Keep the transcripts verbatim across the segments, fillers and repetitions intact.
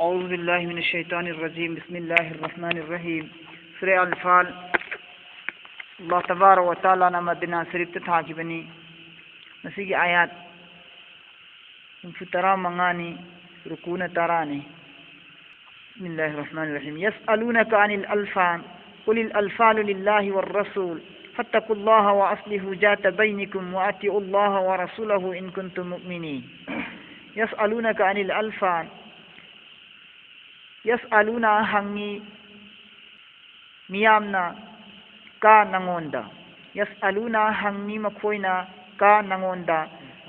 أعوذ بالله من الشيطان الرجيم. بسم الله الرحمن الرحيم. ꯁꯨꯔꯥ ꯑꯜ-ꯐꯥꯜ, ꯑꯜꯂꯥꯍ ꯇꯕꯥꯔꯛ ꯋ ꯇꯥꯂꯥꯅ ꯃꯗꯤꯅꯥ ꯁꯔꯤꯐꯇ ꯊꯥꯈꯤꯕꯅꯤ꯫ ꯃꯁꯤꯒꯤ ꯑꯥꯌꯥꯠ ꯍꯨꯝꯐꯨ ꯇꯔꯥ ꯃꯉꯥꯅꯤ, ꯔꯨꯀꯨꯅ ꯇꯔꯥꯅꯤ꯫ بسم الله الرحمن الرحيم. يسألونك عن الأنفال، قل الأنفال لله والرسول، فاتقوا الله وأصلحوا ذات بينكم وأطيعوا الله ورسوله إن كنتم مؤمنين. يسألونك عن الأنفال. يسألون, ꯍꯪꯉꯤ ꯃꯤꯌꯥꯝꯅ, ꯀ, ꯅꯉꯣꯟꯗ꯫ يسألون, ꯍꯪꯉꯤ ꯃꯈꯣꯏꯅ, ꯀ, ꯅꯉꯣꯟꯗ,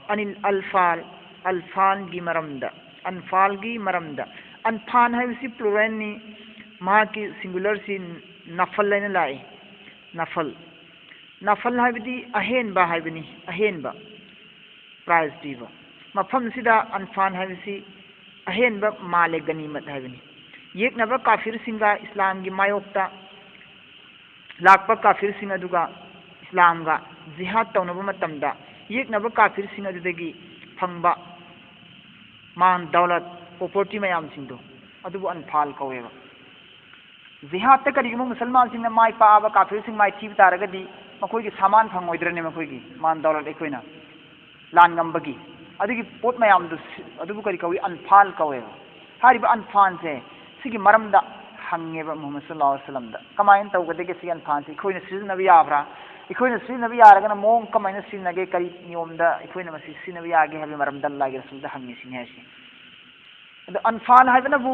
عن الأنفال, ꯑꯜꯐꯥꯜꯒꯤ ꯃꯔꯝꯗ, ꯑꯟꯐꯥꯜꯒꯤ ꯃꯔꯝꯗ꯫ ꯑꯟꯐꯥꯜ ꯍꯥꯏꯕꯁꯤ ꯄ꯭ꯂꯨꯔꯦꯜꯅꯤ, ꯃꯍꯥꯛꯀꯤ ꯁꯤꯡꯒꯨꯂꯔꯁꯤ ꯅꯐꯜ ꯍꯥꯏꯅ ꯂꯥꯛꯏ꯫ ꯅꯐꯜ, ꯅꯐꯜ ꯍꯥꯏꯕꯗꯤ ꯑꯍꯦꯟꯕ ꯍꯥꯏꯕꯅꯤ, ꯑꯍꯦꯟꯕ꯫ ꯄ꯭ꯔꯥꯏꯖ ꯄꯤꯕ꯫ ꯃꯐꯝꯁꯤꯗ ꯑꯟꯐꯥꯟ ꯍꯥꯏꯕꯁꯤ ꯑꯍꯦꯟꯕ ꯃꯥꯜꯂꯦ, ꯒꯅꯤꯃꯠ ꯍꯥꯏꯕꯅꯤ꯫ ꯌꯦꯛꯅꯕ ꯀꯥꯐꯤꯔꯁꯤꯡꯒ ꯏꯁꯂꯥꯝꯒꯤ ꯃꯥꯌꯣꯛꯇ ꯂꯥꯛꯄ ꯀꯥꯐꯤꯔꯁꯤꯡ ꯑꯗꯨꯒ ꯏꯁꯂꯥꯝꯒ ꯖꯤꯍꯥꯗ ꯇꯧꯅꯕ ꯃꯇꯝꯗ ꯌꯦꯛꯅꯕ ꯀꯥꯐꯤꯔꯁꯤꯡ ꯑꯗꯨꯗꯒꯤ ꯐꯪꯕ ꯃꯥꯟ ꯗꯧꯂꯠ, ꯄ꯭ꯔꯣꯄꯔꯇꯤ ꯃꯌꯥꯝꯁꯤꯡꯗꯣ, ꯑꯗꯨꯕꯨ ꯑꯟꯐꯥꯜ ꯀꯧꯋꯦꯕ꯫ ꯖꯤꯍꯥꯗꯇ ꯀꯔꯤꯒꯨꯝꯕ ꯃꯨꯁꯜꯃꯥꯟꯁꯤꯡꯅ ꯃꯥꯏ ꯄꯥꯛꯑꯕ ꯀꯥꯐꯤꯔꯁꯤꯡ ꯃꯥꯏꯊꯤꯕ ꯇꯥꯔꯒꯗꯤ ꯃꯈꯣꯏꯒꯤ ꯁꯥꯃꯥꯟ ꯐꯪꯉꯣꯏꯗ꯭ꯔꯅꯦ? ꯃꯈꯣꯏꯒꯤ ꯃꯥꯟ ꯗꯧꯂꯠ ꯑꯩꯈꯣꯏꯅ ꯂꯥꯟ ꯉꯝꯕꯒꯤ ꯑꯗꯨꯒꯤ ꯄꯣꯠ ꯃꯌꯥꯝꯗꯨ ꯁꯤ-, ꯑꯗꯨꯕꯨ ꯀꯔꯤ ꯀꯧꯏ? ꯑꯟꯐꯥꯜ ꯀꯧꯋꯦꯕ꯫ ꯍꯥꯏꯔꯤꯕ ꯑꯟꯐꯥꯜꯁꯦ ꯁꯤꯒꯤ ꯃꯔꯝꯗ ꯍꯪꯉꯦꯕ ꯃꯨꯍꯝꯃꯗ ꯁꯜꯂꯜꯂꯥꯍꯨ ꯑꯂꯩꯍꯤ ꯋꯁꯜꯂꯝꯗ꯫ ꯀꯃꯥꯏꯅ ꯇꯧꯒꯗꯒꯦ ꯁꯤꯒꯤ ꯑꯟꯐꯥꯜꯁꯦ? ꯑꯩꯈꯣꯏꯅ ꯁꯤꯖꯤꯟꯅꯕ ꯌꯥꯕ꯭ꯔꯥ? ꯑꯩꯈꯣꯏꯅ ꯁꯤꯖꯤꯟꯅꯕ ꯌꯥꯔꯒꯅ ꯃꯑꯣꯡ ꯀꯃꯥꯏꯅ ꯁꯤꯖꯤꯟꯅꯒꯦ? ꯀꯔꯤ ꯅꯤꯌꯣꯝꯗ ꯑꯩꯈꯣꯏꯅ ꯃꯁꯤ ꯁꯤꯖꯤꯟꯅꯕ ꯌꯥꯒꯦ ꯍꯥꯏꯕꯒꯤ ꯃꯔꯝꯗ ꯑꯜꯂꯥꯍꯒꯤ ꯔꯁꯨꯜꯗ ꯍꯪꯉꯤ ꯁꯤꯅꯤ ꯍꯥꯏꯁꯦ꯫ ꯑꯗꯣ ꯑꯟꯐꯥꯜ ꯍꯥꯏꯕꯅꯕꯨ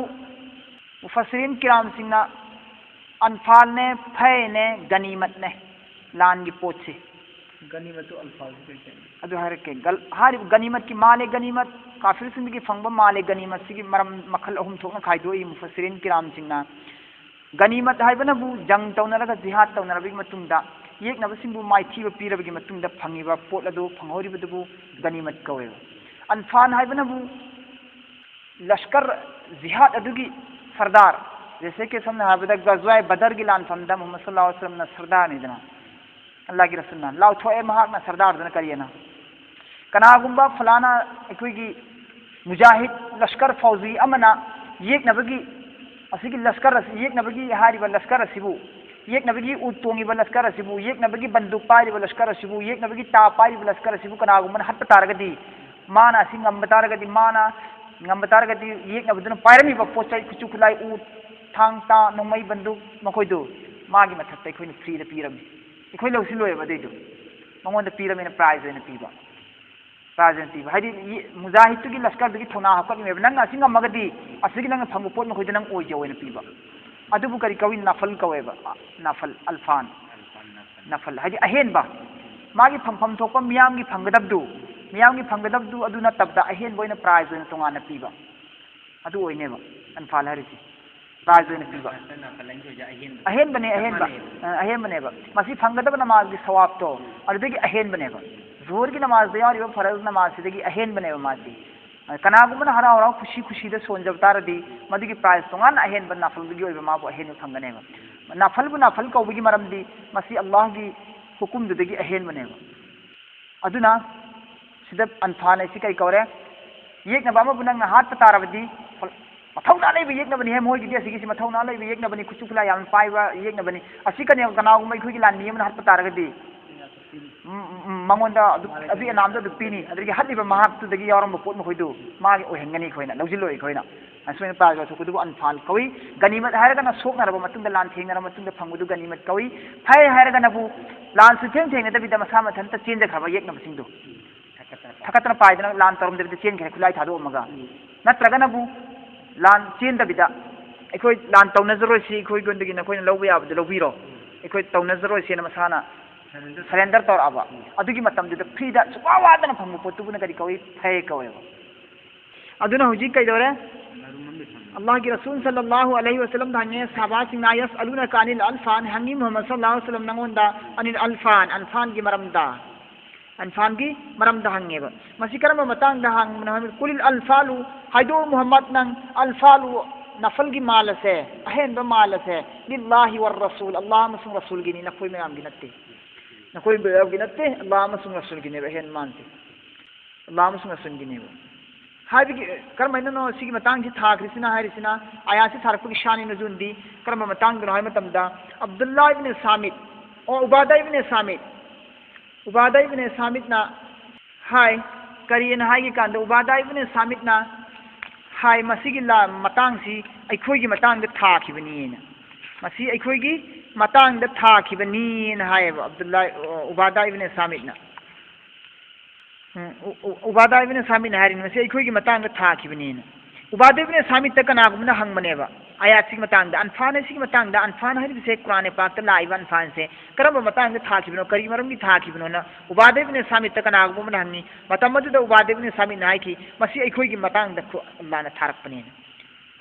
ꯃꯨꯐꯁꯤꯔꯤꯟ ꯀꯤꯔꯥꯝꯁꯤꯡꯅ ꯑꯟꯐꯥꯜꯅꯦ, ꯐꯩꯅꯦ, ꯒꯅꯤꯃꯠꯅꯦ, ꯂꯥꯟꯒꯤ ꯄꯣꯠꯁꯦ꯫ ꯒꯅꯤꯃꯠꯇꯨ ꯑꯜꯐꯥꯜꯁꯤ ꯀꯔꯤ ꯀꯔꯤ? ꯑꯗꯨ ꯍꯥꯏꯔꯛꯀꯦ꯫ ꯒꯜ-, ꯍꯥꯏꯔꯤꯕ ꯒꯅꯤꯃꯠꯀꯤ ꯃꯥꯜꯂꯦ, ꯒꯅꯤꯃꯠ, ꯀꯥꯐꯤꯔꯁꯤꯡꯗꯒꯤ ꯐꯪꯕ ꯃꯥꯜꯂꯦ, ꯒꯅꯤꯃꯠꯁꯤꯒꯤ ꯃꯔꯝ ꯃꯈꯜ ꯑꯍꯨꯝ ꯊꯣꯛꯅ ꯈꯥꯏꯗꯣꯛꯏ ꯃꯨꯐꯁꯤꯔꯤꯟ ꯀꯤꯔꯥꯝꯁꯤꯡꯅ꯫ ꯒꯅꯤꯃꯠ ꯍꯥꯏꯕꯅꯕꯨ ꯖꯪ ꯇꯧꯅꯔꯒ, ꯖꯤꯍꯥꯗ ꯇꯧꯅꯔꯕꯒꯤ ꯃꯇꯨꯡꯗ, ꯌꯦꯛꯅꯕꯁꯤꯡꯕꯨ ꯃꯥꯏꯊꯤꯕ ꯄꯤꯔꯕꯒꯤ ꯃꯇꯨꯡꯗ ꯐꯪꯉꯤꯕ ꯄꯣꯠ ꯑꯗꯨ, ꯐꯪꯍꯧꯔꯤꯕꯗꯨꯕꯨ ꯒꯅꯤꯃꯠ ꯀꯧꯋꯦꯕ꯫ ꯑꯟꯐꯥꯟ ꯍꯥꯏꯕꯅꯕꯨ ꯂꯁꯀꯔ, ꯖꯤꯍꯥꯗ ꯑꯗꯨꯒꯤ ꯁꯔꯗꯥꯔ, ꯖꯦꯁꯦ ꯀꯦ ꯁꯝꯅ ꯍꯥꯏꯔꯕꯗ ꯒꯖꯋꯥꯏ ꯕꯗꯔꯒꯤ ꯂꯥꯟꯐꯝꯗ ꯃꯨꯍꯝꯃꯗ ꯁꯜꯂꯜꯂꯥꯍꯨ ꯑꯂꯩꯍꯤ ꯋꯁꯜꯂꯝꯅ ꯁꯔꯗꯥꯔꯅꯤꯗꯅ, ꯑꯜꯂꯥꯍꯒꯤ ꯔꯁꯨꯜꯅ꯫ ꯂꯥꯎꯊꯣꯛꯑꯦ ꯃꯍꯥꯛꯅ ꯁꯔꯗꯥꯔꯗꯨꯅ ꯀꯔꯤꯑꯅ꯫ ꯀꯅꯥꯒꯨꯝꯕ ꯐꯂꯥꯅ ꯑꯩꯈꯣꯏꯒꯤ ꯃꯨꯖꯥꯍꯤꯗ ꯂꯁꯀꯔ ꯐꯧꯖꯤ ꯑꯃꯅ ꯌꯦꯛꯅꯕꯒꯤ, ꯑꯁꯤꯒꯤ ꯂꯁꯀꯔ ꯑꯁꯤ, ꯌꯦꯛꯅꯕꯒꯤ ꯍꯥꯏꯔꯤꯕ ꯂꯁꯀꯔ ꯑꯁꯤꯕꯨ, ꯌꯦꯛꯅꯕꯒꯤ ꯎꯠ ꯇꯣꯡꯉꯤꯕ ꯂꯁꯀꯔ ꯑꯁꯤꯕꯨ, ꯌꯦꯛꯅꯕꯒꯤ ꯕꯟꯗꯨꯛ ꯄꯥꯏꯔꯤꯕ ꯂꯁꯀꯔ ꯑꯁꯤꯕꯨ, ꯌꯦꯛꯅꯕꯒꯤ ꯇꯥ ꯄꯥꯏꯔꯤꯕ ꯂꯁꯀꯔ ꯑꯁꯤꯕꯨ ꯀꯅꯥꯒꯨꯝꯕꯅ ꯍꯥꯠꯄ ꯇꯥꯔꯒꯗꯤ, ꯃꯥꯅ ꯑꯁꯤ ꯉꯝꯕ ꯇꯥꯔꯒꯗꯤ, ꯃꯥꯅ ꯉꯝꯕ ꯇꯥꯔꯒꯗꯤ, ꯌꯦꯛꯅꯕꯗꯨꯅ ꯄꯥꯏꯔꯝꯃꯤꯕ ꯄꯣꯠ ꯆꯩ, ꯈꯨꯠꯁꯨ ꯈꯨꯠꯂꯥꯏ, ꯎ, ꯊꯥꯡ, ꯇꯥ, ꯅꯣꯡꯃꯩ, ꯕꯟꯗꯨꯛ, ꯃꯈꯣꯏꯗꯨ ꯃꯥꯒꯤ ꯃꯊꯛꯇ ꯑꯩꯈꯣꯏꯅ ꯐ꯭ꯔꯤꯗ ꯄꯤꯔꯝꯃꯤ꯫ ꯑꯩꯈꯣꯏ ꯂꯧꯁꯤꯜꯂꯣꯏꯕ ꯑꯗꯨꯏꯗꯨ꯫ ꯃꯉꯣꯟꯗ ꯄꯤꯔꯝꯃꯤꯅ ꯄ꯭ꯔꯥꯏꯖ ꯑꯣꯏꯅ ꯄꯤꯕ꯫ ꯄ꯭ꯔꯥꯏꯖ ꯑꯣꯏꯅ ꯄꯤꯕ꯫ ꯍꯥꯏꯗꯤ, ꯌꯦ-, ꯃꯨꯖꯥꯍꯤꯗꯇꯨꯒꯤ ꯂꯁꯀꯔꯗꯨꯒꯤ ꯊꯧꯅꯥ ꯍꯥꯞꯀꯠꯂꯤꯃꯦꯕ꯫ ꯅꯪ ꯑꯁꯤ ꯉꯝꯃꯒꯗꯤ, ꯑꯁꯤꯒꯤ ꯅꯪꯅ ꯐꯪꯕ ꯄꯣꯠ ꯃꯈꯩꯗꯣ ꯅꯪ ꯑꯣꯏꯖꯧ ꯍꯥꯏꯅ ꯄꯤꯕ꯫ ꯑꯗꯨꯕꯨ ꯀꯔꯤ ꯀꯧꯏ? ꯅꯐꯜ ꯀꯧꯋꯦꯕ꯫ ꯅꯐꯜ, ꯑꯜꯐꯥꯟ꯫ ꯅꯐꯜ, ꯍꯥꯏꯗꯤ ꯑꯍꯦꯟꯕ꯫ ꯃꯥꯒꯤ ꯐꯪꯐꯝ ꯊꯣꯛꯄ ꯃꯤꯌꯥꯝꯒꯤ ꯐꯪꯒꯗꯕꯗꯨ, ꯃꯤꯌꯥꯝꯒꯤ ꯐꯪꯒꯗꯕꯗꯨ ꯑꯗꯨ ꯅꯠꯇꯕꯗ ꯑꯍꯦꯟꯕ ꯑꯣꯏꯅ ꯄ꯭ꯔꯥꯏꯖ ꯑꯣꯏꯅ ꯇꯣꯉꯥꯟꯅ ꯄꯤꯕ꯫ ꯑꯗꯨ ꯑꯣꯏꯅꯦꯕ ꯑꯟꯐꯥꯜ ꯍꯥꯏꯔꯤꯁꯦ꯫ ꯄ꯭ꯔꯥꯏꯖ ꯑꯣꯏꯅ ꯄꯤꯕ꯫ ꯅꯐꯜ, ꯅꯐꯜ ꯑꯅꯤꯁꯤ ꯑꯣꯏꯖ ꯑꯍꯦꯟꯕ꯫ ꯑꯍꯦꯟꯕꯅꯦ, ꯆꯞ ꯑꯍꯦꯟꯕ꯫ ꯃꯥꯟꯅꯩꯌꯦꯕ꯫ ꯑ, ꯑꯍꯦꯟꯕꯅꯦꯕ꯫ ꯃꯁꯤ ꯐꯪꯒꯗꯕ ꯅꯃꯥꯖꯒꯤ ꯁꯋꯥꯕꯇꯣ, ꯑꯗꯨꯗꯒꯤ ꯑꯍꯦꯟꯕꯅꯦꯕ꯫ ꯖꯨꯍꯔꯒꯤ ꯅꯃꯥꯖꯗ ꯌꯥꯎꯔꯤꯕ ꯐꯔꯖ ꯅꯃꯥꯖꯁꯤꯗꯒꯤ ꯑꯍꯦꯟꯕꯅꯦꯕ ꯃꯥꯁꯤ꯫ ꯑ, ꯀꯅꯥꯒꯨꯝꯕꯅ ꯍꯔꯥꯎ ꯍꯔꯥꯎ ꯈꯨꯁꯤ ꯈꯨꯁꯤꯗ ꯁꯣꯟꯖꯕ ꯇꯥꯔꯗꯤ, ꯃꯗꯨꯒꯤ ꯄ꯭ꯔꯥꯏꯖ ꯇꯣꯉꯥꯟꯅ ꯑꯍꯦꯟꯕ ꯅꯥꯐꯜꯗꯨꯒꯤ ꯑꯣꯏꯕ ꯃꯥꯕꯨ ꯑꯍꯦꯟꯕ ꯐꯪꯒꯅꯦꯕ꯫ ꯅꯥꯐꯜꯕꯨ ꯅꯥꯐꯜ ꯀꯧꯕꯒꯤ ꯃꯔꯝꯗꯤ ꯃꯁꯤ ꯑꯜꯂꯥꯍꯒꯤ ꯍꯨꯀꯨꯝꯗꯨꯗꯒꯤ ꯑꯍꯦꯟꯕꯅꯦꯕ꯫ ꯑꯗꯨꯅ ꯁꯤꯗ ꯑꯟꯐꯥꯜ ꯍꯥꯏꯁꯤ ꯀꯔꯤ ꯀꯧꯔꯦ? ꯌꯦꯛꯅꯕ ꯑꯃꯕꯨ ꯅꯪꯅ ꯍꯥꯠꯄ ꯇꯥꯔꯕꯗꯤ, ꯃꯊꯧꯅꯥ ꯂꯩꯕ ꯌꯦꯛꯅꯕꯅꯤꯍꯦ, ꯃꯣꯏꯒꯤꯗꯤ ꯑꯁꯤꯒꯤꯁꯤ ꯃꯊꯧꯅꯥ ꯂꯩꯕ ꯌꯦꯛꯅꯕꯅꯤ, ꯈꯨꯠꯁꯨ ꯈꯨꯠꯂꯥꯏ ꯌꯥꯝꯅ ꯄꯥꯏꯕ ꯌꯦꯛꯅꯕꯅꯤ꯫ ꯑꯁꯤ ꯀꯅꯥ-, ꯀꯅꯥꯒꯨꯝꯕ ꯑꯩꯈꯣꯏꯒꯤ ꯂꯥꯟꯃꯤ ꯑꯃꯅ ꯍꯠꯄ ꯇꯥꯔꯒꯗꯤ, ꯎꯝ, ꯎꯝ, ꯎꯝ, ꯃꯉꯣꯟꯗ ꯑꯗꯨ, ꯑꯗꯨꯒꯤ ꯑꯅꯥꯝꯗ ꯑꯗꯨ ꯄꯤꯅꯤ, ꯑꯗꯨꯗꯒꯤ ꯍꯠꯂꯤꯕ ꯃꯍꯥꯛꯇꯨꯗꯒꯤ ꯌꯥꯎꯔꯝꯕ ꯄꯣꯠ ꯃꯈꯣꯏꯗꯨ ꯃꯥꯒꯤ ꯑꯣꯏꯍꯟꯒꯅꯤ ꯑꯩꯈꯣꯏꯅ, ꯂꯧꯁꯤꯜꯂꯣꯏ ꯑꯩꯈꯣꯏꯅ꯫ ꯑꯁꯨꯃꯥꯏꯅ ꯄ꯭ꯔꯥꯏꯖ ꯂꯧꯊꯣꯛꯄꯗꯨꯕꯨ ꯑꯟꯐꯥꯜ ꯀꯧꯏ꯫ ꯒꯅꯤꯃꯠ ꯍꯥꯏꯔꯒꯅ ꯁꯣꯛꯅꯔꯕ ꯃꯇꯨꯡꯗ, ꯂꯥꯟ ꯊꯦꯡꯅꯔꯕ ꯃꯇꯨꯡꯗ ꯐꯪꯕꯗꯨ ꯒꯅꯤꯃꯠ ꯀꯧꯏ꯫ ꯐꯩ ꯍꯥꯏꯔꯒꯅꯕꯨ ꯂꯥꯟꯁꯨ ꯊꯦꯡ ꯊꯦꯡꯅꯗꯕꯤꯗ ꯃꯁꯥ ꯃꯊꯟꯇ ꯆꯦꯟꯖꯈ꯭ꯔꯕ ꯌꯦꯛꯅꯕꯁꯤꯡꯗꯨ꯫ ꯊꯛꯀꯠꯇꯅ ꯄꯥꯏꯗꯅ ꯂꯥꯟ ꯇꯧꯔꯝꯗꯕꯤꯗ ꯆꯦꯟꯈ꯭ꯔꯦ ꯈꯨꯠꯂꯥꯏ ꯊꯥꯗꯣꯛꯑꯝꯃꯒ꯫ ꯎꯝ꯫ ꯅꯠꯇ꯭ꯔꯒꯅꯕꯨ ꯂꯥꯟ ꯆꯦꯟꯗꯕꯤꯗ, "ꯑꯩꯈꯣꯏ ꯂꯥꯟ ꯇꯧꯅꯖꯔꯣꯏꯁꯤ, ꯑꯩꯈꯣꯏꯉꯣꯟꯗꯒꯤ ꯅꯈꯣꯏꯅ ꯂꯧꯕ ꯌꯥꯕꯗꯨ ꯂꯧꯕꯤꯔꯣ, ꯎꯝ, ꯑꯩꯈꯣꯏ ꯇꯧꯅꯖꯔꯣꯏꯁꯦꯅ" ꯃꯁꯥꯅ surrender꯫ Surrender ꯇꯧꯔꯛꯑꯕ꯫ ꯎꯝ꯫ ꯑꯗꯨꯒꯤ ꯃꯇꯝꯗꯨꯗ ꯐ꯭ꯔꯤꯗ ꯁꯨꯛꯋꯥ ꯋꯥꯗꯅ ꯐꯪꯕ ꯄꯣꯠꯇꯨꯕꯨꯅ ꯀꯔꯤ ꯀꯧꯏ? ꯐꯩ ꯀꯧꯋꯦꯕ꯫ ꯑꯗꯨꯅ ꯍꯧꯖꯤꯛ ꯀꯩꯗꯧꯔꯦ? ꯑꯜꯂꯥꯍꯒꯤ ꯔꯁꯨꯜ ꯁꯜꯂꯜꯂꯥꯍꯨ ꯑꯂꯩꯍꯤ ꯋꯁꯜꯂꯝꯗ ꯍꯪꯉꯦ, ꯁꯍꯥꯕꯥꯁꯤꯡꯅ, "ꯌꯁꯑꯂꯨꯅꯀ ꯑꯅꯤꯜ ꯑꯜꯐꯥꯟ", ꯍꯪꯉꯤ ꯃꯨꯍꯝꯃꯗ ꯁꯜꯂꯜꯂꯥꯍꯨ ꯑꯂꯩꯍꯤ ꯋꯁꯜꯂꯝ ꯅꯉꯣꯟꯗ, "ꯑꯅꯤꯜ ꯑꯜꯐꯥꯟ", ꯑꯜꯐꯥꯟꯒꯤ ꯃꯔꯝꯗ, ꯑꯜꯐꯥꯟꯒꯤ ꯃꯔꯝꯗ ꯍꯪꯉꯦꯕ꯫ ꯃꯁꯤ ꯀꯔꯝꯕ ꯃꯇꯥꯡꯗ ꯍꯪꯕꯅꯣ ꯍꯥꯏꯕꯗ, "ꯀꯨꯂꯤꯜ ꯑꯜꯐꯥꯂꯨ", ꯍꯥꯏꯗꯣꯛꯑꯣ ꯃꯨꯍꯝꯃꯗ ꯅꯪ, "ꯑꯜꯐꯥꯂꯨ", ꯅꯐꯜꯒꯤ ꯃꯥꯜ ꯑꯁꯦ, ꯑꯍꯦꯟꯕ ꯃꯥꯜ ꯑꯁꯦ, "ꯂꯤꯜꯂꯥꯍꯤ ꯋꯔ ꯔꯁꯨꯜ", ꯑꯜꯂꯥꯍ ꯑꯃꯁꯨꯡ ꯔꯁꯨꯜꯒꯤꯅꯤ, ꯅꯈꯣꯏ ꯃꯌꯥꯝꯒꯤ ꯅꯠꯇꯦ꯫ ꯅꯈꯣꯏ ꯃꯌꯥꯝꯒꯤ ꯅꯠꯇꯦ, ꯑꯜꯂꯥꯍ ꯑꯃꯁꯨꯡ ꯔꯁꯨꯜꯒꯤꯅꯦꯕ ꯑꯍꯦꯟꯕ ꯃꯥꯜꯁꯦ꯫ ꯑꯜꯂꯥꯍ ꯑꯃꯁꯨꯡ ꯔꯁꯨꯜꯒꯤꯅꯦꯕ꯫ ꯍꯥꯏꯕꯒꯤ, ꯀꯔꯝꯍꯥꯏꯅꯅꯣ ꯁꯤꯒꯤ ꯃꯇꯥꯡꯁꯤ ꯊꯥꯈ꯭ꯔꯤꯁꯤꯅ ꯍꯥꯏꯔꯤꯁꯤꯅ, ꯑꯌꯥꯠꯁꯤ ꯊꯥꯔꯛꯄꯒꯤ ꯁꯥꯟꯅꯤ ꯅꯨꯖꯨꯜꯗꯤ ꯀꯔꯝꯕ ꯃꯇꯥꯡꯗꯅꯣ ꯍꯥꯏꯕ ꯃꯇꯝꯗ, ꯑꯕꯗꯨꯜꯂꯥ ꯏꯕꯅꯦ ꯁꯥꯃꯤꯠ, ꯑꯣ, ꯎꯕꯥꯗꯥ ꯏꯕꯅꯦ ꯁꯥꯃꯤꯠ, ꯎꯕꯥꯗꯥ ꯏꯕꯅꯦ ꯁꯥꯃꯤꯠꯅ ꯍꯥꯏ, ꯀꯔꯤꯅ ꯍꯥꯏꯒꯦ ꯀꯥꯟꯗ, ꯎꯕꯥꯗꯥ ꯏꯕꯅꯦ ꯁꯥꯃꯤꯠꯅ ꯍꯥꯏ, ꯃꯁꯤꯒꯤ ꯂꯥ-, ꯃꯇꯥꯡꯁꯤ ꯑꯩꯈꯣꯏꯒꯤ ꯃꯇꯥꯡꯗ ꯊꯥꯈꯤꯕꯅꯤꯅ, ꯃꯁꯤ ꯑꯩꯈꯣꯏꯒꯤ ꯃꯇꯥꯡꯗ ꯊꯥꯈꯤꯕꯅꯤꯅ ꯍꯥꯏꯌꯦꯕ ꯑꯕꯗꯨꯜꯂꯥ, ꯎꯕꯥꯗꯥ ꯏꯕꯅꯦ ꯁꯥꯃꯤꯠꯅ꯫ ꯎꯝ, ꯎ-, ꯎ-, ꯎꯕꯥꯗꯥ ꯏꯕꯅ ꯁꯥꯃꯤꯠꯅ ꯍꯥꯏꯔꯤꯅꯤ, "ꯃꯁꯤ ꯑꯩꯈꯣꯏꯒꯤ ꯃꯇꯥꯡꯗ ꯊꯥꯈꯤꯕꯅꯤꯅ"꯫ ꯎꯕꯥꯗꯥ ꯏꯕꯅ ꯁꯥꯃꯤꯠꯇ ꯀꯅꯥꯒꯨꯝꯕꯅ ꯍꯪꯕꯅꯦꯕ ꯑꯌꯥꯠꯁꯤꯒꯤ ꯃꯇꯥꯡꯗ, ꯑꯟꯐꯥꯟ ꯍꯥꯏꯁꯤꯒꯤ ꯃꯇꯥꯡꯗ, ꯑꯟꯐꯥꯟ ꯍꯥꯏꯔꯤꯕꯁꯦ ꯀꯨꯔꯥꯟ ꯄꯥꯛꯇ ꯂꯥꯛꯏꯕ ꯑꯟꯐꯥꯟꯁꯦ ꯀꯔꯝꯕ ꯃꯇꯥꯡꯗ ꯊꯥꯈꯤꯕꯅꯣ, ꯀꯔꯤ ꯃꯔꯝꯒꯤ ꯊꯥꯈꯤꯕꯅꯣꯅ ꯎꯕꯥꯗꯥ ꯏꯕꯅ ꯁꯥꯃꯤꯠꯇ ꯀꯅꯥꯒꯨꯝꯕ ꯑꯃꯅ ꯍꯪꯉꯤ꯫ ꯃꯇꯝ ꯑꯗꯨꯗ ꯎꯕꯥꯗꯥ ꯏꯕꯅ ꯁꯥꯃꯤꯠꯅ ꯍꯥꯏꯈꯤ, "ꯃꯁꯤ ꯑꯩꯈꯣꯏꯒꯤ ꯃꯇꯥꯡꯗ ꯈꯨ-, ꯑꯜꯂꯥꯅ ꯊꯥꯔꯛꯄꯅꯦꯅ"꯫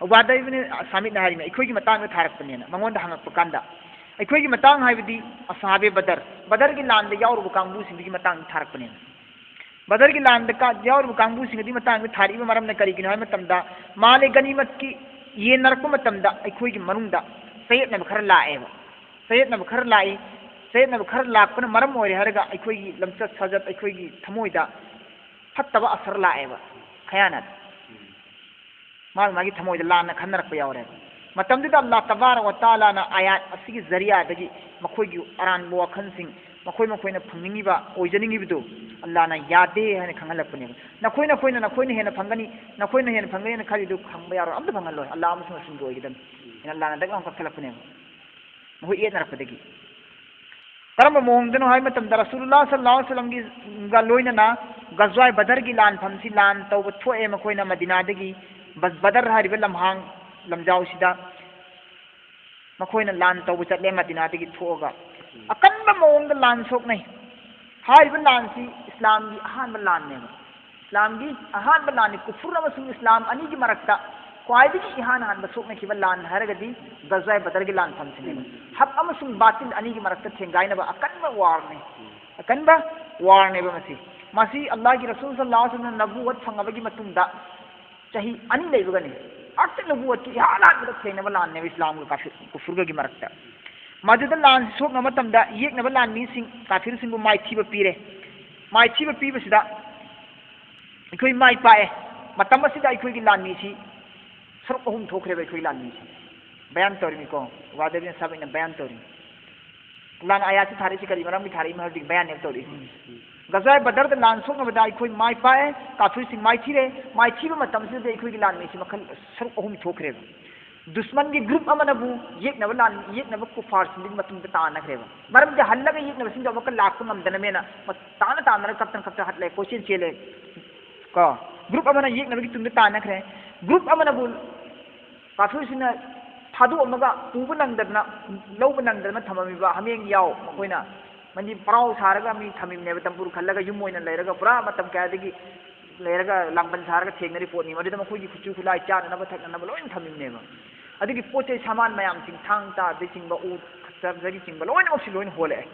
ꯎꯕꯥꯗꯥ ꯏꯕꯅ ꯁꯥꯃꯤꯠꯅ ꯍꯥꯏꯔꯤꯅꯤ, "ꯑꯩꯈꯣꯏꯒꯤ ꯃꯇꯥꯡꯗ ꯊꯥꯔꯛꯄꯅꯦꯅ" ꯃꯉꯣꯟꯗ ꯍꯪꯉꯛꯄ ꯀꯥꯟꯗ, ꯑꯩꯈꯣꯏꯒꯤ ꯃꯇꯥꯡ ꯍꯥꯏꯕꯗꯤ ꯑꯁꯍꯥꯕꯦ ꯕꯗꯔ, ꯕꯗꯔꯒꯤ ꯂꯥꯟꯗ ꯌꯥꯎꯔꯨꯕ ꯀꯥꯡꯕꯨꯁꯤꯡꯗꯨꯒꯤ ꯃꯇꯥꯡꯗ ꯊꯥꯔꯛꯄꯅꯦꯅ꯫ ꯕꯗꯔꯒꯤ ꯂꯥꯟꯗ ꯀꯥ-, ꯌꯥꯎꯔꯤꯕ ꯀꯥꯡꯕꯨꯁꯤꯡ ꯑꯗꯨꯒꯤ ꯃꯇꯥꯡꯗ ꯊꯥꯔꯛꯏꯕ ꯃꯔꯝꯅ ꯀꯔꯤꯒꯤꯅꯣ ꯍꯥꯏꯕ ꯃꯇꯝꯗ, ꯃꯥꯂꯦ ꯒꯅꯤꯃꯠꯀꯤ ꯌꯦꯟꯅꯔꯛꯄ ꯃꯇꯝꯗ ꯑꯩꯈꯣꯏꯒꯤ ꯃꯅꯨꯡꯗ ꯆꯌꯦꯠꯅꯕ ꯈꯔ ꯂꯥꯛꯑꯦꯕ꯫ ꯆꯌꯦꯠꯅꯕ ꯈꯔ ꯂꯥꯛꯏ꯫ ꯆꯌꯦꯠꯅꯕ ꯈꯔ ꯂꯥꯛꯄꯅ ꯃꯔꯝ ꯑꯣꯏꯔꯦ ꯍꯥꯏꯔꯒ ꯑꯩꯈꯣꯏꯒꯤ ꯂꯝꯆꯠ ꯁꯥꯖꯠ, ꯑꯩꯈꯣꯏꯒꯤ ꯊꯃꯣꯏꯗ ꯐꯠꯇꯕ ꯑꯁꯔ ꯂꯥꯛꯑꯦꯕ꯫ ꯈꯌꯥꯅꯠ꯫ ꯃꯥꯒꯤ ꯃꯥꯒꯤ ꯊꯃꯣꯏꯗ ꯂꯥꯟꯅ ꯈꯟꯅꯔꯛꯄ ꯌꯥꯎꯔꯦꯕ꯫ ꯃꯇꯝꯗꯨꯗ ꯑꯜꯂꯥꯍ ꯇꯕꯥꯔꯛ ꯋ ꯇꯥꯂꯥꯅ ꯑꯥꯌꯥꯠ ꯑꯁꯤꯒꯤ ꯖꯔꯤꯌꯥꯗꯒꯤ ꯃꯈꯣꯏꯒꯤ ꯑꯔꯥꯟꯕ ꯋꯥꯈꯜꯁꯤꯡ, ꯃꯈꯣꯏ ꯃꯈꯣꯏꯅ ꯐꯪꯅꯤꯡꯉꯤꯕ, ꯑꯣꯏꯖꯅꯤꯡꯉꯤꯕꯗꯨ ꯑꯜꯂꯥꯍꯅ ꯌꯥꯗꯦ ꯍꯥꯏꯅ ꯈꯪꯍꯜꯂꯛꯄꯅꯦꯕ꯫ "ꯅꯈꯣꯏ ꯅꯈꯣꯏꯅ ꯅꯈꯣꯏꯅ ꯍꯦꯟꯅ ꯐꯪꯒꯅꯤ, ꯅꯈꯣꯏꯅ ꯍꯦꯟꯅ ꯐꯪꯒꯅꯤ" ꯍꯥꯏꯅ ꯈꯜꯂꯤꯗꯨ ꯐꯪꯕ ꯌꯥꯔꯣꯏ, ꯑꯝꯇ ꯐꯪꯍꯜꯂꯣꯏ, ꯑꯜꯂꯥꯍ ꯑꯃꯁꯨꯡ ꯔꯁꯨꯜꯒꯤ ꯑꯣꯏꯒꯗꯕꯅꯤ ꯍꯥꯏꯅ ꯑꯜꯂꯥꯍꯅ ꯗꯛ ꯂꯥꯎꯅ ꯀꯛꯊꯠꯂꯛꯄꯅꯦꯕ꯫ ꯃꯈꯣꯏ ꯌꯦꯠꯅꯔꯛꯄꯗꯒꯤ꯫ ꯀꯔꯝꯕ ꯃꯑꯣꯡꯗꯅꯣ ꯍꯥꯏꯕ ꯃꯇꯝꯗ, ꯔꯁꯨꯂꯨꯜꯂꯥꯍ ꯁꯜꯂꯜꯂꯥꯍꯨ ꯑꯂꯩꯍꯤ ꯋꯁꯜꯂꯝꯒ ꯂꯣꯏꯅꯅ ꯒꯖꯋꯥꯏ ꯕꯗꯔꯒꯤ ꯂꯥꯟꯐꯝꯁꯤ ꯂꯥꯟ ꯇꯧꯕ ꯊꯣꯛꯑꯦ꯫ ꯃꯈꯣꯏꯅ ꯃꯗꯤꯅꯥꯗꯒꯤ ꯕ-, ꯕꯗꯔ ꯍꯥꯏꯔꯤꯕ ꯂꯝꯍꯥꯡ ꯂꯝꯖꯥꯎꯁꯤꯗ ꯃꯈꯣꯏꯅ ꯂꯥꯟ ꯇꯧꯕ ꯆꯠꯂꯦ꯫ ꯃꯗꯤꯅꯥꯗꯒꯤ ꯊꯣꯛꯑꯒ ꯑꯀꯟꯕ ꯃꯑꯣꯡꯗ ꯂꯥꯟ ꯁꯣꯛꯅꯩ꯫ ꯍꯥꯏꯔꯤꯕ ꯂꯥꯟꯁꯤ ꯏꯁꯂꯥꯝꯒꯤ ꯑꯍꯥꯟꯕ ꯂꯥꯟꯅꯦꯕ꯫ ꯏꯁꯂꯥꯝꯒꯤ ꯑꯍꯥꯟꯕ ꯂꯥꯟꯅꯤ꯫ ꯀꯨꯐꯨꯔ ꯑꯃꯁꯨꯡ ꯏꯁꯂꯥꯝ ꯑꯅꯤꯒꯤ ꯃꯔꯛꯇ ꯈ꯭ꯋꯥꯏꯗꯒꯤ ꯏꯍꯥꯟ ꯍꯥꯟꯕ ꯁꯣꯛꯅꯈꯤꯕ ꯂꯥꯟ ꯍꯥꯏꯔꯒꯗꯤ ꯒꯖꯋꯥꯏ ꯕꯗꯔꯒꯤ ꯂꯥꯟꯐꯝꯁꯤꯅꯦꯕ꯫ ꯍꯛ ꯑꯃꯁꯨꯡ ꯕꯥꯇꯤꯜ ꯑꯅꯤꯒꯤ ꯃꯔꯛꯇ ꯊꯦꯡꯒꯥꯏꯅꯕ ꯑꯀꯟꯕ ꯋꯥꯔꯅꯤ, ꯑꯀꯟꯕ ꯋꯥꯔꯅꯦꯕ ꯃꯁꯤ꯫ ꯃꯁꯤ ꯑꯜꯂꯥꯍꯒꯤ ꯔꯁꯨꯜ ꯁꯜꯂꯜꯂꯥꯍꯨ ꯑꯂꯩꯍꯤ ꯋꯁꯜꯂꯝꯅ ꯅꯕꯨꯋꯠ ꯐꯪꯉꯕꯒꯤ ꯃꯇꯨꯡꯗ ꯆꯍꯤ ꯑꯅꯤ ꯂꯩꯕꯒꯅꯤ꯫ ꯑꯛꯇ ꯅꯕꯨꯋꯠꯀꯤ ꯏꯍꯥꯟ ꯍꯥꯟꯕꯗ ꯊꯦꯡꯅꯕ ꯂꯥꯟꯅꯦꯕ ꯏꯁꯂꯥꯝꯒ ꯀꯥꯐꯤꯔ, ꯀꯨꯐꯨꯔꯒꯒꯤ ꯃꯔꯛꯇ꯫ ꯃꯗꯨꯗ ꯂꯥꯟ ꯁꯣꯛꯅꯕ ꯃꯇꯝꯗ ꯌꯦꯛꯅꯕ ꯂꯥꯟꯃꯤꯁꯤꯡ ꯀꯥꯐꯤꯔꯁꯤꯡꯕꯨ ꯃꯥꯏꯊꯤꯕ ꯄꯤꯔꯦ꯫ ꯃꯥꯏꯊꯤꯕ ꯄꯤꯕꯁꯤꯗ ꯑꯩꯈꯣꯏ ꯃꯥꯏ ꯄꯥꯛꯑꯦ꯫ ꯃꯇꯝ ꯑꯁꯤꯗ ꯑꯩꯈꯣꯏꯒꯤ ꯂꯥꯟꯃꯤꯁꯤ ꯁꯔꯨꯛ ꯑꯍꯨꯝ ꯊꯣꯛꯈ꯭ꯔꯦꯕ꯫ ꯑꯩꯈꯣꯏ ꯂꯥꯟꯃꯤꯁꯤ ꯕꯌꯥꯟ ꯇꯧꯔꯤꯅꯤꯀꯣ, ꯋꯥꯗꯕꯤꯅ ꯁꯥꯕ ꯑꯩꯅ ꯕꯌꯥꯟ ꯇꯧꯔꯤ꯫ ꯂꯥꯟ ꯑꯌꯥꯠꯁꯤ ꯊꯥꯔꯛꯏꯁꯤ ꯀꯔꯤ ꯃꯔꯝꯒꯤ ꯊꯥꯔꯛꯏꯅꯣ ꯍꯥꯏꯕꯗꯤ ꯕꯌꯥꯟꯅꯦꯕ ꯇꯧꯔꯛꯏꯁꯤ꯫ ꯒꯖꯋꯥꯏ ꯕꯗꯔꯗ ꯂꯥꯟ ꯁꯣꯛꯅꯕꯗ ꯑꯩꯈꯣꯏ ꯃꯥꯏ ꯄꯥꯛꯑꯦ, ꯀꯥꯐꯤꯔꯁꯤꯡ ꯃꯥꯏꯊꯤꯔꯦ꯫ ꯃꯥꯏꯊꯤꯕ ꯃꯇꯝꯁꯤꯗꯗꯤ ꯑꯩꯈꯣꯏꯒꯤ ꯂꯥꯟꯃꯤꯁꯤ ꯃꯈꯜ ꯁꯔꯨꯛ ꯑꯍꯨꯝ ꯊꯣꯛꯈ꯭ꯔꯦꯕ꯫ ꯗꯨꯁꯃꯟꯒꯤ ꯒ꯭ꯔꯨꯞ ꯑꯃꯅꯕꯨ ꯌꯦꯛꯅꯕ ꯂꯥꯟ, ꯌꯦꯛꯅꯕ ꯀꯨꯐꯥꯔꯁꯤꯡꯗꯨꯒꯤ ꯃꯇꯨꯡꯗ ꯇꯥꯟꯅꯈ꯭ꯔꯦꯕ꯫ ꯃꯔꯝꯗꯤ ꯍꯜꯂꯒ ꯌꯦꯛꯅꯕꯁꯤꯡꯗꯣ ꯑꯃꯨꯛꯀ ꯂꯥꯛꯄ ꯉꯝꯗꯅꯃꯦꯅ ꯃ-, ꯇꯥꯅ ꯇꯥꯅꯔ ꯀꯞꯇꯅ ꯀꯞꯇꯅ ꯍꯠꯂꯦ, ꯀꯣꯏꯆꯦꯟ ꯆꯦꯜꯂꯦ꯫ ꯀꯣ, ꯒ꯭ꯔꯨꯞ ꯑꯃꯅ ꯌꯦꯛꯅꯕꯒꯤ ꯇꯨꯡꯗ ꯇꯥꯟꯅꯈ꯭ꯔꯦ꯫ ꯒ꯭ꯔꯨꯞ ꯑꯃꯅꯕꯨ ꯀꯥꯐꯤꯔꯁꯤꯡꯅ ꯊꯥꯗꯣꯛꯑꯝꯃꯒ ꯄꯨꯕ ꯅꯪꯗꯗꯅ, ꯂꯧꯕ ꯅꯪꯗꯗꯅ ꯊꯝꯃꯝꯃꯤꯕ ꯍꯥꯃꯦꯡ ꯌꯥꯎ, ꯃꯈꯣꯏꯅ ꯃꯅꯤ ꯄꯔꯥꯎ ꯁꯥꯔꯒ ꯃꯤ ꯊꯝꯃꯤꯕꯅꯦꯕ, ꯇꯝꯄꯨꯔ ꯈꯜꯂꯒ ꯌꯨꯝ ꯑꯣꯏꯅ ꯂꯩꯔꯒ ꯄꯨꯔꯥ ꯃꯇꯝ ꯀꯌꯥꯗꯒꯤ ꯂꯩꯔꯒ ꯂꯥꯡꯕꯟ ꯁꯥꯔꯒ ꯊꯦꯡꯅꯔꯤ ꯄꯣꯠꯅꯤ꯫ ꯃꯗꯨꯗ ꯃꯈꯣꯏꯒꯤ ꯈꯨꯠꯁꯨ ꯈꯨꯠꯂꯥꯏ, ꯆꯥꯅꯅꯕ ꯊꯛꯅꯅꯕ ꯂꯣꯏꯅ ꯊꯝꯃꯤꯕꯅꯦꯕ꯫ ꯑꯗꯨꯒꯤ ꯄꯣꯠ ꯆꯩ ꯁꯥꯃꯥꯟ ꯃꯌꯥꯝꯁꯤꯡ, ꯊꯥꯡ ꯇꯥꯗꯒꯤꯆꯤꯡꯕ, ꯎ ꯈꯛꯆꯔꯗꯒꯤꯆꯤꯡꯕ ꯂꯣꯏꯅꯃꯛꯁꯤ ꯂꯣꯏꯅ ꯍꯣꯜꯂꯛꯑꯦ꯫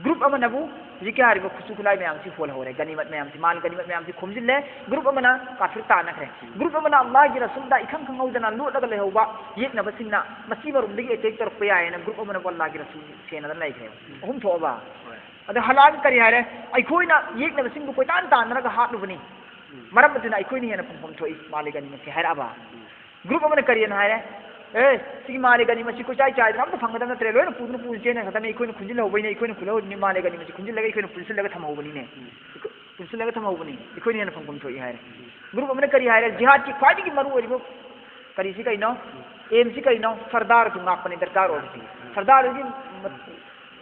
ꯒ꯭ꯔꯨꯞ ꯑꯃꯅꯕꯨ ꯍꯧꯖꯤꯛꯀꯤ ꯍꯥꯏꯔꯤꯕ ꯈꯨꯠꯁꯨ ꯈꯨꯠꯂꯥꯏ ꯃꯌꯥꯝꯁꯤ ꯍꯣꯜꯍꯧꯔꯦ, ꯒꯅꯤꯃꯠ ꯃꯌꯥꯝꯁꯤ, ꯃꯥꯜ ꯒꯅꯤꯃꯠ ꯃꯌꯥꯝꯁꯤ ꯈꯣꯝꯖꯤꯜꯂꯦ꯫ ꯒ꯭ꯔꯨꯞ ꯑꯃꯅ ꯀꯥꯐꯤꯔ ꯇꯥꯟꯅꯈ꯭ꯔꯦ꯫ ꯒ꯭ꯔꯨꯞ ꯑꯃꯅ ꯑꯜꯂꯥꯍꯒꯤ ꯔꯁꯨꯜꯗ ꯏꯈꯪ ꯈꯪꯍꯧꯗꯅ ꯂꯣꯠꯂꯒ ꯂꯩꯍꯧꯕ ꯌꯦꯛꯅꯕꯁꯤꯡꯅ ꯃꯁꯤ ꯃꯔꯨꯝꯗꯒꯤ ꯑꯦꯇꯦꯛ ꯇꯧꯔꯛꯄ ꯌꯥꯏꯌꯦꯅ ꯒ꯭ꯔꯨꯞ ꯑꯃꯅꯕꯨ ꯑꯜꯂꯥꯍꯒꯤ ꯔꯁꯨꯜ ꯁꯦꯟꯅꯗꯅ ꯂꯩꯈ꯭ꯔꯦꯕ꯫ ꯑꯍꯨꯝ ꯊꯣꯛꯑꯕ? ꯑꯗ ꯍꯜꯂꯛꯑꯒ ꯀꯔꯤ ꯍꯥꯏꯔꯦ? ꯑꯩꯈꯣꯏꯅ ꯌꯦꯛꯅꯕꯁꯤꯡꯕꯨ ꯀꯣꯏꯇꯥꯟ ꯇꯥꯟꯅꯔꯒ ꯍꯥꯠꯂꯨꯕꯅꯤ, ꯃꯔꯝ ꯑꯗꯨꯅ ꯑꯩꯈꯣꯏꯅ ꯍꯦꯟꯅ ꯐꯪꯐꯝ ꯊꯣꯛꯏ ꯃꯥꯜꯂꯤ ꯒꯅꯤꯃꯠꯁꯤ ꯍꯥꯏꯔꯛꯑꯕ? ꯒ꯭ꯔꯨꯞ ꯑꯃꯅ ꯀꯔꯤꯅ ꯍꯥꯏꯔꯦ? ꯑꯦ, ꯁꯤꯒꯤ ꯃꯥꯜꯂꯤ ꯒꯅꯤꯃꯠꯁꯤ ꯀꯣꯏꯆꯥꯏ ꯆꯥꯏꯗꯅ ꯑꯝꯇ ꯐꯪꯒꯗꯕ ꯅꯠꯇ꯭ꯔꯦ, ꯂꯣꯏꯅ ꯄꯨꯗꯨꯅ ꯄꯨꯗꯨꯅ ꯆꯦꯟꯅ ꯈꯛꯇꯅꯤ, ꯑꯩꯈꯣꯏꯅ ꯈꯨꯟꯖꯤꯜꯍꯧꯕꯩꯅꯦ, ꯑꯩꯈꯣꯏꯅ ꯈꯨꯜꯍꯧꯔꯤꯕꯅꯤ, ꯃꯥꯜꯂꯤ ꯒꯅꯤꯃꯠꯁꯤ ꯈꯨꯟꯖꯤꯜꯂꯒ ꯑꯩꯈꯣꯏꯅ ꯄꯨꯟꯁꯤꯜꯂꯒ ꯊꯝꯍꯧꯕꯅꯤꯅꯦ, ꯄꯨꯟꯁꯤꯜꯂꯒ ꯊꯝꯍꯧꯕꯅꯤ, ꯑꯩꯈꯣꯏꯅ ꯍꯦꯟꯅ ꯐꯪꯐꯝ ꯊꯣꯛꯏ ꯍꯥꯏꯔꯦ꯫ ꯒ꯭ꯔꯨꯞ ꯑꯃꯅ ꯀꯔꯤ ꯍꯥꯏꯔꯦ? ꯖꯤꯍꯥꯗꯀꯤ ꯈ꯭ꯋꯥꯏꯗꯒꯤ ꯃꯔꯨ ꯑꯣꯏꯔꯤꯕ ꯀꯔꯤꯁꯤ ꯀꯩꯅꯣ? ꯑꯦꯝꯁꯤ ꯀꯩꯅꯣ? ꯁꯔꯗꯥꯔꯗꯨ ꯉꯥꯛꯄꯅꯤ ꯗꯔꯀꯥꯔ ꯑꯣꯏꯔꯤꯁꯤ꯫ ꯁꯔꯗꯥꯔꯗꯨꯒꯤ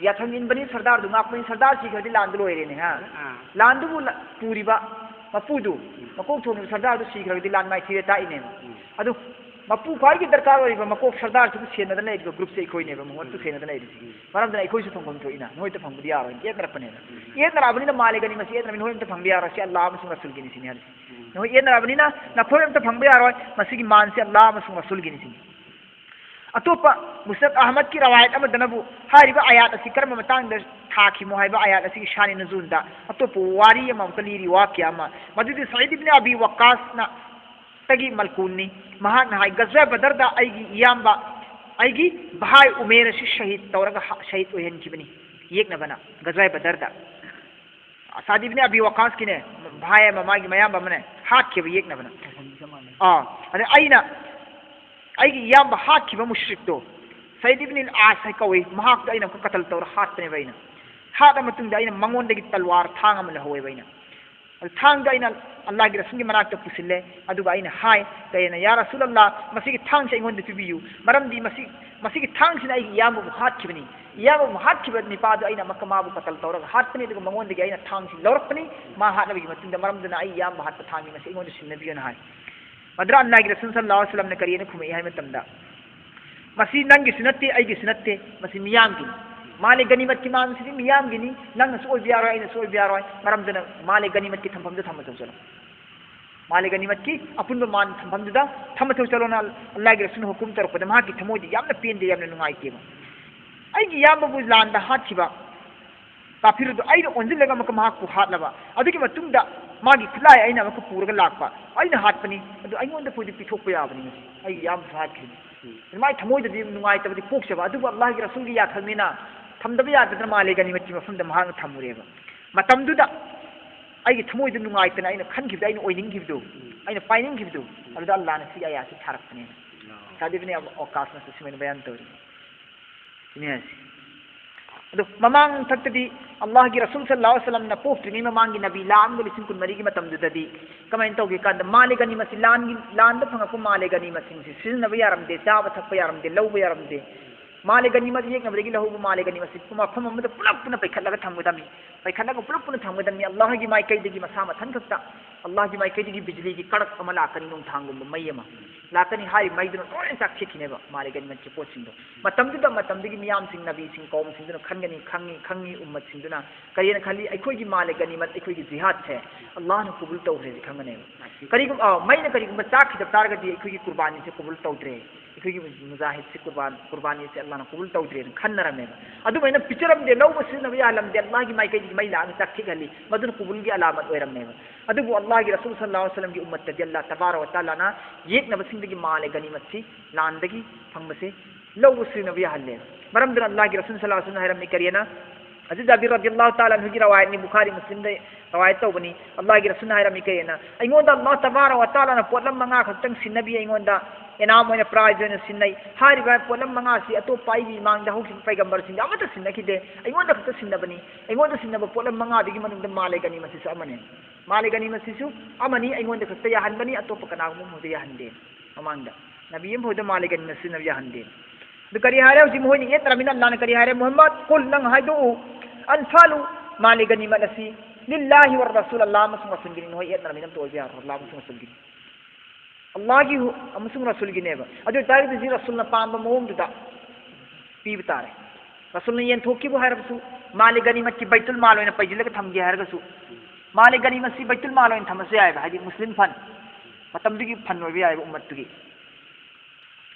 ꯌꯥꯊꯪ ꯏꯟꯕꯅꯤ, ꯁꯔꯗꯥꯔꯗꯨ ꯉꯥꯛꯄꯅꯤ, ꯁꯔꯗꯥꯔ ꯁꯤꯈ꯭ꯔꯗꯤ ꯂꯥꯟꯗꯨ ꯂꯣꯏꯔꯦꯅꯦ, ꯍꯥ? ꯑꯥ꯫ ꯂꯥꯟꯗꯨꯕꯨ ꯂ-, ꯄꯨꯔꯤꯕ ꯃꯄꯨꯗꯨ, ꯎꯝ꯫ ꯃꯀꯣꯛ ꯊꯣꯡꯉꯤꯕ ꯁꯔꯗꯥꯔꯗꯨ ꯁꯤꯈ꯭ꯔꯒꯗꯤ ꯂꯥꯟ ꯃꯥꯏꯊꯤꯔꯦ ꯇꯥꯛꯏꯅꯦꯕ꯫ ꯎꯝ꯫ ꯑꯗꯨ ꯃꯄꯨ ꯈ꯭ꯋꯥꯏꯒꯤ ꯗꯔꯀꯥꯔ ꯑꯣꯏꯔꯤꯕ ꯃꯀꯣꯛ ꯁꯔꯗꯥꯔꯁꯤꯕꯨ ꯁꯦꯟꯅꯗꯅ ꯂꯩꯔꯤꯕ ꯒ꯭ꯔꯨꯞꯁꯦ ꯑꯩꯈꯣꯏꯅꯦꯕ, ꯃꯍꯨꯠꯇꯨ ꯁꯦꯟꯅꯗꯅ ꯂꯩꯔꯤꯁꯦ꯫ ꯎꯝ꯫ ꯃꯔꯝꯗꯨꯅ ꯑꯩꯈꯣꯏꯁꯨ ꯐꯪꯐꯝ ꯊꯣꯛꯏꯅ, ꯅꯣꯏꯗ ꯐꯪꯕꯗꯤ ꯌꯥꯔꯣꯏ, ꯌꯦꯠꯅꯔꯛꯄꯅꯦꯅ꯫ ꯎꯝ꯫ ꯌꯦꯠꯅꯔꯛꯑꯕꯅꯤꯅ ꯃꯥꯜꯂꯤ ꯒꯅꯤꯃꯠꯁꯤ ꯌꯦꯠꯅꯔꯕꯅꯤꯅ ꯅꯣꯏ ꯑꯝꯇ ꯐꯪꯕ ꯌꯥꯔꯣꯏ, ꯁꯤ ꯑꯜꯂꯥꯍ ꯑꯃꯁꯨꯡ ꯔꯁꯨꯜꯒꯤꯅꯤ ꯁꯤꯅꯤ ꯍꯥꯏꯔꯤꯁꯦ꯫ ꯎꯝ꯫ ꯅꯈꯣꯏ ꯌꯦꯠꯅꯔꯕꯅꯤꯅ ꯅꯈꯣꯏ ꯑꯝꯇ ꯐꯪꯕ ꯌꯥꯔꯣꯏ, ꯃꯁꯤꯒꯤ ꯃꯥꯟꯁꯤ ꯑꯜꯂꯥꯍ ꯑꯃꯁꯨꯡ ꯔꯁꯨꯜꯒꯤꯅꯤ ꯁꯤꯅꯤ꯫ ꯑꯇꯣꯞꯄ ꯃꯨꯁꯅꯗ ꯑꯍꯃꯗꯀꯤ ꯔꯋꯥꯌꯠ ꯑꯃꯗꯅꯕꯨ ꯍꯥꯏꯔꯤꯕ ꯑꯌꯥꯠ ꯑꯁꯤ ꯀꯔꯝꯕ ꯃꯇꯥꯡꯗ ꯊꯥꯈꯤꯃꯣ ꯍꯥꯏꯕ ꯑꯌꯥꯠ ꯑꯁꯤꯒꯤ ꯁꯥꯟ ꯅꯨꯖꯨꯜꯗ ꯑꯇꯣꯞꯄ ꯋꯥꯔꯤ ꯑꯃ ꯑꯃꯨꯛꯀ ꯂꯤꯔꯤ, ꯋꯥꯀꯤꯌꯥ ꯑꯃ꯫ ꯃꯗꯨꯗꯤ ꯁꯌꯤꯗ ꯏꯕꯅꯤ ꯑꯕꯤ ꯋꯛꯀꯥꯁꯅ ꯇꯒꯤ ꯃꯜꯀꯨꯜꯅꯤ꯫ ꯃꯍꯥꯛꯅ ꯍꯥꯏ, ꯒꯖꯋꯥ ꯕꯗꯔꯗ ꯑꯩꯒꯤ ꯏꯌꯥꯝꯕ, ꯑꯩꯒꯤ ꯚꯥꯏ ꯎꯃꯦꯔ ꯑꯁꯤ ꯁꯍꯤꯗ ꯇꯧꯔꯒ ꯍ-, ꯁꯍꯤꯗ ꯑꯣꯏꯍꯟꯈꯤꯕꯅꯤ ꯌꯦꯛꯅꯕꯅ, ꯒꯖꯋꯥ ꯕꯗꯔꯗ꯫ ꯁꯥꯗ ꯏꯕꯅꯤ ꯑꯕꯤ ꯋꯛꯀꯥꯁꯀꯤꯅꯦ, ꯚꯥꯏ ꯑꯃ, ꯃꯥꯒꯤ ꯃꯌꯥꯝꯕ ꯑꯃꯅꯦ, ꯍꯥꯠꯈꯤꯕ ꯌꯦꯛꯅꯕꯅ꯫ ꯑꯥ, ꯑꯗ ꯑꯩꯅ ꯑꯩꯒꯤ ꯏꯌꯥꯝꯕ ꯍꯥꯠꯈꯤꯕ ꯃꯨꯁ꯭ꯔꯤꯛꯇꯣ, ꯁꯩꯗ ꯏꯕꯅꯤꯜ ꯑꯥꯁ ꯍꯥꯏ ꯀꯧꯏ, ꯃꯍꯥꯛꯇꯣ ꯑꯩꯅ ꯑꯃꯨꯛꯀ ꯀꯇꯜ ꯇꯧꯔ ꯍꯥꯠꯄꯅꯦꯕ꯫ ꯑꯩꯅ ꯍꯥꯠꯂ ꯃꯇꯨꯡꯗ ꯑꯩꯅ ꯃꯉꯣꯟꯗꯒꯤ ꯇꯜꯋꯥꯔ, ꯊꯥꯡ ꯑꯃ ꯂꯧꯍꯧꯋꯦꯕ꯫ ꯑꯩꯅ ꯑꯗꯨ ꯊꯥꯡꯗꯣ ꯑꯩꯅ ꯑꯜꯂꯥꯍꯒꯤ ꯔꯁꯨꯜꯒꯤ ꯃꯅꯥꯛꯇ ꯄꯨꯁꯤꯜꯂꯦ, ꯑꯗꯨꯒ ꯑꯩꯅ ꯍꯥꯏ, ꯀꯩꯅ, "ꯌꯥ ꯔꯁꯨꯜ ꯑꯜꯂꯥꯍ, ꯃꯁꯤꯒꯤ ꯊꯥꯡꯁꯦ ꯑꯩꯉꯣꯟꯗ ꯄꯤꯕꯤꯌꯨ, ꯃꯔꯝꯗꯤ ꯃꯁꯤ, ꯃꯁꯤꯒꯤ ꯊꯥꯡꯁꯤꯅ ꯑꯩꯒꯤ ꯏꯌꯥꯝꯕꯕꯨ ꯍꯥꯠꯈꯤꯕꯅꯤ꯫ ꯏꯌꯥꯝꯕꯕꯨ ꯍꯥꯠꯈꯤꯕ ꯅꯤꯄꯥꯗꯨ ꯑꯩꯅ ꯑꯃꯨꯛꯀ ꯃꯥꯕꯨ ꯀꯇꯜ ꯇꯧꯔꯒ ꯍꯥꯠꯄꯅꯤ, ꯑꯗꯨꯒ ꯃꯉꯣꯟꯗꯒꯤ ꯑꯩꯅ ꯊꯥꯡꯁꯤ ꯂꯧꯔꯛꯄꯅꯤ꯫ ꯃꯥ ꯍꯥꯠꯅꯕꯒꯤ ꯃꯇꯨꯡꯗ, ꯃꯔꯝꯗꯨꯅ ꯑꯩ ꯏꯌꯥꯝꯕ ꯍꯥꯠꯄ ꯊꯥꯡꯅꯤ, ꯃꯁꯤ ꯑꯩꯉꯣꯟꯗ ꯁꯤꯟꯅꯕꯤꯌꯨꯅ" ꯍꯥꯏ꯫ ꯑꯗꯨꯗ ꯑꯜꯂꯥꯍꯒꯤ ꯔꯁꯨꯜ ꯁꯜꯂꯜꯂꯥꯍꯨ ꯑꯂꯩꯍꯤ ꯋꯁꯜꯂꯝꯅ ꯀꯔꯤꯅ ꯈꯨꯝꯃꯛꯏ ꯍꯥꯏꯕ ꯃꯇꯝꯗ, "ꯃꯁꯤ ꯅꯪꯒꯤꯁꯨ ꯅꯠꯇꯦ, ꯑꯩꯒꯤꯁꯨ ꯅꯠꯇꯦ, ꯃꯁꯤ ꯃꯤꯌꯥꯝꯒꯤꯅꯤ꯫ ꯃꯥꯂꯦ ꯒꯅꯤꯃꯠꯀꯤ ꯃꯥꯜꯁꯤꯗꯤ ꯃꯤꯌꯥꯝꯒꯤꯅꯤ, ꯅꯪꯅꯁꯨ ꯑꯣꯏꯕ ꯌꯥꯔꯣꯏ, ꯑꯩꯅꯁꯨ ꯑꯣꯏꯕ ꯌꯥꯔꯣꯏ, ꯃꯔꯝꯗꯨꯅ ꯃꯥꯂꯦ ꯒꯅꯤꯃꯠꯀꯤ ꯊꯝꯐꯝꯗꯨ ꯊꯝꯃ ꯆꯠꯂꯣ꯫ ꯃꯥꯂꯦ ꯒꯅꯤꯃꯠꯀꯤ ꯑꯄꯨꯟꯕ ꯃꯥꯜ ꯊꯝꯐꯝꯗꯨꯗ ꯊꯝꯃ ꯆꯠꯂꯣꯅ" ꯑꯜꯂꯥꯍꯒꯤ ꯔꯁꯨꯜꯅ ꯍꯨꯀꯨꯝ ꯇꯧꯔꯛꯄꯗ, ꯃꯍꯥꯛꯀꯤ ꯊꯃꯣꯏꯗ ꯌꯥꯝꯅ ꯄꯦꯟꯗꯦ, ꯌꯥꯝꯅ ꯅꯨꯡꯉꯥꯏꯇꯦꯕ꯫ ꯑꯩꯒꯤ ꯏꯌꯥꯝꯕꯕꯨ ꯂꯥꯟꯗ ꯍꯥꯠꯈꯤꯕ ꯀꯥꯐꯤꯔꯗꯨ ꯑꯩꯅ ꯑꯣꯟꯁꯤꯜꯂꯒ ꯑꯃꯨꯛꯀ ꯃꯍꯥꯛꯄꯨ ꯍꯥꯠꯂꯕ, ꯑꯗꯨꯒꯤ ꯃꯇꯨꯡꯗ ꯃꯥꯒꯤ ꯈꯨꯠꯂꯥꯏ ꯑꯩꯅ ꯑꯃꯨꯛꯀ ꯄꯨꯔꯒ ꯂꯥꯛꯄ, ꯑꯩꯅ ꯍꯥꯠꯄꯅꯤ, ꯑꯗꯨ ꯑꯩꯉꯣꯟꯗ ꯐꯥꯎꯗꯤ ꯄꯤꯊꯣꯛꯄ ꯌꯥꯕꯅꯤ, ꯉꯁꯤ ꯑꯩꯒꯤ ꯏꯌꯥꯝꯕꯁꯨ ꯍꯥꯠꯈ꯭ꯔꯤꯅꯤ꯫ ꯃꯥꯒꯤ ꯊꯃꯣꯏꯗꯗꯤ ꯅꯨꯡꯉꯥꯏꯇꯕꯗꯤ ꯄꯣꯛꯆꯕ, ꯑꯗꯨꯕꯨ ꯑꯜꯂꯥꯍꯒꯤ ꯔꯁꯨꯜꯒꯤ ꯌꯥꯊꯪꯅꯤꯅ ꯊꯝꯗꯕ ꯌꯥꯗꯗꯅ ꯃꯥꯂꯦ ꯒꯅꯤꯃꯠꯀꯤ ꯃꯐꯝꯗ ꯃꯍꯥꯛꯅ ꯊꯝꯃꯨꯔꯦꯕ꯫ ꯃꯇꯝꯗꯨꯗ ꯑꯩꯒꯤ ꯊꯃꯣꯏꯗ ꯅꯨꯡꯉꯥꯏꯇꯅ ꯑꯩꯅ ꯈꯟꯈꯤꯕꯗꯣ, ꯑꯩꯅ ꯑꯣꯏꯅꯤꯡꯈꯤꯕꯗꯣ, ꯑꯩꯅ ꯄꯥꯏꯅꯤꯡꯈꯤꯕꯗꯣ, ꯑꯗꯨꯗ ꯑꯜꯂꯥꯍꯅ ꯁꯤ ꯑꯌꯥꯠꯁꯤ ꯊꯥꯔꯛꯄꯅꯦꯕ꯫ ꯁꯥꯗ ꯏꯕꯅꯤ ꯋꯥꯛꯀꯥꯁꯅꯁꯨ ꯁꯨꯃꯥꯏꯅ ꯕꯌꯥꯟ ꯇꯧꯔꯤ꯫ ꯁꯤꯅꯤ ꯍꯥꯏꯁꯦ꯫ ꯑꯗꯣ ꯃꯃꯥꯡ ꯊꯛꯇꯗꯤ ꯑꯜꯂꯥꯍꯒꯤ ꯔꯁꯨꯜ ꯁꯜꯂꯜꯂꯥꯍꯨ ꯑꯂꯩꯍꯤ ꯋꯁꯜꯂꯝꯅ ꯄꯣꯛꯇ꯭ꯔꯤꯉꯩ ꯃꯃꯥꯡꯒꯤ ꯅꯕꯤ ꯂꯥꯛꯑꯝꯒ ꯂꯤꯁꯤꯡ ꯀꯨꯟꯃꯔꯤꯒꯤ ꯃꯇꯝꯗꯨꯗꯗꯤ ꯀꯃꯥꯏꯅ ꯇꯧꯒꯦ ꯀꯥꯟꯗ, ꯃꯥꯂꯦ ꯒꯅꯤꯃꯠꯁꯤ ꯂꯥꯟꯒꯤ, ꯂꯥꯟꯗ ꯐꯪꯉꯛꯄ ꯃꯥꯂꯦ ꯒꯅꯤꯃꯠꯁꯤꯡꯁꯤ ꯁꯤꯖꯤꯟꯅꯕ ꯌꯥꯔꯝꯗꯦ, ꯆꯥꯕ ꯊꯛꯄ ꯌꯥꯔꯝꯗꯦ, ꯂꯧꯕ ꯌꯥꯔꯝꯗꯦ꯫ ꯃꯥꯂꯦ ꯒꯅꯤꯃꯠ ꯌꯦꯛꯅꯕꯗꯒꯤ ꯂꯧꯍꯧꯕ ꯃꯥꯂꯦ ꯒꯅꯤꯃꯠꯁꯤ ꯃꯐꯝ ꯑꯃꯗ ꯄꯨꯂꯞ ꯄꯨꯟꯅ ꯄꯩꯈꯠꯂꯒ ꯊꯝꯒꯗꯕꯅꯤ꯫ ꯄꯩꯈꯠꯂꯒ ꯄꯨꯂꯞ ꯄꯨꯟꯅ ꯊꯝꯒꯗꯕꯅꯤ꯫ ꯑꯜꯂꯥꯍꯒꯤ ꯃꯥꯏꯀꯩꯗꯒꯤ ꯃꯁꯥ ꯃꯊꯟ ꯈꯛꯇ, ꯑꯜꯂꯥꯍꯒꯤ ꯃꯥꯏꯀꯩꯗꯒꯤ ꯕꯤꯖꯂꯤꯒꯤ ꯀꯔꯛ ꯑꯃ ꯂꯥꯛꯀꯅꯤ, ꯅꯣꯡꯊꯥꯡꯒꯨꯝꯕ ꯃꯩ ꯑꯃ ꯂꯥꯛꯀꯅꯤ꯫ ꯍꯥꯏꯔꯤꯕ ꯃꯩꯗꯨꯅ ꯂꯣꯏꯅ ꯆꯥꯛꯊꯦꯛꯈꯤꯅꯦꯕ ꯃꯥꯂꯦ ꯒꯅꯤꯃꯠꯀꯤ ꯄꯣꯠꯁꯤꯡꯗꯣ꯫ ꯃꯇꯝꯗꯨꯗ, ꯃꯇꯝꯗꯨꯒꯤ ꯃꯤꯌꯥꯝꯁꯤꯡ, ꯅꯕꯤꯁꯤꯡ, ꯀꯧꯝꯁꯤꯡꯗꯨꯅ ꯈꯟꯒꯅꯤ, ꯈꯪꯉꯤ, ꯈꯪꯉꯤ, ꯎꯝꯃꯠꯁꯤꯡꯗꯨꯅ ꯀꯔꯤꯅ ꯈꯜꯂꯤ? ꯑꯩꯈꯣꯏꯒꯤ ꯃꯥꯂꯦ ꯒꯅꯤꯃꯠ, ꯑꯩꯈꯣꯏꯒꯤ ꯖꯤꯍꯥꯗꯁꯦ ꯑꯜꯂꯥꯍꯅ ꯀꯕꯨꯜ ꯇꯧꯈ꯭ꯔꯦꯁꯦ ꯈꯪꯒꯅꯦꯕ꯫ ꯀꯔꯤꯒꯨꯝꯕ, ꯑ, ꯃꯩꯅ ꯀꯔꯤꯒꯨꯝꯕ ꯆꯥꯛꯈꯤꯗꯕ ꯇꯥꯔꯒꯗꯤ ꯑꯩꯈꯣꯏꯒꯤ ꯀꯨꯔꯕꯥꯅꯤꯁꯦ ꯀꯕꯨꯜ ꯇꯧꯗ꯭ꯔꯦ, ꯑꯩꯈꯣꯏꯒꯤ ꯃꯨꯖꯥꯍꯤꯗꯁꯦ ꯀꯨꯔꯕꯥꯟ, ꯀꯨꯔꯕꯥꯅꯤꯁꯦ ꯑꯜꯂꯥꯍꯅ ꯀꯕꯨꯜ ꯇꯧꯗ꯭ꯔꯦꯅ ꯈꯟꯅꯔꯝꯃꯦꯕ꯫ ꯑꯗꯨꯃꯥꯏꯅ ꯄꯤꯖꯔꯝꯗꯦ, ꯂꯧꯕ ꯁꯤꯖꯤꯟꯅꯕ ꯌꯥꯍꯜꯂꯝꯗꯦ, ꯑꯜꯂꯥꯍꯒꯤ ꯃꯥꯏꯀꯩꯗꯒꯤ ꯃꯩ ꯂꯥꯛꯑꯒ ꯆꯥꯛꯊꯦꯛꯍꯜꯂꯤ, ꯃꯗꯨꯅ ꯀꯕꯨꯜꯒꯤ ꯑꯂꯥꯃꯠ ꯑꯣꯏꯔꯝꯃꯦꯕ꯫ ꯑꯗꯨꯕꯨ ꯑꯜꯂꯥꯍꯒꯤ ꯔꯁꯨꯜ ꯁꯜꯂꯜꯂꯥꯍꯨ ꯑꯂꯩꯍꯤ ꯋꯁꯜꯂꯝꯒꯤ ꯎꯝꯃꯠꯇꯗꯤ ꯑꯜꯂꯥꯍ ꯇꯕꯥꯔꯛ ꯋ ꯇꯥꯂꯥꯅ ꯌꯦꯛꯅꯕꯁꯤꯡꯗꯒꯤ ꯃꯥꯂꯦ ꯒꯅꯤꯃꯠꯁꯤ ꯂꯥꯟꯗꯒꯤ ꯐꯪꯕꯁꯦ ꯂꯧꯕ ꯁꯤꯖꯤꯟꯅꯕ ꯌꯥꯍꯜꯂꯦ꯫ ꯃꯔꯝꯗꯨꯅ ꯑꯜꯂꯥꯍꯒꯤ ꯔꯁꯨꯜ ꯁꯜꯂꯜꯂꯥꯍꯨ ꯑꯂꯩꯍꯤ ꯋꯁꯜꯂꯝꯅ ꯍꯥꯏꯔꯝꯃꯤ, ꯀꯔꯤꯅ? ꯑꯗꯨ ꯖꯥꯕꯤꯔ ꯔꯗꯤꯌꯜꯂꯥꯍꯨ ꯇꯥꯂꯥ ꯑꯟꯍꯨꯒꯤ ꯔꯋꯥꯌꯠꯅꯤ, ꯕꯨꯈꯥꯔꯤ ꯃꯨꯁꯂꯤꯝꯗ ꯔꯋꯥꯌꯠ ꯇꯧꯕꯅꯤ꯫ ꯑꯜꯂꯥꯍꯒꯤ ꯔꯁꯨꯜꯅ ꯍꯥꯏꯔꯝꯃꯤ ꯀꯩ ꯍꯥꯏꯅ, "ꯑꯩꯉꯣꯟꯗ ꯑꯜꯂꯥꯍ ꯇꯕꯥꯔꯛ ꯋ ꯇꯥꯂꯥꯅ ꯄꯣꯠꯂꯝ ꯃꯉꯥ ꯈꯛꯇꯪ ꯁꯤꯟꯅꯕꯤ, ꯑꯩꯉꯣꯟꯗ ꯏꯅꯥꯝ ꯑꯣꯏꯅ, ꯄ꯭ꯔꯥꯏꯖ ꯑꯣꯏꯅ ꯁꯤꯟꯅꯩ꯫ ꯍꯥꯏꯔꯤꯕ ꯄꯣꯠꯂꯝ ꯃꯉꯥꯁꯤ ꯑꯇꯣꯞꯄ ꯑꯩꯒꯤ ꯏꯃꯥꯡꯗ ꯍꯧꯈꯤꯕ ꯄꯩꯒꯝꯕꯔꯁꯤꯡꯗ ꯑꯃꯠꯇ ꯁꯤꯟꯅꯈꯤꯗꯦ, ꯑꯩꯉꯣꯟꯗ ꯈꯛꯇ ꯁꯤꯟꯅꯕꯅꯤ꯫ ꯑꯩꯉꯣꯟꯗ ꯁꯤꯟꯅꯕ ꯄꯣꯠꯂꯝ ꯃꯉꯥꯗꯨꯒꯤ ꯃꯅꯨꯡꯗ ꯃꯥꯂꯦ ꯒꯅꯤꯃꯠꯁꯤꯁꯨ ꯑꯃꯅꯤ꯫ ꯃꯥꯂꯦ ꯒꯅꯤꯃꯠꯁꯤꯁꯨ ꯑꯃꯅꯤ, ꯑꯩꯉꯣꯟꯗ ꯈꯛꯇ ꯌꯥꯍꯟꯕꯅꯤ, ꯑꯇꯣꯞꯄ ꯀꯅꯥꯒꯨꯝꯕ ꯑꯃꯐꯥꯎꯗ ꯌꯥꯍꯟꯗꯦ꯫ ꯃꯃꯥꯡꯗ ꯅꯕꯤ ꯑꯃꯐꯥꯎꯗ ꯃꯥꯂꯦ ꯒꯅꯤꯃꯠ ꯁꯤꯖꯤꯟꯅꯕ ꯌꯥꯍꯟꯗꯦ"꯫ ꯑꯗꯨ ꯀꯔꯤ ꯍꯥꯏꯔꯦ? ꯍꯧꯖꯤꯛ ꯃꯈꯣꯏꯅ ꯌꯦꯠꯅꯔꯕꯅꯤꯅ ꯑꯜꯂꯥꯍꯅ ꯀꯔꯤ ꯍꯥꯏꯔꯦ? "ꯃꯨꯍꯝꯃꯗ, ꯀꯨꯜ, ꯅꯪ ꯍꯥꯏꯗꯣꯛꯎ, ꯑꯜꯐꯥꯂꯨ, ꯃꯥꯂꯦ ꯒꯅꯤꯃꯠ ꯑꯁꯤ, ꯂꯤꯜꯂꯥꯍꯤ ꯋ ꯔꯁꯨꯜ, ꯑꯜꯂꯥꯍ ꯑꯃꯁꯨꯡ ꯔꯁꯨꯜꯒꯤꯅꯤ꯫ ꯅꯈꯣꯏ ꯌꯦꯠꯅꯔꯕꯅꯤꯅ ꯑꯝꯇ ꯑꯣꯏꯕ ꯌꯥꯔꯣꯏ, ꯑꯜꯂꯥꯍ ꯑꯃꯁꯨꯡ ꯔꯁꯨꯜꯒꯤꯅꯤ꯫ ꯑꯜꯂꯥꯍꯒꯤ ꯍꯨ-, ꯑꯃꯁꯨꯡ ꯔꯁꯨꯜꯒꯤꯅꯦꯕ꯫ ꯑꯗꯨ ꯑꯣꯏꯇꯥꯔꯒꯗꯤ ꯍꯧꯖꯤꯛ ꯔꯁꯨꯜꯅ ꯄꯥꯝꯕ ꯃꯑꯣꯡꯗꯨꯗ ꯄꯤꯕ ꯇꯥꯔꯦ꯫ ꯔꯁꯨꯜꯅ ꯌꯦꯟꯊꯣꯛꯈꯤꯕ ꯍꯥꯏꯔꯕꯁꯨ, ꯃꯥꯂꯦ ꯒꯅꯤꯃꯠꯀꯤ ꯕꯩꯇꯨꯜ ꯃꯥꯜ ꯑꯣꯏꯅ ꯄꯩꯁꯤꯜꯂꯒ ꯊꯝꯒꯦ ꯍꯥꯏꯔꯒꯁꯨ, ꯃꯥꯂꯦ ꯒꯅꯤꯃꯠꯁꯤ ꯕꯩꯇꯨꯜ ꯃꯥꯜ ꯑꯣꯏꯅ ꯊꯝꯃꯁꯨ ꯌꯥꯏꯑꯕ, ꯍꯥꯏꯗꯤ ꯃꯨꯁꯂꯤꯝ ꯐꯟ, ꯃꯇꯝꯗꯨꯒꯤ ꯐꯟ ꯑꯣꯏꯕ ꯌꯥꯏꯑꯕ, ꯎꯝꯃꯠꯇꯨꯒꯤ꯫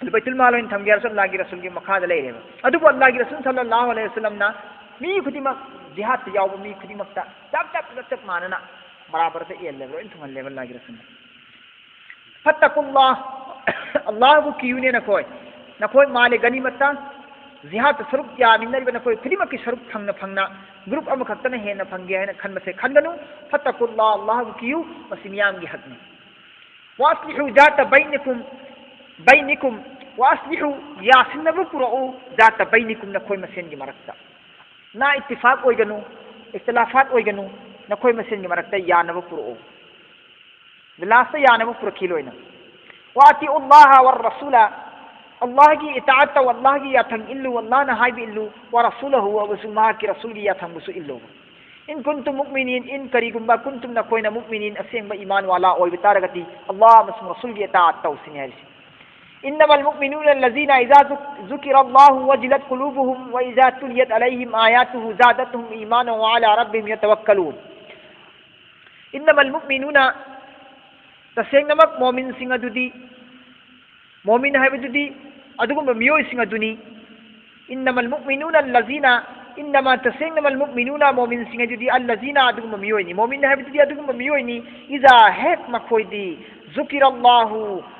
ꯑꯗꯨ ꯕꯩꯇꯨꯜ ꯃꯥꯜ ꯑꯣꯏꯅ ꯊꯝꯒꯦ ꯍꯥꯏꯔꯁꯨ ꯑꯜꯂꯥꯍꯒꯤ ꯔꯁꯨꯜꯒꯤ ꯃꯈꯥꯗ ꯂꯩꯔꯦꯕ꯫ ꯑꯗꯨꯕꯨ ꯑꯜꯂꯥꯍꯒꯤ ꯔꯁꯨꯜ ꯁꯜꯂꯜꯂꯥꯍꯨ ꯑꯂꯩꯍꯤ ꯋꯁꯜꯂꯝꯅ ꯃꯤ ꯈꯨꯗꯤꯡꯃꯛ, ꯖꯤꯍꯥꯗꯇ ꯌꯥꯎꯕ ꯃꯤ ꯈꯨꯗꯤꯡꯃꯛꯇ ꯆꯞ ꯆꯞ, ꯆꯞ ꯆꯞ ꯃꯥꯟꯅꯅ ꯕꯔꯥꯕꯔꯗ ꯌꯦꯜꯂꯦꯕ, ꯂꯣꯏꯅ ꯊꯨꯡꯍꯜꯂꯦꯕ ꯑꯜꯂꯥꯍꯒꯤ ꯔꯁꯨꯜꯅ꯫ "ꯐꯠꯇꯀꯨꯜꯂꯥꯍ", ꯑꯜꯂꯥꯍꯕꯨ ꯀꯤꯌꯨꯅꯦ ꯅꯈꯣꯏ꯫ ꯅꯈꯣꯏ ꯃꯥꯂꯦ ꯒꯅꯤꯃꯠꯇ, ꯖꯤꯍꯥꯗꯇ ꯁꯔꯨꯛ ꯌꯥꯃꯤꯟꯅꯔꯤꯕ ꯅꯈꯣꯏ ꯈꯨꯗꯤꯡꯃꯛꯀꯤ ꯁꯔꯨꯛ ꯊꯪꯅ ꯐꯪꯅ, ꯒ꯭ꯔꯨꯞ ꯑꯃꯈꯛꯇꯅ ꯍꯦꯟꯅ ꯐꯪꯒꯦ ꯍꯥꯏꯅ ꯈꯟꯕꯁꯦ ꯈꯟꯒꯅꯨ꯫ "ꯐꯠꯇꯀꯨꯜꯂꯥꯍ", ꯑꯜꯂꯥꯍꯕꯨ ꯀꯤꯌꯨ, ꯃꯁꯤ ꯃꯤꯌꯥꯝꯒꯤ ꯍꯛꯅꯤ꯫ "ꯋꯥꯁꯂꯤꯍꯨ ꯖꯥꯇ ꯕꯩꯅꯤꯀꯨꯝ", ꯕꯩꯅꯤꯀꯨꯝ, "ꯋꯥꯁꯂꯤꯍꯨ", ꯌꯥꯁꯤꯟꯅꯕ ꯄꯨꯔꯛꯎ, "ꯖꯥꯇ ꯕꯩꯅꯤꯀꯨꯝ", ꯅꯈꯣꯏ ꯃꯁꯦꯟꯒꯤ ꯃꯔꯛꯇ꯫ ꯅꯥ ꯏꯠꯇꯤꯐꯥꯛ ꯑꯣꯏꯒꯅꯨ, ꯏꯈꯇꯤꯂꯥꯐꯥꯠ ꯑꯣꯏꯒꯅꯨ, ꯅꯈꯣꯏ ꯃꯁꯦꯟꯒꯤ ꯃꯔꯛꯇ ꯌꯥꯅꯕ ꯄꯨꯔꯛꯎ꯫ ꯂꯥꯁꯇ ꯌꯥꯅꯕ ꯄꯨꯔꯛꯈꯤ ꯂꯣꯏꯅ꯫ "ꯋꯥ ꯑꯇꯤꯎ ꯑꯜꯂꯥꯍ ꯋꯥ ꯔꯁꯨꯂ", ꯑꯜꯂꯥꯍꯒꯤ ꯏꯇꯥꯑꯠ ꯇꯧ, ꯑꯜꯂꯥꯍꯒꯤ ꯌꯥꯊꯪ ꯏꯜꯂꯨ, ꯑꯜꯂꯥꯍꯅ ꯍꯥꯏꯕ ꯏꯜꯂꯨ, "ꯋꯥ ꯔꯁꯨꯂꯍꯨ", ꯑꯃꯁꯨꯡ ꯃꯍꯥꯛꯀꯤ ꯔꯁꯨꯜꯒꯤ ꯌꯥꯊꯪꯕꯨꯁꯨ ꯏꯜꯂꯨ꯫ "ꯏꯟ ꯀꯨꯟꯇꯨꯝ ꯃꯨꯑꯃꯤꯅꯤꯟ", ꯏꯟ ꯀꯔꯤꯒꯨꯝꯕ, "ꯀꯨꯟꯇꯨꯝ", ꯅꯈꯣꯏꯅ, "ꯃꯨꯑꯃꯤꯅꯤꯟ", ꯑꯁꯦꯡꯕ ꯏꯃꯥꯟ ꯋꯥꯂꯥ ꯑꯣꯏꯕ ꯇꯥꯔꯒꯗꯤ, ꯑꯜꯂꯥꯍ ꯑꯃꯁꯨꯡ ꯔꯁꯨꯜꯒꯤ ꯏꯇꯥꯑꯠ ꯇꯧꯁꯤꯅꯤ ꯍꯥꯏꯔꯤꯁꯤ꯫ "إنما المؤمنون الذين إذا ذك-، ذكر الله وجلت قلوبهم وإذا تليت عليهم آياته زادتهم إيمانا وعلى ربهم يتوكلون." "إنما المؤمنون", ꯇꯁꯦꯡꯅꯃꯛ ꯃꯣꯃꯤꯟꯁꯤꯡ ꯑꯗꯨꯗꯤ, ꯃꯣꯃꯤꯟ ꯍꯥꯏꯕꯗꯨꯗꯤ ꯑꯗꯨꯒꯨꯝꯕ ꯃꯤꯑꯣꯏꯁꯤꯡ ꯑꯗꯨꯅꯤ꯫ "إنما المؤمنون الذين", "إنما", ꯇꯁꯦꯡꯅꯃꯛ, "المؤمنون", ꯃꯣꯃꯤꯟꯁꯤꯡ ꯑꯗꯨꯗꯤ, "الذين", ꯑꯗꯨꯒꯨꯝꯕ ꯃꯤꯑꯣꯏꯅꯤ꯫ ꯃꯣꯃꯤꯟ ꯍꯥꯏꯕꯗꯨꯗꯤ ꯑꯗꯨꯒꯨꯝꯕ ꯃꯤꯑꯣꯏꯅꯤ꯫ "إذا", ꯍꯦꯛ ꯃꯈꯣꯏꯗꯤ, ذكر الله,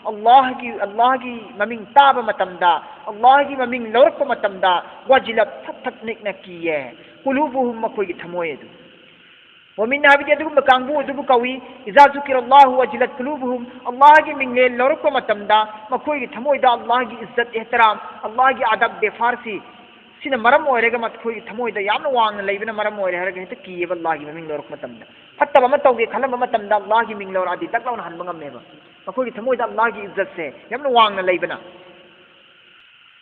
ꯑꯜꯂꯥꯍꯒꯤ, ꯑꯜꯂꯥꯍꯒꯤ ꯃꯃꯤꯡ ꯇꯥꯕ ꯃꯇꯝꯗ, ꯑꯜꯂꯥꯍꯒꯤ ꯃꯃꯤꯡ ꯂꯧꯔꯛꯄ ꯃꯇꯝꯗ, وجلت, ꯊꯛ ꯊꯛ ꯅꯤꯛꯅ ꯀꯤꯌꯦ, قلوبهم, ꯃꯈꯣꯏꯒꯤ ꯊꯃꯣꯏ ꯑꯗꯨ꯫ ومن, ꯍꯥꯏꯕꯗꯤ ꯑꯗꯨꯒꯨꯝꯕ ꯀꯥꯡꯕꯨ ꯑꯗꯨꯕꯨ ꯀꯧꯏ, إذا ذكر الله وجلت قلوبهم, ꯑꯜꯂꯥꯍꯒꯤ ꯃꯤꯡꯂꯦꯟ ꯂꯧꯔꯛꯄ ꯃꯇꯝꯗ ꯃꯈꯣꯏꯒꯤ ꯊꯃꯣꯏꯗ ꯑꯜꯂꯥꯍꯒꯤ ꯏꯖꯠ, ꯏꯍꯇꯔꯥꯝ, ꯑꯜꯂꯥꯍꯒꯤ ꯑꯗꯕ, ꯕꯦꯐꯥꯔꯁꯤ, ꯁꯤꯅ ꯃꯔꯝ ꯑꯣꯏꯔꯒ ꯃꯈꯣꯏꯒꯤ ꯊꯃꯣꯏꯗ ꯌꯥꯝꯅ ꯋꯥꯡꯅ ꯂꯩꯕꯅ ꯃꯔꯝ ꯑꯣꯏꯔꯦ ꯍꯥꯏꯔꯒ ꯍꯦꯛꯇ ꯀꯤꯌꯦꯕ ꯑꯜꯂꯥꯍꯒꯤ ꯃꯃꯤꯡ ꯂꯧꯔꯛꯄ ꯃꯇꯝꯗ꯫ ꯐꯠꯇꯕ ꯑꯃ ꯇꯧꯒꯦ ꯈꯜꯂꯝꯕ ꯃꯇꯝꯗ ꯑꯜꯂꯥꯍꯒꯤ ꯃꯤꯡ ꯂꯧꯔꯛꯑꯗꯤ ꯗꯛ ꯂꯥꯎꯅ ꯍꯟꯕ ꯉꯝꯃꯦꯕ꯫ ꯃꯈꯣꯏꯒꯤ ꯊꯃꯣꯏꯗ ꯑꯜꯂꯥꯍꯒꯤ ꯏꯖꯠꯁꯦ ꯌꯥꯝꯅ ꯋꯥꯡꯅ ꯂꯩꯕꯅ꯫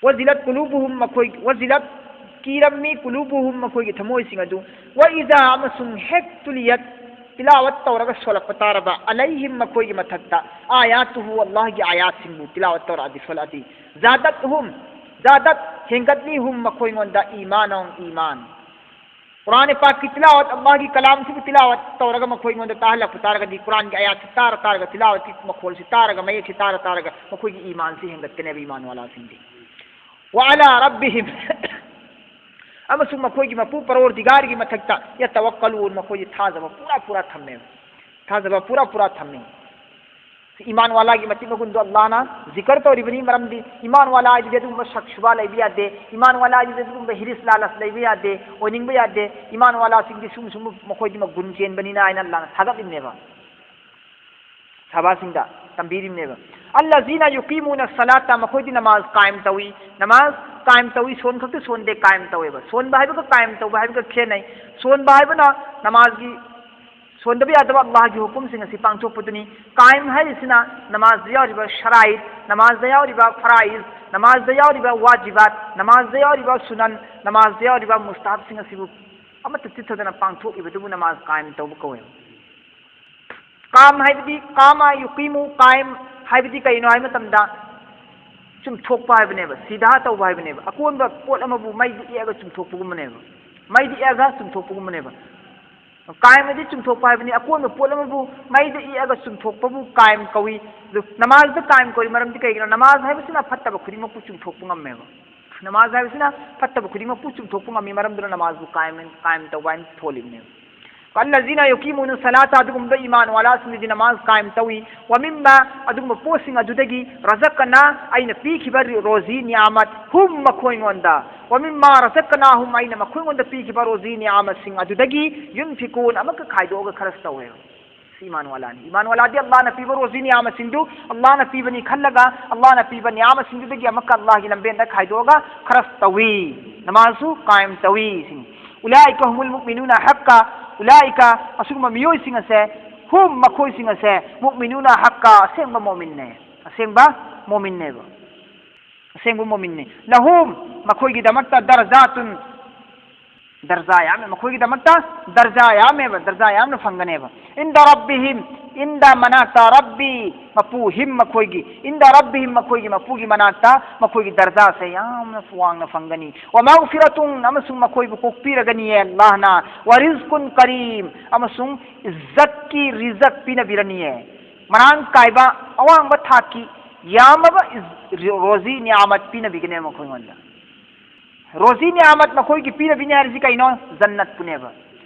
وجلت قلوبهم, ꯃꯈꯣꯏ, وجلت, ꯀꯤꯔꯝꯃꯤ, قلوبهم, ꯃꯈꯣꯏꯒꯤ ꯊꯃꯣꯏꯁꯤꯡ ꯑꯗꯨ꯫ وإذا, ꯑꯃꯁꯨꯡ ꯍꯦꯛ, تليت, ꯇꯤꯂꯥꯋꯠ ꯇꯧꯔꯒ ꯁꯣꯜꯂꯛꯄ ꯇꯥꯔꯕ, عليهم, ꯃꯈꯣꯏꯒꯤ ꯃꯊꯛꯇ, آياته, ꯑꯜꯂꯥꯍꯒꯤ ꯑꯥꯌꯥꯠꯁꯤꯡꯕꯨ ꯇꯤꯂꯥꯋꯠ ꯇꯧꯔꯛꯑꯗꯤ, ꯁꯣꯜꯂꯛꯑꯗꯤ, زادتهم, زادت, ꯍꯦꯟꯒꯠꯂꯤ, هم, ꯃꯈꯣꯏꯉꯣꯟꯗ, إيمانا, ꯏꯃꯥꯟ꯫ ꯀꯨꯔꯥꯟ ꯄꯥꯛꯀꯤ ꯇꯤꯂꯥꯋꯠ, ꯑꯜꯂꯥꯍꯒꯤ ꯀꯂꯥꯝꯁꯤꯕꯨ ꯇꯤꯂꯥꯋꯠ ꯇꯧꯔꯒ ꯃꯈꯣꯏꯉꯣꯟꯗ ꯇꯥꯍꯜꯂꯛꯄ ꯇꯥꯔꯒꯗꯤ, ꯀꯨꯔꯥꯟꯒꯤ ꯑꯥꯌꯥꯠꯁꯤ ꯇꯥꯔ ꯇꯥꯔꯒ, ꯇꯤꯂꯥꯋꯠꯀꯤ ꯃꯈꯣꯜꯁꯤ ꯇꯥꯔꯒ, ꯃꯌꯦꯛꯁꯤ ꯇꯥꯔ ꯇꯥꯔꯒ ꯃꯈꯣꯏꯒꯤ ꯏꯃꯥꯟꯁꯤ ꯍꯦꯟꯒꯠꯀꯅꯦꯕ, ꯏꯃꯥꯟ ꯋꯥꯂꯥꯁꯤꯡꯗꯤ꯫ وعلى ربهم, ꯑꯃꯁꯨꯡ ꯃꯈꯣꯏꯒꯤ ꯃꯄꯨ ꯄꯔꯣꯔꯗꯤꯒꯥꯔꯒꯤ ꯃꯊꯛꯇ, يتوكلون, ꯃꯈꯣꯏꯁꯤ ꯊꯥꯖꯕ ꯄꯨꯔꯥ ꯄꯨꯔꯥ ꯊꯝꯃꯦꯕ꯫ ꯊꯥꯖꯕ ꯄꯨꯔꯥ ꯄꯨꯔꯥ ꯊꯝꯃꯦ꯫ ꯁꯤ ꯏꯃꯥꯟ ꯋꯥꯂꯥꯒꯤ ꯃꯇꯤꯛ ꯃꯒꯨꯟꯗꯣ ꯑꯜꯂꯥꯍꯅ ꯖꯤꯀꯔ ꯇꯧꯔꯤꯕꯅꯤ꯫ ꯃꯔꯝꯗꯤ ꯏꯃꯥꯟ ꯋꯥꯂꯥ ꯍꯥꯏꯗꯨꯗꯤ ꯑꯗꯨꯒꯨꯝꯕ ꯁꯛ ꯁꯨꯕꯥ ꯂꯩꯕ ꯌꯥꯗꯦ, ꯏꯃꯥꯟ ꯋꯥꯂꯥ ꯍꯥꯏꯗꯨꯗꯤ ꯑꯗꯨꯒꯨꯝꯕ ꯍꯤꯔꯤꯁ ꯂꯥꯂꯁ ꯂꯩꯕ ꯌꯥꯗꯦ, ꯑꯣꯏꯅꯤꯡꯕ ꯌꯥꯗꯦ꯫ ꯏꯃꯥꯟ ꯋꯥꯂꯥꯁꯤꯡꯗꯤ ꯁꯨꯝ ꯁꯨꯝ ꯃꯈꯣꯏꯗꯤ ꯃꯒꯨꯟ ꯆꯦꯟꯕꯅꯤꯅ ꯍꯥꯏꯅ ꯑꯜꯂꯥꯍꯅ ꯊꯥꯒꯠꯂꯤꯕꯅꯦꯕ꯫ ꯁꯍꯥꯕꯥꯁꯤꯡꯗ ꯇꯝꯕꯤꯔꯤꯕꯅꯦꯕ꯫ الذين يقيمون الصلاة, ꯃꯈꯣꯏꯗꯤ ꯅꯃꯥꯖ ꯀꯥꯏꯝ ꯇꯧꯏ꯫ ꯅꯃꯥꯖ ꯀꯥꯏꯝ ꯇꯧꯏ, ꯁꯣꯟ ꯈꯛꯇ ꯁꯣꯟꯗꯦ, ꯀꯥꯏꯝ ꯇꯧꯋꯦꯕ꯫ ꯁꯣꯟꯕ ꯍꯥꯏꯕꯒ ꯀꯥꯏꯝ ꯇꯧꯕ ꯍꯥꯏꯕꯒ ꯈꯦꯠꯅꯩ꯫ ꯁꯣꯟꯕ ꯍꯥꯏꯕꯅ ꯅꯃꯥꯖꯒꯤ ꯁꯣꯟꯗꯕ ꯌꯥꯗꯕ ꯑꯜꯂꯥꯍꯒꯤ ꯍꯨꯀꯨꯝꯁꯤꯡ ꯑꯁꯤ ꯄꯥꯡꯊꯣꯛꯄꯗꯨꯅꯤ꯫ ꯀꯥꯏꯝ ꯍꯥꯏꯔꯤꯁꯤꯅ ꯅꯃꯥꯖꯗ ꯌꯥꯎꯔꯤꯕ ꯁꯔꯥꯏꯠ, ꯅꯃꯥꯖꯗ ꯌꯥꯎꯔꯤꯕ ꯐꯔꯥꯏꯖ, ꯅꯃꯥꯖꯗ ꯌꯥꯎꯔꯤꯕ ꯋꯥꯖꯤꯕꯥꯠ, ꯅꯃꯥꯖꯗ ꯌꯥꯎꯔꯤꯕ ꯁꯨꯅꯟ, ꯅꯃꯥꯖꯗ ꯌꯥꯎꯔꯤꯕ ꯃꯨꯁꯇꯥꯍꯕꯁꯤꯡ ꯑꯁꯤꯕꯨ ꯑꯃꯠꯇ ꯆꯤꯠꯊꯗꯅ ꯄꯥꯡꯊꯣꯛꯏꯕꯗꯨꯕꯨ ꯅꯃꯥꯖ ꯀꯥꯏꯝ ꯇꯧꯕ ꯀꯧꯋꯦꯕ꯫ ꯀꯥꯝ ꯍꯥꯏꯕꯗꯤ ꯀꯥꯃ ꯌꯨꯀꯤꯃꯨ, ꯀꯥꯏꯝ ꯍꯥꯏꯕꯗꯤ ꯀꯩꯅꯣ ꯍꯥꯏꯕ ꯃꯇꯝꯗ ꯆꯨꯝꯊꯣꯛꯄ ꯍꯥꯏꯕꯅꯦꯕ, ꯁꯤꯙꯥ ꯇꯧꯕ ꯍꯥꯏꯕꯅꯦꯕ꯫ ꯑꯀꯣꯟꯕ ꯄꯣꯠ ꯑꯃꯕꯨ ꯃꯩꯗ ꯑꯦꯛꯑꯒ ꯆꯨꯝꯊꯣꯛꯄꯒꯨꯝꯕꯅꯦꯕ, ꯃꯩꯗ ꯑꯦꯛꯑꯒ ꯆꯨꯝꯊꯣꯛꯄꯒꯨꯝꯕꯅꯦꯕ꯫ ꯀꯥꯏꯝ ꯑꯗꯤ ꯆꯨꯝꯊꯣꯛꯄ ꯍꯥꯏꯕꯅꯤ꯫ ꯑꯀꯣꯟꯕ ꯄꯣꯠ ꯑꯃꯕꯨ ꯃꯩꯗ ꯑꯦꯛꯑꯒ ꯆꯨꯝꯊꯣꯛꯄꯕꯨ ꯀꯥꯏꯝ ꯀꯧꯏ꯫ ꯑꯗꯨ ꯅꯃꯥꯖꯗ ꯀꯥꯏꯝ ꯀꯧꯔꯤ ꯃꯔꯝꯗꯤ ꯀꯩꯒꯤꯅꯣ? ꯅꯃꯥꯖ ꯍꯥꯏꯕꯁꯤꯅ ꯐꯠꯇꯕ ꯈꯨꯗꯤꯡꯃꯛꯄꯨ ꯆꯨꯝꯊꯣꯛꯄ ꯉꯝꯃꯦꯕ꯫ ꯅꯃꯥꯖ ꯍꯥꯏꯕꯁꯤꯅ ꯐꯠꯇꯕ ꯈꯨꯗꯤꯡꯃꯛꯄꯨ ꯆꯨꯝꯊꯣꯛꯄ ꯉꯝꯃꯤ, ꯃꯔꯝꯗꯨꯅ ꯅꯃꯥꯖꯕꯨ ꯀꯥꯏꯝ, ꯀꯥꯏꯝ ꯇꯧꯕ ꯍꯥꯏꯅ ꯊꯣꯜꯂꯤꯕꯅꯦꯕ꯫ فالذين يقيمون الصلاة, ꯑꯗꯨꯒꯨꯝꯕ ꯏꯃꯥꯟ ꯋꯥꯂꯥꯁꯤꯡꯗꯨꯗꯤ ꯅꯃꯥꯖ ꯀꯥꯏꯝ ꯇꯧꯏ, ومما, ꯑꯗꯨꯒꯨꯝꯕ ꯄꯣꯠꯁꯤꯡ ꯑꯗꯨꯗꯒꯤ, رزقنا, ꯑꯩꯅ ꯄꯤꯈꯤꯕ ꯔꯣꯖꯤ ꯅꯤꯌꯥꯃꯠ, هم, ꯃꯈꯣꯏꯉꯣꯟꯗ, ومما رزقناهم, ꯑꯩꯅ ꯃꯈꯣꯏꯉꯣꯟꯗ ꯄꯤꯈꯤꯕ ꯔꯣꯖꯤ ꯅꯤꯌꯥꯃꯠꯁꯤꯡ ꯑꯗꯨꯗꯒꯤ, ينفقون, ꯑꯃꯨꯛꯀ ꯈꯥꯏꯗꯣꯛꯑꯒ ꯈꯔꯁꯨ ꯇꯧꯋꯦꯕ꯫ ꯁꯤ ꯏꯃꯥꯟ ꯋꯥꯂꯥꯅꯤ꯫ ꯏꯃꯥꯟ ꯋꯥꯂꯥꯗꯤ ꯑꯜꯂꯥꯍꯅ ꯄꯤꯕ ꯔꯣꯖꯤ ꯅꯤꯌꯥꯃꯠꯁꯤꯡꯗꯨ ꯑꯜꯂꯥꯍꯅ ꯄꯤꯕꯅꯤ ꯈꯜꯂꯒ, ꯑꯜꯂꯥꯍꯅ ꯄꯤꯕ ꯅꯤꯌꯥꯃꯠꯁꯤꯡꯗꯨꯗꯒꯤ ꯑꯃꯨꯛꯀ ꯑꯜꯂꯥꯍꯒꯤ ꯂꯝꯕꯦꯟꯗ ꯈꯥꯏꯗꯣꯛꯑꯒ ꯈꯔꯁꯨ ꯇꯧꯏ, ꯅꯃꯥꯖꯁꯨ ꯀꯥꯏꯝ ꯇꯧꯏ ꯁꯤꯅꯤ꯫ أولئك هم المؤمنون حقا, أولئك, ꯑꯁꯤꯒꯨꯝꯕ ꯃꯤꯑꯣꯏꯁꯤꯡ ꯑꯁꯦ, هم, ꯃꯈꯣꯏꯁꯤꯡ ꯑꯁꯦ, مؤمنون حقا, ꯑꯁꯦꯡꯕ ꯃꯣꯃꯤꯟꯅꯦ, ꯑꯁꯦꯡꯕ ꯃꯣꯃꯤꯟꯅꯦꯕ, ꯑꯁꯦꯡꯕ ꯃꯣꯃꯤꯟꯅꯤ꯫ لهم, ꯃꯈꯣꯏꯒꯤꯗꯃꯛꯇ, درجات, ꯗꯔꯖꯥ ꯌꯥꯝꯃꯦ, ꯃꯈꯣꯏꯒꯤꯗꯃꯛꯇ ꯗꯔꯖꯥ ꯌꯥꯝꯃꯦꯕ, ꯗꯔꯖꯥ ꯌꯥꯝꯅ ꯐꯪꯒꯅꯦꯕ꯫ عند ربهم, عند, ꯃꯅꯥꯛꯇ, ربي, ꯃꯄꯨ, هم, ꯃꯈꯣꯏꯒꯤ, عند ربهم, ꯃꯈꯣꯏꯒꯤ ꯃꯄꯨꯒꯤ ꯃꯅꯥꯛꯇ ꯃꯈꯣꯏꯒꯤ ꯗꯔꯖꯥꯁꯦ ꯌꯥꯝꯅ ꯋꯥꯡꯅ ꯐꯪꯒꯅꯤ꯫ ومغفرة, ꯑꯃꯁꯨꯡ ꯃꯈꯣꯏꯕꯨ ꯀꯣꯛꯄꯤꯔꯒꯅꯤꯌꯦ ꯑꯜꯂꯥꯍꯅ꯫ ورزق كريم, ꯑꯃꯁꯨꯡ ꯏꯖꯠꯀꯤ ꯔꯤꯖꯛ ꯄꯤꯅꯕꯤꯔꯅꯤꯌꯦ꯫ ꯃꯔꯥꯡ ꯀꯥꯏꯕ, ꯑꯋꯥꯡꯕ ꯊꯥꯛꯀꯤ, ꯌꯥꯝꯃꯕ ꯏꯖ-, ꯔꯣꯖꯤ ꯅꯤꯌꯥꯃꯠ ꯄꯤꯅꯕꯤꯒꯅꯦꯕ ꯃꯈꯣꯏꯉꯣꯟꯗ꯫ ꯔꯣꯖꯤ ꯅꯤꯌꯥꯃꯠ ꯃꯈꯣꯏꯒꯤ ꯄꯤꯅꯕꯤꯅꯤ ꯍꯥꯏꯔꯤꯁꯤ ꯀꯩꯅꯣ? ꯖꯟꯅꯠꯄꯨꯅꯦꯕ꯫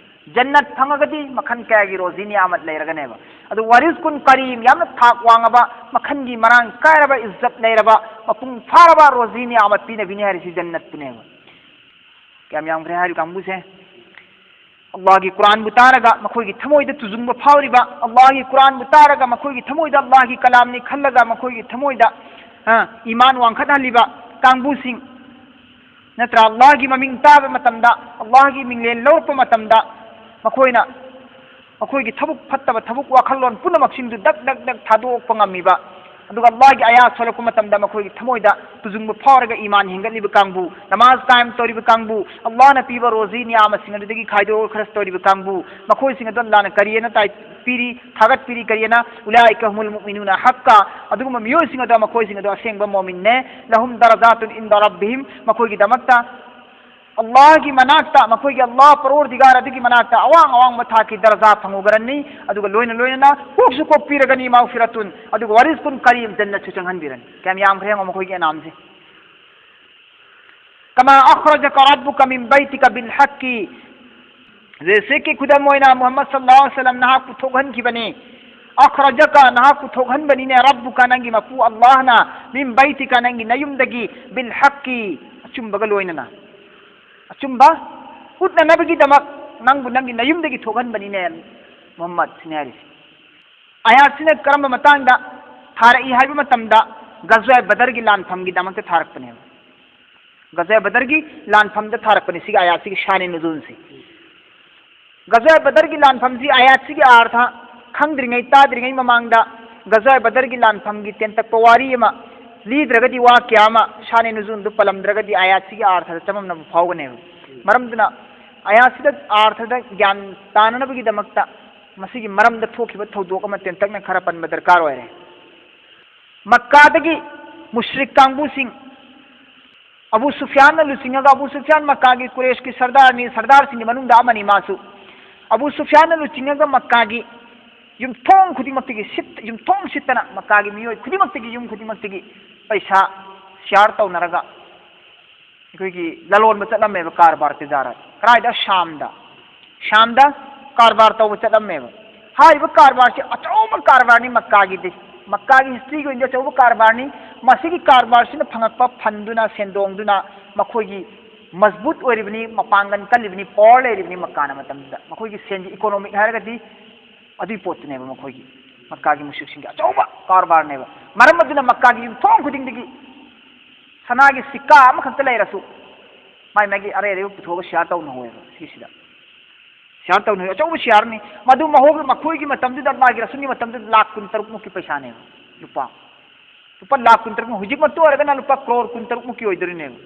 ꯖꯟꯅꯠ ꯐꯪꯉꯒꯗꯤ ꯃꯈꯜ ꯀꯌꯥꯒꯤ ꯔꯣꯖꯤ ꯅꯤꯌꯥꯃꯠ ꯂꯩꯔꯒꯅꯦꯕ꯫ ꯑꯗꯨ ورزق كريم, ꯌꯥꯝꯅ ꯊꯥꯛ ꯋꯥꯡꯉꯕ, ꯃꯈꯜꯒꯤ ꯃꯔꯥꯡ ꯀꯥꯏꯔꯕ, ꯏꯖꯠ ꯂꯩꯔꯕ, ꯃꯄꯨꯡ ꯐꯥꯔꯕ ꯔꯣꯖꯤ ꯅꯤꯌꯥꯃꯠ ꯄꯤꯅꯕꯤꯅꯤ ꯍꯥꯏꯔꯤꯁꯤ ꯖꯟꯅꯠꯄꯨꯅꯦꯕ꯫ ꯀꯌꯥꯝ ꯌꯥꯝꯈ꯭ꯔꯦ ꯍꯥꯏꯔꯤꯕ ꯀꯥꯡꯕꯨꯁꯦ? ꯑꯜꯂꯥꯍꯒꯤ ꯀꯨꯔꯥꯟꯕꯨ ꯇꯥꯔꯒ ꯃꯈꯣꯏꯒꯤ ꯊꯃꯣꯏꯗ ꯇꯨꯖꯨꯡꯕ ꯐꯥꯎꯔꯤꯕ, ꯑꯜꯂꯥꯍꯒꯤ ꯀꯨꯔꯥꯟꯕꯨ ꯇꯥꯔꯒ ꯃꯈꯣꯏꯒꯤ ꯊꯃꯣꯏꯗ ꯑꯜꯂꯥꯍꯒꯤ ꯀꯂꯥꯝꯅꯤ ꯈꯜꯂꯒ ꯃꯈꯣꯏꯒꯤ ꯊꯃꯣꯏꯗ, ꯑ, ꯏꯃꯥꯟ ꯋꯥꯡꯈꯠꯍꯜꯂꯤꯕ ꯀꯥꯡꯕꯨꯁꯤꯡ, ꯅꯠꯇ꯭ꯔꯥ? ꯑꯜꯂꯥꯍꯒꯤ ꯃꯃꯤꯡ ꯇꯥꯕ ꯃꯇꯝꯗ, ꯑꯜꯂꯥꯍꯒꯤ ꯃꯤꯡꯂꯦꯟ ꯂꯧꯔꯛꯄ ꯃꯇꯝꯗ ꯃꯈꯣꯏꯅ ꯃꯈꯣꯏꯒꯤ ꯊꯕꯛ ꯐꯠꯇꯕ, ꯊꯕꯛ ꯋꯥꯈꯜꯂꯣꯟ ꯄꯨꯝꯅꯃꯛꯁꯤꯡꯗꯨ ꯗꯛ ꯗꯛ ꯗꯛ ꯊꯥꯗꯣꯛꯄ ꯉꯝꯃꯤꯕ, ꯑꯗꯨꯒ ꯑꯜꯂꯥꯍꯒꯤ ꯑꯌꯥꯠ ꯁꯣꯜꯂꯛꯄ ꯃꯇꯝꯗ ꯃꯈꯣꯏꯒꯤ ꯊꯃꯣꯏꯗ ꯇꯨꯖꯨꯡꯕ ꯐꯥꯎꯔꯒ ꯏꯃꯥꯟ ꯍꯦꯟꯒꯠꯂꯤꯕ ꯀꯥꯡꯕꯨ, ꯅꯃꯥꯖ ꯀꯥꯌꯝ ꯇꯧꯔꯤꯕ ꯀꯥꯡꯕꯨ, ꯑꯜꯂꯥꯍꯅ ꯄꯤꯕ ꯔꯣꯖꯤ ꯅꯤꯌꯥꯃꯠꯁꯤꯡ ꯑꯗꯨꯗꯒꯤ ꯈꯥꯏꯗꯣꯛꯑꯒ ꯈꯔꯁ ꯇꯧꯔꯤꯕ ꯀꯥꯡꯕꯨ, ꯃꯈꯣꯏꯁꯤꯡ ꯑꯗꯨ ꯑꯜꯂꯥꯍꯅ ꯀꯔꯤ ꯍꯥꯏꯅ ꯇꯥꯏ-, ꯄꯤꯔꯤ, ꯊꯥꯒꯠꯄꯤꯔꯤ, ꯀꯔꯤ ꯍꯥꯏꯅ? أولئك هم المؤمنون حقا, ꯑꯗꯨꯒꯨꯝꯕ ꯃꯤꯑꯣꯏꯁꯤꯡ ꯑꯗꯣ ꯃꯈꯣꯏꯁꯤꯡ ꯑꯗꯣ ꯑꯁꯦꯡꯕ ꯃꯣꯃꯤꯟꯅꯦ꯫ لهم درجات عند ربهم, ꯃꯈꯣꯏꯒꯤꯗꯃꯛꯇ ꯑꯜꯂꯥꯍꯒꯤ ꯃꯅꯥꯛꯇ, ꯃꯈꯣꯏꯒꯤ ꯑꯜꯂꯥꯍ ꯄꯔꯣꯔꯗꯤꯒꯥꯔ ꯑꯗꯨꯒꯤ ꯃꯅꯥꯛꯇ ꯑꯋꯥꯡ ꯑꯋꯥꯡꯕ ꯊꯥꯛꯀꯤ ꯗꯔꯖꯥ ꯐꯪꯉꯨꯒꯅꯤ, ꯑꯗꯨꯒ ꯂꯣꯏꯅ ꯂꯣꯏꯅꯅ ꯀꯣꯛꯁꯨ ꯀꯣꯛꯄꯤꯔꯒꯅꯤ, مغفرة, ꯑꯗꯨꯒ ورزق كريم, ꯖꯟꯅꯠꯁꯨ ꯆꯪꯍꯟꯕꯤꯔꯅꯤ꯫ ꯀꯌꯥꯝ ꯌꯥꯝꯈ꯭ꯔꯦ ꯌꯦꯡꯉꯣ ꯃꯈꯣꯏꯒꯤ ꯏꯅꯥꯝꯁꯦ꯫ كما أخرجك ربك من بيتك بالحق, ꯖꯦꯁꯦꯀꯤ ꯈꯨꯗꯝ ꯑꯣꯏꯅ ꯃꯨꯍꯝꯃꯗ ꯁꯜꯂꯜꯂꯥꯍꯨ ꯑꯂꯩꯍꯤ ꯋꯥꯁꯜꯂꯝ ꯅꯍꯥꯛ ꯄꯨꯊꯣꯛꯍꯟꯈꯤꯕꯅꯤ꯫ "ꯑꯈ꯭ꯔꯖꯀ", ꯅꯍꯥꯛ ꯄꯨꯊꯣꯛꯍꯟꯕꯅꯤꯅꯦ, "ꯔꯕꯨꯀ", ꯅꯪꯒꯤ ꯃꯄꯨ ꯑꯜꯂꯥꯍꯅ, "ꯃꯤꯟ ꯕꯩꯇꯤꯀ", ꯅꯪꯒꯤ ꯅꯌꯨꯝꯗꯒꯤ, "ꯕꯤꯜ ꯍꯛꯀꯤ", ꯑꯆꯨꯝꯕꯒ ꯂꯣꯏꯅꯅ꯫ ꯑꯆꯨꯝꯕ ꯎꯠꯅꯅꯕꯒꯤꯗꯃꯛ ꯅꯪꯕꯨ ꯅꯪꯒꯤ ꯅꯌꯨꯝꯗꯒꯤ ꯊꯣꯛꯍꯟꯕꯅꯤꯅꯦ ꯃꯨꯍꯝꯃꯗ, ꯁꯤꯅꯤ ꯍꯥꯏꯔꯤꯁꯦ꯫ ꯑꯥꯌꯥꯠꯁꯤꯅ ꯀꯔꯝꯕ ꯃꯇꯥꯡꯗ ꯊꯥꯔꯛꯏ ꯍꯥꯏꯕ ꯃꯇꯝꯗ, ꯒꯖꯋꯥ ꯕꯗꯔꯒꯤ ꯂꯥꯟꯐꯝꯒꯤꯗꯃꯛꯇ ꯊꯥꯔꯛꯄꯅꯦꯕ꯫ ꯒꯖꯋꯥ ꯕꯗꯔꯒꯤ ꯂꯥꯟꯐꯝꯗ ꯊꯥꯔꯛꯄꯅꯤ ꯁꯤꯒꯤ ꯑꯥꯌꯥꯠꯁꯤꯒꯤ ꯁꯥꯅꯦ ꯅꯨꯖꯨꯜꯁꯦ꯫ ꯒꯖꯋꯥ ꯕꯗꯔꯒꯤ ꯂꯥꯟꯐꯝꯁꯤ ꯑꯥꯌꯥꯠꯁꯤꯒꯤ ꯑꯥꯔꯊ ꯈꯪꯗ꯭ꯔꯤꯉꯩ, ꯇꯥꯗ꯭ꯔꯤꯉꯩ ꯃꯃꯥꯡꯗ ꯒꯖꯋꯥ ꯕꯗꯔꯒꯤ ꯂꯥꯟꯐꯝꯒꯤ ꯇꯦꯟꯇꯛꯄ ꯋꯥꯔꯤ ꯑꯃ ꯂꯤꯗ꯭ꯔꯒꯗꯤ ꯋꯥ ꯀꯌꯥ ꯑꯃ ꯁꯥꯅꯦ ꯅꯨꯖꯨꯜꯗꯨ ꯄꯜꯂꯝꯗ꯭ꯔꯒꯗꯤ ꯑꯥꯌꯥꯠꯁꯤꯒꯤ ꯑꯥꯔꯊꯗ ꯆꯃꯝꯅꯕ ꯐꯥꯎꯒꯅꯦꯕ꯫ ꯃꯔꯝꯗꯨꯅ ꯑꯥꯌꯥꯠꯁꯤꯗ ꯑꯥꯔꯊꯗ ꯒ꯭ꯌꯥꯟ ꯇꯥꯅꯅꯕꯒꯤꯗꯃꯛꯇ ꯃꯁꯤꯒꯤ ꯃꯔꯝꯗ ꯊꯣꯛꯈꯤꯕ ꯊꯧꯗꯣꯛ ꯑꯃ ꯇꯦꯟꯇꯛꯅ ꯈꯔ ꯄꯟꯕ ꯗꯔꯀꯥꯔ ꯑꯣꯏꯔꯦ꯫ ꯃꯛꯀꯥꯗꯒꯤ ꯃꯨꯁ꯭ꯔꯤꯛ ꯀꯥꯡꯕꯨꯁꯤꯡ, ꯑꯕꯨ ꯁꯨꯐꯤꯌꯥꯟꯅ ꯂꯨꯆꯤꯡꯉꯒ, ꯑꯕꯨ ꯁꯨꯐꯤꯌꯥꯟ ꯃꯛꯀꯥꯒꯤ ꯀꯨꯔꯦꯁꯀꯤ ꯁꯔꯗꯥꯔꯅꯤ, ꯁꯔꯗꯥꯔꯁꯤꯡꯒꯤ ꯃꯅꯨꯡꯗ ꯑꯃꯅꯤ ꯃꯥꯁꯨ꯫ ꯑꯕꯨ ꯁꯨꯐꯤꯌꯥꯟꯅ ꯂꯨꯆꯤꯡꯉꯒ ꯃꯛꯀꯥꯒꯤ ꯌꯨꯝꯊꯣꯡ ꯈꯨꯗꯤꯡꯃꯛꯇꯒꯤ ꯁꯤꯠ-, ꯌꯨꯝꯊꯣꯡ ꯁꯤꯠꯇꯅ ꯃꯛꯀꯥꯒꯤ ꯃꯤꯑꯣꯏ ꯈꯨꯗꯤꯡꯃꯛꯇꯒꯤ, ꯌꯨꯝ ꯈꯨꯗꯤꯡꯃꯛꯇꯒꯤ ꯄꯩꯁꯥ ꯁꯤꯌꯥꯔ ꯇꯧꯅꯔꯒ ꯑꯩꯈꯣꯏꯒꯤ ꯂꯂꯣꯟꯕ ꯆꯠꯂꯝꯃꯦꯕ, ꯀꯔꯕꯥꯔ ꯇꯤꯖꯥꯔꯠ꯫ ꯀꯗꯥꯏꯗ? ꯁꯥꯝꯗ꯫ ꯁꯥꯝꯗ ꯀꯔꯕꯥꯔ ꯇꯧꯕ ꯆꯠꯂꯝꯃꯦꯕ꯫ ꯍꯥꯏꯔꯤꯕ ꯀꯔꯕꯥꯔꯁꯤ ꯑꯆꯧꯕ ꯀꯔꯕꯥꯔꯅꯤ ꯃꯛꯀꯥꯒꯤꯗꯤ꯫ ꯃꯛꯀꯥꯒꯤ ꯍꯤꯁꯇ꯭ꯔꯤꯒꯤ ꯑꯣꯏꯅꯗꯤ ꯑꯆꯧꯕ ꯀꯔꯕꯥꯔꯅꯤ꯫ ꯃꯁꯤꯒꯤ ꯀꯔꯕꯥꯔꯁꯤꯅ ꯐꯪꯉꯛꯄ ꯐꯟꯗꯨꯅ, ꯁꯦꯟꯗꯣꯡꯗꯨꯅ ꯃꯈꯣꯏꯒꯤ ꯃꯖꯕꯨꯠ ꯑꯣꯏꯔꯤꯕꯅꯤ, ꯃꯄꯥꯡꯒꯜ ꯀꯜꯂꯤꯕꯅꯤ, ꯄꯋꯥꯔ ꯂꯩꯔꯤꯕꯅꯤ ꯃꯛꯀꯥꯅ ꯃꯇꯝꯗꯨꯗ꯫ ꯃꯈꯣꯏꯒꯤ ꯁꯦꯟꯒꯤ ꯏꯀꯣꯅꯣꯃꯤꯛ ꯍꯥꯏꯔꯒꯗꯤ ꯑꯗꯨꯒꯤ ꯄꯣꯠꯇꯨꯅꯦꯕ ꯃꯈꯣꯏꯒꯤ, ꯃꯛꯀꯥꯒꯤ ꯃꯨꯁ꯭ꯔꯤꯛꯁꯤꯡꯒꯤ ꯑꯆꯧꯕ ꯀꯔꯕꯥꯔꯅꯦꯕ꯫ ꯃꯔꯝ ꯑꯗꯨꯅ ꯃꯛꯀꯥꯒꯤ ꯌꯨꯝꯊꯣꯡ ꯈꯨꯗꯤꯡꯗꯒꯤ ꯁꯅꯥꯒꯤ ꯁꯤꯛꯀꯥ ꯑꯃꯈꯛꯇ ꯂꯩꯔꯁꯨ ꯃꯥꯏ ꯃꯥꯒꯤ ꯑꯔꯩ ꯑꯔꯩꯕ ꯄꯨꯊꯣꯛꯑꯒ ꯁꯤꯌꯥꯔ ꯇꯧꯅꯍꯧꯋꯦꯕ ꯁꯤꯒꯤꯁꯤꯗ꯫ ꯁꯤꯌꯥꯔ ꯇꯧꯅꯍꯧꯋꯦ, ꯑꯆꯧꯕ ꯁꯤꯌꯥꯔꯅꯤ꯫ ꯃꯗꯨ ꯃꯍꯧ-, ꯃꯈꯣꯏꯒꯤ ꯃꯇꯝꯗꯨꯗ, ꯃꯥꯒꯤ ꯔꯁꯨꯜꯒꯤ ꯃꯇꯝꯗꯨꯗ ꯂꯥꯈ ꯀꯨꯟ ꯇꯔꯨꯛ ꯃꯨꯛꯀꯤ ꯄꯩꯁꯥꯅꯦꯕ꯫ ꯂꯨꯄꯥ, ꯂꯨꯄꯥ ꯂꯥꯈ ꯀꯨꯟ ꯇꯔꯨꯛ ꯃꯨꯛ, ꯍꯧꯖꯤꯛꯃꯛꯇ ꯑꯣꯏꯔꯒꯅ ꯂꯨꯄꯥ ꯀ꯭ꯔꯣꯔ ꯀꯨꯟ ꯇꯔꯨꯛ ꯃꯨꯛꯀꯤ ꯑꯣꯏꯗꯣꯔꯤꯅꯦꯕ꯫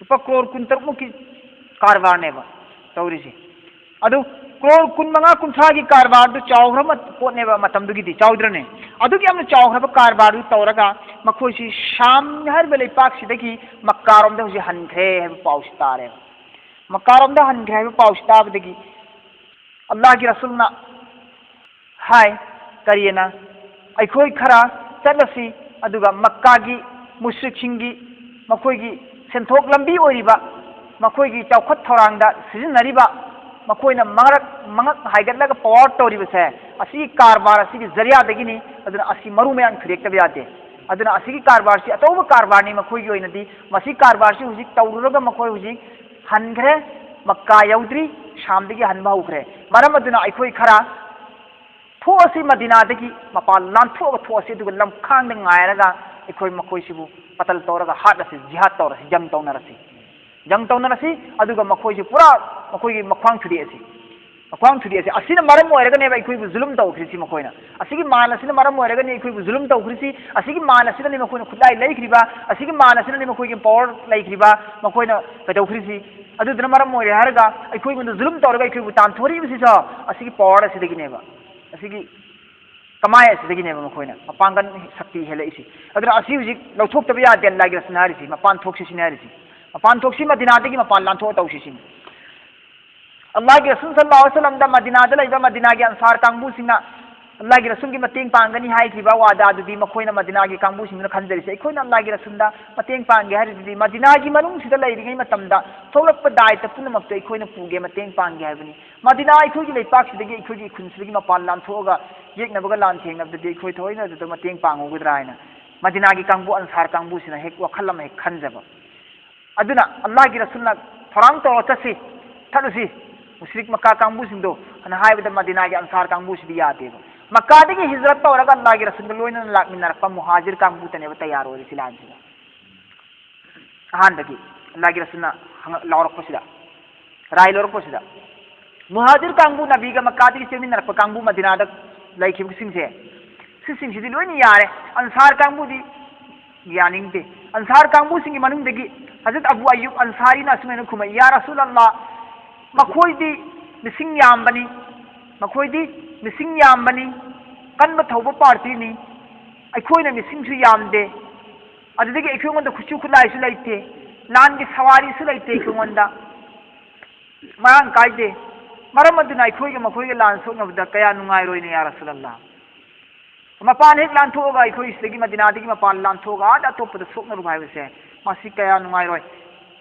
ꯂꯨꯄꯥ ꯀ꯭ꯔꯣꯔ ꯀꯨꯟ ꯇꯔꯨꯛ ꯃꯨꯛꯀꯤ ꯀꯔꯕꯥꯔꯅꯦꯕ ꯇꯧꯔꯤꯁꯦ꯫ ꯑꯗꯨ ꯀ꯭ꯔꯣꯔ ꯀꯨꯟ ꯃꯉꯥ ꯀꯨꯟꯊ꯭ꯔꯥꯒꯤ ꯀꯔꯕꯥꯔꯗꯨ ꯆꯥꯎꯈ꯭ꯔꯕ ꯄꯣꯠꯅꯦꯕ ꯃꯇꯝꯗꯨꯒꯤꯗꯤ, ꯆꯥꯎꯗ꯭ꯔꯅꯦ? ꯑꯗꯨꯛ ꯌꯥꯝꯅ ꯆꯥꯎꯈ꯭ꯔꯕ ꯀꯔꯕꯥꯔꯗꯨ ꯇꯧꯔꯒ ꯃꯈꯣꯏꯁꯤ ꯁꯥꯝ ꯍꯥꯏꯔꯤꯕ ꯂꯩꯄꯥꯛꯁꯤꯗꯒꯤ ꯃꯛꯀꯥꯔꯣꯝꯗ ꯍꯧꯖꯤꯛ ꯍꯟꯈ꯭ꯔꯦ ꯍꯥꯏꯕ ꯄꯥꯎꯁꯤ ꯇꯥꯔꯦꯕ꯫ ꯃꯛꯀꯥꯔꯣꯝꯗ ꯍꯟꯈ꯭ꯔꯦ ꯍꯥꯏꯕ ꯄꯥꯎꯁꯤ ꯇꯥꯕꯗꯒꯤ ꯑꯜꯂꯥꯍꯒꯤ ꯔꯁꯨꯜꯅ ꯍꯥꯏ, ꯀꯔꯤꯑꯅ, "ꯑꯩꯈꯣꯏ ꯈꯔ ꯆꯠꯂꯁꯤ, ꯑꯗꯨꯒ ꯃꯛꯀꯥꯒꯤ ꯃꯨꯁ꯭ꯔꯤꯛꯁꯤꯡꯒꯤ ꯃꯈꯣꯏꯒꯤ ꯁꯦꯟꯊꯣꯛ ꯂꯝꯕꯤ ꯑꯣꯏꯔꯤꯕ, ꯃꯈꯣꯏꯒꯤ ꯆꯥꯎꯈꯠ ꯊꯧꯔꯥꯡꯗ ꯁꯤꯖꯤꯟꯅꯔꯤꯕ ꯃꯈꯣꯏꯅ ꯃꯔꯛ ꯃꯉꯛ ꯍꯥꯏꯒꯠꯂꯒ ꯄꯥꯋꯔ ꯇꯧꯔꯤꯕꯁꯦ, ꯑꯁꯤꯒꯤ ꯀꯔꯕꯥꯔ ꯑꯁꯤꯒꯤ ꯖꯔꯤꯌꯥꯗꯒꯤꯅꯤ꯫ ꯑꯗꯨꯅ ꯑꯁꯤ ꯃꯔꯨ ꯃꯌꯥꯝ ꯊꯨꯗꯦꯛꯇꯕ ꯌꯥꯗꯦ꯫ ꯑꯗꯨꯅ ꯑꯁꯤꯒꯤ ꯀꯔꯕꯥꯔꯁꯤ ꯑꯆꯧꯕ ꯀꯔꯕꯥꯔꯅꯤ ꯃꯈꯣꯏꯒꯤ ꯑꯣꯏꯅꯗꯤ꯫ ꯃꯁꯤ ꯀꯔꯕꯥꯔꯁꯤ ꯍꯧꯖꯤꯛ ꯇꯧꯔꯨꯔꯒ ꯃꯈꯣꯏ ꯍꯧꯖꯤꯛ ꯍꯟꯈ꯭ꯔꯦ, ꯃꯛꯀꯥ ꯌꯧꯗ꯭ꯔꯤ, ꯁꯥꯝꯗꯒꯤ ꯍꯟꯕ ꯍꯧꯈ꯭ꯔꯦ꯫ ꯃꯔꯝ ꯑꯗꯨꯅ ꯑꯩꯈꯣꯏ ꯈꯔ ꯊꯣꯛꯑꯁꯤ ꯃꯗꯤꯅꯥꯗꯒꯤ, ꯃꯄꯥꯟ ꯂꯥꯟꯊꯣꯛꯑꯒ ꯊꯣꯛꯑꯁꯤ, ꯑꯗꯨꯒ ꯂꯝꯈꯥꯡꯗ ꯉꯥꯏꯔꯒ ꯑꯩꯈꯣꯏ ꯃꯈꯣꯏꯁꯤꯕꯨ ꯀꯇꯜ ꯇꯧꯔꯒ ꯍꯥꯠꯂꯁꯤ, ꯖꯤꯍꯥꯗ ꯇꯧꯔꯁꯤ, ꯖꯪ ꯇꯧꯅꯔꯁꯤ꯫ ꯖꯪ ꯇꯧꯅꯔꯁꯤ, ꯑꯗꯨꯒ ꯃꯈꯣꯏꯁꯤ ꯄꯨꯔꯥ ꯃꯈꯣꯏꯒꯤ ꯃꯈ꯭ꯋꯥꯡ ꯊꯨꯗꯦꯛꯑꯁꯤ, ꯃꯈ꯭ꯋꯥꯡ ꯊꯨꯗꯦꯛꯑꯁꯤ꯫ ꯑꯁꯤꯅ ꯃꯔꯝ ꯑꯣꯏꯔꯒꯅꯦꯕ ꯑꯩꯈꯣꯏꯕꯨ ꯖꯨꯂꯨꯝ ꯇꯧꯈ꯭ꯔꯤꯁꯤ ꯃꯈꯣꯏꯅ꯫ ꯑꯁꯤꯒꯤ ꯃꯥꯟ ꯑꯁꯤꯅ ꯃꯔꯝ ꯑꯣꯏꯔꯒꯅꯤ ꯑꯩꯈꯣꯏꯕꯨ ꯖꯨꯂꯨꯝ ꯇꯧꯈ꯭ꯔꯤꯁꯤ꯫ ꯑꯁꯤꯒꯤ ꯃꯥꯟ ꯑꯁꯤꯅꯅꯤ ꯃꯈꯣꯏꯅ ꯈꯨꯠꯂꯥꯏ ꯂꯩꯈ꯭ꯔꯤꯕ꯫ ꯑꯁꯤꯒꯤ ꯃꯥꯟ ꯑꯁꯤꯅꯅꯤ ꯃꯈꯣꯏꯒꯤ ꯄꯥꯋꯔ ꯂꯩꯈ꯭ꯔꯤꯕ, ꯃꯈꯣꯏꯅ ꯀꯩꯗꯧꯈ꯭ꯔꯤꯁꯤ꯫ ꯑꯗꯨꯗꯨꯅ ꯃꯔꯝ ꯑꯣꯏꯔꯦ ꯍꯥꯏꯔꯒ ꯑꯩꯈꯣꯏꯉꯣꯟꯗ ꯖꯨꯂꯨꯝ ꯇꯧꯔꯒ ꯑꯩꯈꯣꯏꯕꯨ ꯇꯥꯟꯊꯣꯔꯛꯏꯕꯁꯤꯁꯨ ꯑꯁꯤꯒꯤ ꯄꯥꯋꯔ ꯑꯁꯤꯗꯒꯤꯅꯦꯕ꯫ ꯑꯁꯤꯒꯤ ꯀꯃꯥꯏ ꯑꯁꯤꯗꯒꯤꯅꯦꯕ ꯃꯈꯣꯏꯅ ꯃꯄꯥꯡꯒꯜ ꯁꯛꯇꯤ ꯍꯦꯜꯂꯛꯏꯁꯤ꯫ ꯑꯗꯨꯅ ꯑꯁꯤ ꯍꯧꯖꯤꯛ ꯂꯧꯊꯣꯛꯇꯕ ꯌꯥꯗꯦ, ꯑꯜꯂꯥꯍꯒꯤ ꯔꯁꯨꯜꯅ ꯍꯥꯏꯔꯤꯁꯤ꯫ ꯃꯄꯥꯟ ꯊꯣꯛꯁꯤ ꯁꯤꯅꯤ ꯍꯥꯏꯔꯤꯁꯤ꯫ ꯃꯄꯥꯟ ꯊꯣꯛꯁꯤ, ꯃꯗꯤꯅꯥꯗꯒꯤ ꯃꯄꯥꯟ ꯂꯥꯟꯊꯣꯛꯑ ꯇꯧꯁꯤ ꯁꯤꯅꯤ꯫ ꯑꯜꯂꯥꯍꯒꯤ ꯔꯁꯨꯜ ꯁꯜꯂꯜꯂꯥꯍꯨ ꯑꯂꯩꯍꯤ ꯋꯥꯁꯜꯂꯝꯗ ꯃꯗꯤꯅꯥꯗ ꯂꯩꯕ ꯃꯗꯤꯅꯥꯒꯤ ꯑꯟꯁꯥꯔ ꯀꯥꯡꯕꯨꯁꯤꯡꯅ ꯑꯜꯂꯥꯍꯒꯤ ꯔꯁꯨꯜꯒꯤ ꯃꯇꯦꯡ ꯄꯥꯡꯒꯅꯤ ꯍꯥꯏꯈꯤꯕ ꯋꯥꯗꯥ ꯑꯗꯨꯗꯤ ꯃꯈꯣꯏꯅ, ꯃꯗꯤꯅꯥꯒꯤ ꯀꯥꯡꯕꯨꯁꯤꯡꯗꯨꯅ ꯈꯟꯖꯔꯤꯁꯦ, ꯑꯩꯈꯣꯏꯅ ꯑꯜꯂꯥꯍꯒꯤ ꯔꯁꯨꯜꯗ ꯃꯇꯦꯡ ꯄꯥꯡꯒꯦ ꯍꯥꯏꯔꯤꯗꯨꯗꯤ ꯃꯗꯤꯅꯥꯒꯤ ꯃꯅꯨꯡꯁꯤꯗ ꯂꯩꯔꯤꯉꯩ ꯃꯇꯝꯗ ꯊꯣꯛꯂꯛꯄ ꯗꯥꯏꯇ ꯄꯨꯝꯅꯃꯛꯇꯣ ꯑꯩꯈꯣꯏꯅ ꯄꯨꯒꯦ, ꯃꯇꯦꯡ ꯄꯥꯡꯒꯦ ꯍꯥꯏꯕꯅꯤ꯫ ꯃꯗꯤꯅꯥ ꯑꯩꯈꯣꯏꯒꯤ ꯂꯩꯄꯥꯛꯁꯤꯗꯒꯤ, ꯑꯩꯈꯣꯏꯒꯤ ꯈꯨꯟꯁꯤꯗꯒꯤ ꯃꯄꯥꯟ ꯂꯥꯟꯊꯣꯛꯑꯒ ꯌꯦꯛꯅꯕꯒ ꯂꯥꯟ ꯊꯦꯡꯅꯕꯗꯗꯤ ꯑꯩꯈꯣꯏ ꯊꯑꯣꯏꯅ ꯑꯗꯨꯗ ꯃꯇꯦꯡ ꯄꯥꯡꯍꯧꯒꯗ꯭ꯔꯥ ꯍꯥꯏꯅ ꯃꯗꯤꯅꯥꯒꯤ ꯀꯥꯡꯕꯨ, ꯑꯟꯁꯥꯔ ꯀꯥꯡꯕꯨꯁꯤꯅ ꯍꯦꯛ ꯋꯥꯈꯜ ꯑꯃ ꯍꯦꯛ ꯈꯟꯖꯕ꯫ ꯑꯗꯨꯅ ꯑꯜꯂꯥꯍꯒꯤ ꯔꯁꯨꯜꯅ ꯊꯧꯔꯥꯡ ꯇꯧꯔ ꯆꯠꯁꯤ, ꯆꯠꯂꯨꯁꯤ, ꯃꯨꯁ꯭ꯔꯤꯛ ꯃꯛꯀꯥ ꯀꯥꯡꯕꯨꯁꯤꯡꯗꯣ ꯑꯅ ꯍꯥꯏꯕꯗ ꯃꯗꯤꯅꯥꯒꯤ ꯑꯟꯁꯥꯔ ꯀꯥꯡꯕꯨꯁꯤꯗꯤ ꯌꯥꯗꯦꯕ꯫ ꯃꯛꯀꯥꯗꯒꯤ ꯍꯤꯖꯔꯠ ꯇꯧꯔꯒ ꯑꯜꯂꯥꯍꯒꯤ ꯔꯁꯨꯜꯒ ꯂꯣꯏꯅꯅ ꯂꯥꯛꯃꯤꯟꯅꯔꯛꯄ ꯃꯨꯍꯥꯖꯤꯔ ꯀꯥꯡꯕꯨꯇꯅꯦꯕ ꯇꯌꯥꯔ ꯑꯣꯏꯔꯤꯁꯤ ꯂꯥꯟꯁꯤꯗ꯫ ꯑꯍꯥꯟꯕꯒꯤ ꯑꯜꯂꯥꯍꯒꯤ ꯔꯁꯨꯜꯅ ꯍꯪꯉ-, ꯂꯥꯎꯔꯛꯄꯁꯤꯗ, ꯔꯥꯏ ꯂꯧꯔꯛꯄꯁꯤꯗ, ꯃꯨꯍꯥꯖꯤꯔ ꯀꯥꯡꯕꯨ, ꯅꯕꯤꯒ ꯃꯛꯀꯥꯗꯒꯤ ꯆꯦꯟꯃꯤꯟꯅꯔꯛꯄ ꯀꯥꯡꯕꯨ, ꯃꯗꯤꯅꯥꯗ ꯂꯩꯈꯤꯕꯁꯤꯡꯁꯦ, ꯁꯤꯁꯤꯡꯁꯤꯗꯤ ꯂꯣꯏꯅ ꯌꯥꯔꯦ꯫ ꯑꯟꯁꯥꯔ ꯀꯥꯡꯕꯨꯗꯤ ꯌꯥꯅꯤꯡꯗꯦ꯫ ꯑꯟꯁꯥꯔ ꯀꯥꯡꯕꯨꯁꯤꯡꯒꯤ ꯃꯅꯨꯡꯗꯒꯤ ꯍꯖꯔꯠ ꯑꯕꯨ ꯑꯌꯨꯕ ꯑꯟꯁꯥꯔꯤꯅ ꯑꯁꯨꯃꯥꯏꯅ ꯈꯨꯝꯃꯛꯏ, "ꯌꯥ ꯔꯁꯨꯜ ꯑꯜꯂꯥꯍ, ꯃꯈꯣꯏꯗꯤ ꯃꯤꯁꯤꯡ ꯌꯥꯝꯕꯅꯤ, ꯃꯈꯣꯏꯗꯤ ꯃꯤꯁꯤꯡ ꯌꯥꯝꯕꯅꯤ, ꯀꯟꯕ ꯊꯧꯕ ꯄꯥꯔꯇꯤꯅꯤ, ꯑꯩꯈꯣꯏꯅ ꯃꯤꯁꯤꯡꯁꯨ ꯌꯥꯝꯗꯦ, ꯑꯗꯨꯗꯒꯤ ꯑꯩꯈꯣꯏꯉꯣꯟꯗ ꯈꯨꯠꯁꯨ ꯈꯨꯠꯂꯥꯏꯁꯨ ꯂꯩꯇꯦ, ꯂꯥꯟꯒꯤ ꯁꯋꯥꯔꯤꯁꯨ ꯂꯩꯇꯦ ꯑꯩꯈꯣꯏꯉꯣꯟꯗ, ꯃꯔꯥꯡ ꯀꯥꯏꯗꯦ꯫ ꯃꯔꯝ ꯑꯗꯨꯅ ꯑꯩꯈꯣꯏꯒ ꯃꯈꯣꯏꯒ ꯂꯥꯟ ꯁꯣꯛꯅꯕꯗ ꯀꯌꯥ ꯅꯨꯡꯉꯥꯏꯔꯣꯏꯅꯦ, ꯌꯥ ꯔꯁꯨꯜ ꯑꯜꯂꯥꯍ꯫ ꯃꯄꯥꯟ ꯍꯦꯛ ꯂꯥꯟꯊꯣꯛꯑꯒ, ꯑꯩꯈꯣꯏ ꯁꯤꯗꯒꯤ, ꯃꯗꯤꯅꯥꯗꯒꯤ ꯃꯄꯥꯟ ꯂꯥꯟꯊꯣꯛꯑꯒ ꯑꯥꯗ ꯑꯇꯣꯞꯄꯗ ꯁꯣꯛꯅꯔꯨꯕ ꯍꯥꯏꯕꯁꯦ, ꯃꯁꯤ ꯀꯌꯥ ꯅꯨꯡꯉꯥꯏꯔꯣꯏ"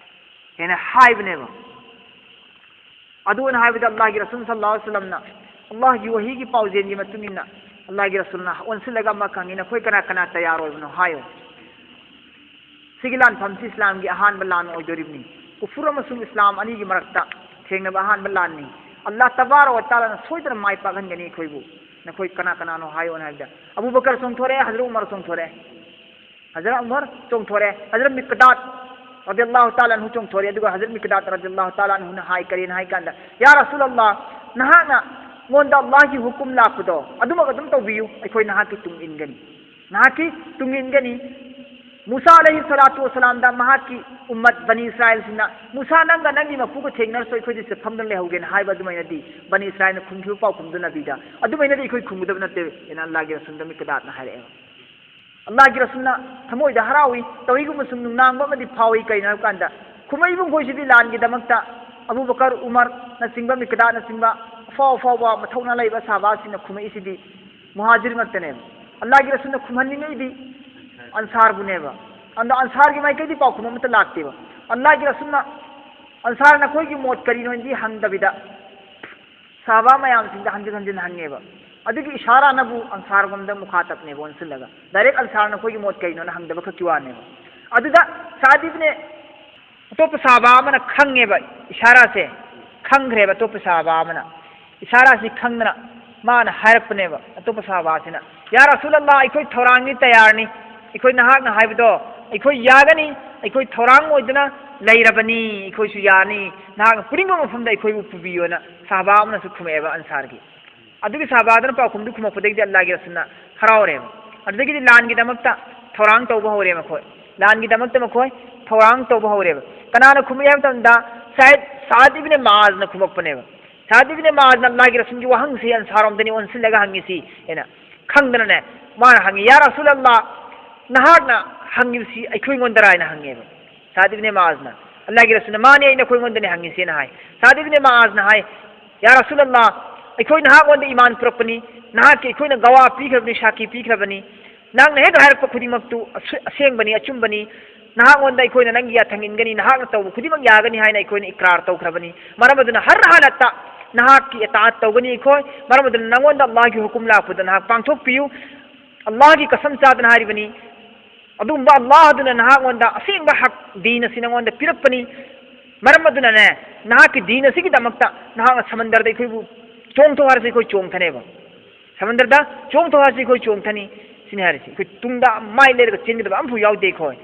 ꯍꯥꯏꯅ ꯍꯥꯏꯕꯅꯦꯕ꯫ ꯑꯗꯨꯅ ꯍꯥꯏꯕꯗ ꯑꯜꯂꯥꯍꯒꯤ ꯔꯁꯨꯜ ꯁꯜꯂꯜꯂꯥꯍꯨ ꯑꯂꯩꯍꯤ ꯋꯁꯜꯂꯝꯅ ꯑꯜꯂꯥꯍꯒꯤ ꯋꯥꯍꯤꯒꯤ ꯄꯥꯎꯖꯦꯜꯒꯤ ꯃꯇꯨꯡ ꯏꯟꯅ ꯑꯜꯂꯥꯍꯒꯤ ꯔꯁꯨꯜꯅ ꯑꯣꯟꯁꯤꯜꯂꯒ ꯑꯃ ꯈꯪꯉꯤ, "ꯅꯈꯣꯏ ꯀꯅꯥ ꯀꯅꯥ ꯇꯌꯥꯔ ꯑꯣꯏꯕꯅꯣ ꯍꯥꯏꯌꯨ꯫ ꯁꯤꯒꯤ ꯂꯥꯟꯐꯝꯁꯤ ꯏꯁꯂꯥꯝꯒꯤ ꯑꯍꯥꯟꯕ ꯂꯥꯟ ꯑꯣꯏꯗꯣꯔꯤꯕꯅꯤ꯫ ꯀꯨꯐꯨꯔ ꯑꯃꯁꯨꯡ ꯏꯁꯂꯥꯝ ꯑꯅꯤꯒꯤ ꯃꯔꯛꯇ ꯊꯦꯡꯅꯕ ꯑꯍꯥꯟꯕ ꯂꯥꯟꯅꯤ꯫ ꯑꯜꯂꯥꯍ ꯇꯕꯥꯔꯛ ꯋ ꯇꯥꯂꯥꯅ ꯁꯣꯏꯗꯅ ꯃꯥꯏ ꯄꯥꯛꯍꯟꯒꯅꯤ ꯑꯩꯈꯣꯏꯕꯨ꯫ ꯅꯈꯣꯏ ꯀꯅꯥ ꯀꯅꯥꯅꯣ ꯍꯥꯏꯌꯣꯅ" ꯍꯥꯏꯕꯗ ꯑꯕꯨ ꯕꯀꯔ ꯆꯣꯡꯊꯣꯔꯛꯑꯦ, ꯍꯖꯔꯠ ꯎꯃꯔ ꯆꯣꯡꯊꯣꯔꯛꯑꯦ꯫ ꯍꯖꯔꯠ ꯎꯃꯔ ꯆꯣꯡꯊꯣꯔꯛꯑꯦ, ꯍꯖꯔꯠ ꯃꯤꯛꯗꯥꯗ ꯔꯗꯤꯌꯜꯂꯥꯍꯨ ꯇꯥꯂꯥ ꯑꯟꯍꯨ ꯆꯣꯡꯊꯣꯔꯛꯑꯦ꯫ ꯑꯗꯨꯒ ꯍꯖꯔꯠ ꯃꯤꯛꯗꯥꯗ ꯔꯗꯤꯌꯜꯂꯥꯍꯨ ꯇꯥꯂꯥ ꯑꯟꯍꯨꯅ ꯍꯥꯏ, ꯀꯔꯤꯅ ꯍꯥꯏ ꯀꯥꯟꯗ, "ꯌꯥ ꯔꯁꯨꯜ ꯑꯜꯂꯥꯍ, ꯅꯍꯥꯛꯅ ꯑꯩꯉꯣꯟꯗ ꯑꯜꯂꯥꯍꯒꯤ ꯍꯨꯀꯨꯝ ꯂꯥꯛꯄꯗꯣ ꯑꯗꯨꯃꯛ ꯑꯗꯨꯝ ꯇꯧꯕꯤꯌꯨ, ꯑꯩꯈꯣꯏ ꯅꯍꯥꯛꯀꯤ ꯇꯨꯡ ꯏꯟꯒꯅꯤ, ꯅꯍꯥꯛꯀꯤ ꯇꯨꯡ ꯏꯟꯒꯅꯤ꯫ ꯃꯨꯁꯥ ꯑꯂꯩꯍꯤ ꯁꯂꯥꯇꯨ ꯋꯁꯂꯥꯝꯗ ꯃꯍꯥꯛꯀꯤ ꯎꯝꯃꯠ ꯕꯅꯤ ꯏꯁꯔꯥꯏꯜꯁꯤꯡꯅ, 'ꯃꯨꯁꯥ, ꯅꯪꯒ ꯅꯪꯒꯤ ꯃꯄꯨꯒ ꯊꯦꯡꯅꯔꯁꯨ ꯑꯩꯈꯣꯏꯗꯤ ꯆꯠꯐꯝꯗ ꯂꯩꯍꯧꯒꯦꯅ' ꯍꯥꯏꯕ ꯑꯗꯨꯃꯥꯏꯅꯗꯤ ꯕꯅꯤ ꯏꯁꯔꯥꯏꯜꯅ ꯈꯨꯝꯈꯤꯕ ꯄꯥꯎꯈꯨꯝꯗꯨ ꯅꯕꯤꯗ ꯑꯗꯨꯃꯥꯏꯅꯗꯤ ꯑꯩꯈꯣꯏ ꯈꯨꯝꯒꯗꯕ ꯅꯠꯇꯦ ꯍꯥꯏꯅ ꯑꯜꯂꯥꯍꯒꯤ ꯔꯁꯨꯜꯗ ꯃꯤꯛꯗꯥꯗꯅ ꯍꯥꯏꯔꯛꯑꯦꯕ꯫ ꯑꯜꯂꯥꯍꯒꯤ ꯔꯁꯨꯜꯅ ꯊꯃꯣꯏꯗ ꯍꯔꯥꯎꯏ, ꯇꯧꯏꯒꯨꯝꯕꯁꯨꯡ ꯅꯨꯡꯅꯥꯡꯕ ꯑꯃꯗꯤ ꯐꯥꯎꯏ꯫ ꯀꯩꯅꯣ ꯍꯥꯏꯕ ꯀꯥꯟꯗ, ꯈꯨꯝꯃꯛꯏꯕ ꯃꯈꯣꯏꯁꯤꯗꯤ ꯂꯥꯟꯒꯤꯗꯃꯛꯇ ꯑꯕꯨ ꯕꯀꯔ, ꯎꯃꯔꯅꯆꯤꯡꯕ, ꯃꯤꯛꯗꯥꯗꯅꯆꯤꯡꯕ ꯑꯐꯥꯎ ꯑꯐꯥꯎꯕ ꯃꯊꯧꯅꯥ ꯂꯩꯕ ꯁꯍꯥꯕꯥꯁꯤꯡꯅ ꯈꯨꯝꯃꯛꯏꯁꯤꯗꯤ ꯃꯨꯍꯥꯖꯤꯔ ꯉꯥꯛꯇꯅꯦꯕ꯫ ꯑꯜꯂꯥꯍꯒꯤ ꯔꯁꯨꯜꯅ ꯈꯨꯝꯍꯟꯅꯤꯡꯉꯛꯏꯗꯤ ꯑꯟꯁꯥꯔꯕꯨꯅꯦꯕ꯫ ꯑꯗꯣ ꯑꯟꯁꯥꯔꯒꯤ ꯃꯥꯏꯀꯩꯗꯤ ꯄꯥꯎꯈꯨꯝ ꯑꯃꯠꯇ ꯂꯥꯛꯇꯦꯕ꯫ ꯑꯜꯂꯥꯍꯒꯤ ꯔꯁꯨꯜꯅ, "ꯑꯟꯁꯥꯔ, ꯅꯈꯣꯏꯒꯤ ꯃꯣꯠ ꯀꯔꯤꯅꯣꯗꯤ?" ꯍꯪꯗꯕꯤꯗ ꯁꯍꯥꯕꯥ ꯃꯌꯥꯝꯁꯤꯡꯗ ꯍꯟꯖꯤꯟ ꯍꯟꯖꯤꯟ ꯍꯪꯉꯦꯕ꯫ ꯑꯗꯨꯒꯤ ꯏꯁꯥꯔꯥꯅꯕꯨ ꯑꯟꯁꯥꯔꯔꯣꯝꯗ ꯃꯨꯈꯥꯇꯕꯅꯦꯕ ꯑꯣꯟꯁꯤꯜꯂꯒ꯫ ꯗꯥꯏꯔꯦꯛ ꯑꯟꯁꯥꯔ ꯅꯈꯣꯏꯒꯤ ꯃꯣꯠ ꯀꯩꯅꯣꯅ ꯍꯪꯗꯕ ꯈꯛꯀꯤ ꯋꯥꯅꯦꯕ꯫ ꯑꯗꯨꯗ ꯁꯥꯗ ꯏꯕꯅꯦ, ꯑꯇꯣꯞꯄ ꯁꯍꯥꯕꯥ ꯑꯃꯅ ꯈꯪꯉꯦꯕ ꯏꯁꯥꯔꯥꯁꯦ, ꯈꯪꯈ꯭ꯔꯦꯕ ꯑꯇꯣꯞꯄ ꯁꯍꯥꯕꯥ ꯑꯃꯅ꯫ ꯏꯁꯥꯔꯥꯁꯤ ꯈꯪꯗꯅ ꯃꯥꯅ ꯍꯥꯏꯔꯛꯄꯅꯦꯕ ꯑꯇꯣꯞꯄ ꯁꯍꯥꯕꯥꯁꯤꯅ, "ꯌꯥ ꯔꯁꯨꯜ ꯑꯜꯂꯥꯍ, ꯑꯩꯈꯣꯏ ꯊꯧꯔꯥꯡꯅꯤ, ꯇꯌꯥꯔꯅꯤ, ꯑꯩꯈꯣꯏ ꯅꯍꯥꯛꯅ ꯍꯥꯏꯕꯗꯣ ꯑꯩꯈꯣꯏ ꯌꯥꯒꯅꯤ, ꯑꯩꯈꯣꯏ ꯊꯧꯔꯥꯡ ꯑꯣꯏꯗꯨꯅ ꯂꯩꯔꯕꯅꯤ, ꯑꯩꯈꯣꯏꯁꯨ ꯌꯥꯅꯤ, ꯅꯍꯥꯛꯅ ꯄꯨꯅꯤꯡꯕ ꯃꯐꯝꯗ ꯑꯩꯈꯣꯏꯕꯨ ꯄꯨꯕꯤꯌꯣꯅ" ꯁꯍꯥꯕꯥ ꯑꯃꯅꯁꯨ ꯈꯨꯝꯃꯛꯑꯦꯕ ꯑꯟꯁꯥꯔꯒꯤ꯫ ꯑꯗꯨꯒꯤ ꯁꯍꯥꯕꯥꯗꯨꯅ ꯄꯥꯎꯈꯨꯝꯗꯨ ꯈꯨꯝꯃꯛꯄꯗꯒꯤꯗꯤ ꯑꯜꯂꯥꯍꯒꯤ ꯔꯁꯨꯜꯅ ꯍꯔꯥꯎꯔꯦꯕ꯫ ꯑꯗꯨꯗꯒꯤꯗꯤ ꯂꯥꯟꯒꯤꯗꯃꯛꯇ ꯊꯧꯔꯥꯡ ꯇꯧꯕ ꯍꯧꯔꯦ ꯃꯈꯣꯏ꯫ ꯂꯥꯟꯒꯤꯗꯃꯛꯇ ꯃꯈꯣꯏ ꯊꯧꯔꯥꯡ ꯇꯧꯕ ꯍꯧꯔꯦꯕ꯫ ꯀꯅꯥꯅ ꯈꯨꯝꯃꯛꯏ ꯍꯥꯏꯕ ꯃꯇꯝꯗ ꯁꯥꯏꯗ ꯁꯥꯗ ꯏꯕꯅꯦ ꯃꯥꯖꯅ ꯈꯨꯝꯃꯛꯄꯅꯦꯕ꯫ ꯁꯥꯗ ꯏꯕꯅꯦ ꯃꯥꯖꯅ ꯑꯜꯂꯥꯍꯒꯤ ꯔꯁꯨꯜꯒꯤ ꯋꯥꯍꯪꯁꯤ ꯑꯟꯁꯥꯔꯣꯝꯗꯅꯤ ꯑꯣꯟꯁꯤꯜꯂꯒ ꯍꯪꯉꯤꯁꯤ ꯍꯥꯏꯅ ꯈꯪꯗꯅꯅꯦ, ꯃꯥꯅ ꯍꯪꯉꯤ, "ꯌꯥ ꯔꯁꯨꯜ ꯑꯜꯂꯥꯍ, ꯅꯍꯥꯛꯅ ꯍꯪꯉꯤꯕꯁꯤ ꯑꯩꯈꯣꯏꯉꯣꯟꯗꯔꯥ?" ꯍꯥꯏꯅ ꯍꯪꯉꯦꯕ꯫ ꯁꯥꯗ ꯏꯕꯅꯦ ꯃꯥꯖꯅ, "ꯑꯜꯂꯥꯍꯒꯤ ꯔꯁꯨꯜꯅ ꯃꯥꯅꯦ, ꯑꯩꯅ ꯑꯩꯈꯣꯏꯉꯣꯟꯗꯅꯦ ꯍꯪꯉꯤꯁꯦꯅ" ꯍꯥꯏ꯫ ꯁꯥꯗ ꯏꯕꯅꯦ ꯃꯥꯖꯅ ꯍꯥꯏ, "ꯌꯥ ꯔꯁꯨꯜ ꯑꯜꯂꯥꯍ, ꯑꯩꯈꯣꯏ ꯅꯍꯥꯛꯉꯣꯟꯗ ꯏꯃꯥꯟ ꯄꯨꯔꯛꯄꯅꯤ, ꯅꯍꯥꯛꯀꯤ ꯑꯩꯈꯣꯏꯅ ꯒꯋꯥ ꯄꯤꯈ꯭ꯔꯕꯅꯤ, ꯁꯥꯈꯤ ꯄꯤꯈ꯭ꯔꯕꯅꯤ, ꯅꯍꯥꯛꯅ ꯍꯦꯛ ꯍꯥꯏꯔꯛꯄ ꯈꯨꯗꯤꯡꯃꯛꯇꯨ ꯑꯁ-, ꯑꯁꯦꯡꯕꯅꯤ, ꯑꯆꯨꯝꯕꯅꯤ, ꯅꯍꯥꯛꯉꯣꯟꯗ ꯑꯩꯈꯣꯏꯅ ꯅꯪꯒꯤ ꯌꯥꯊꯪ ꯏꯟꯒꯅꯤ, ꯅꯍꯥꯛꯅ ꯇꯧꯕ ꯈꯨꯗꯤꯡꯃꯛ ꯌꯥꯒꯅꯤ ꯍꯥꯏꯅ ꯑꯩꯈꯣꯏꯅ ꯏꯀ꯭ꯔꯥꯔ ꯇꯧꯈ꯭ꯔꯕꯅꯤ꯫ ꯃꯔꯝ ꯑꯗꯨꯅ ꯍꯔ ꯍꯥꯂꯠꯇ ꯅꯍꯥꯛꯀꯤ ꯑꯦꯇꯥꯠ ꯇꯧꯒꯅꯤ ꯑꯩꯈꯣꯏ꯫ ꯃꯔꯝ ꯑꯗꯨꯅ ꯅꯪꯉꯣꯟꯗ ꯑꯜꯂꯥꯍꯒꯤ ꯍꯨꯀꯨꯝ ꯂꯥꯛꯄꯗ ꯅꯍꯥꯛ ꯄꯥꯡꯊꯣꯛꯄꯤꯌꯨ꯫ ꯑꯜꯂꯥꯍꯒꯤ ꯀꯁꯝ ꯆꯥꯗꯅ ꯍꯥꯏꯔꯤꯕꯅꯤ, ꯑꯗꯨꯒꯨꯝꯕ ꯑꯜꯂꯥꯍ ꯑꯗꯨꯅ ꯅꯍꯥꯛꯉꯣꯟꯗ ꯑꯁꯦꯡꯕ ꯍꯛ ꯗꯤꯟ ꯑꯁꯤ ꯅꯪꯉꯣꯟꯗ ꯄꯤꯔꯛꯄꯅꯤ꯫ ꯃꯔꯝ ꯑꯗꯨꯅꯅꯦ, ꯅꯍꯥꯛꯀꯤ ꯗꯤꯟ ꯑꯁꯤꯒꯤꯗꯃꯛꯇ ꯅꯍꯥꯛꯅ ꯁꯃꯟꯗꯔꯗ ꯑꯩꯈꯣꯏꯕꯨ ꯆꯣꯡꯊꯣꯛ ꯍꯥꯏꯔꯁꯨ ꯑꯩꯈꯣꯏ ꯆꯣꯡꯊꯅꯦꯕ꯫ ꯁꯃꯟꯗꯔꯗ ꯆꯣꯡꯊꯣꯛ ꯍꯥꯏꯔꯁꯨ ꯑꯩꯈꯣꯏ ꯆꯣꯡꯊꯅꯤ꯫ ꯁꯤꯅꯤ ꯍꯥꯏꯔꯤꯁꯤ꯫ ꯑꯩꯈꯣꯏ ꯇꯨꯡꯗ ꯃꯥꯏ ꯂꯩꯔꯒ ꯆꯦꯟꯒꯗꯕ ꯑꯃꯐꯥꯎ ꯌꯥꯎꯗꯦ ꯑꯩꯈꯣꯏ꯫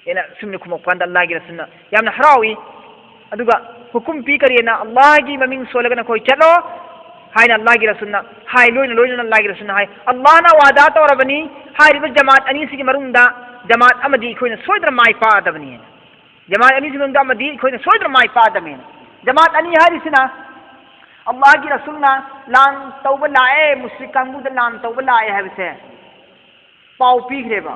ꯑꯩꯅ ꯁꯨꯝꯅ ꯈꯨꯝꯃꯛꯄ ꯀꯥꯟꯗ ꯑꯜꯂꯥꯍꯒꯤ ꯔꯁꯨꯜꯅ ꯌꯥꯝꯅ ꯍꯔꯥꯎꯏ꯫ ꯑꯗꯨꯒ ꯍꯨꯀꯨꯝ ꯄꯤ ꯀꯔꯤꯅ, "ꯑꯜꯂꯥꯍꯒꯤ ꯃꯃꯤꯡ ꯁꯣꯜꯂꯒ ꯅꯈꯣꯏ ꯆꯠꯂꯣ" ꯍꯥꯏꯅ ꯑꯜꯂꯥꯍꯒꯤ ꯔꯁꯨꯜꯅ ꯍꯥꯏ, ꯂꯣꯏꯅ ꯂꯣꯏꯅꯅ ꯑꯜꯂꯥꯍꯒꯤ ꯔꯁꯨꯜꯅ ꯍꯥꯏ, "ꯑꯜꯂꯥꯍꯅ ꯋꯥꯗꯥ ꯇꯧꯔꯕꯅꯤ ꯍꯥꯏꯔꯤꯕ ꯖꯃꯥꯠ ꯑꯅꯤꯁꯤꯒꯤ ꯃꯅꯨꯡꯗ ꯖꯃꯥꯠ ꯑꯃꯗꯤ ꯑꯩꯈꯣꯏꯅ ꯁꯣꯏꯗꯅ ꯃꯥꯏ ꯄꯥꯛꯑꯗꯕꯅꯤ"꯫ ꯖꯃꯥꯠ ꯑꯅꯤꯁꯤꯒꯤ ꯃꯅꯨꯡꯗ ꯑꯃꯗꯤ ꯑꯩꯈꯣꯏꯅ ꯁꯣꯏꯗꯅ ꯃꯥꯏ ꯄꯥꯛꯑꯗꯕꯅꯤ꯫ ꯖꯃꯥꯠ ꯑꯅꯤ ꯍꯥꯏꯔꯤꯁꯤꯅ ꯑꯜꯂꯥꯍꯒꯤ ꯔꯁꯨꯜꯅ ꯂꯥꯟ ꯇꯧꯕ ꯂꯥꯛꯑꯦ, ꯃꯨꯁ꯭ꯔꯤꯛ ꯀꯥꯡꯕꯨꯗ ꯂꯥꯟ ꯇꯧꯕ ꯂꯥꯛꯑꯦ ꯍꯥꯏꯕꯁꯦ ꯄꯥꯎ ꯄꯤꯈ꯭ꯔꯦꯕ꯫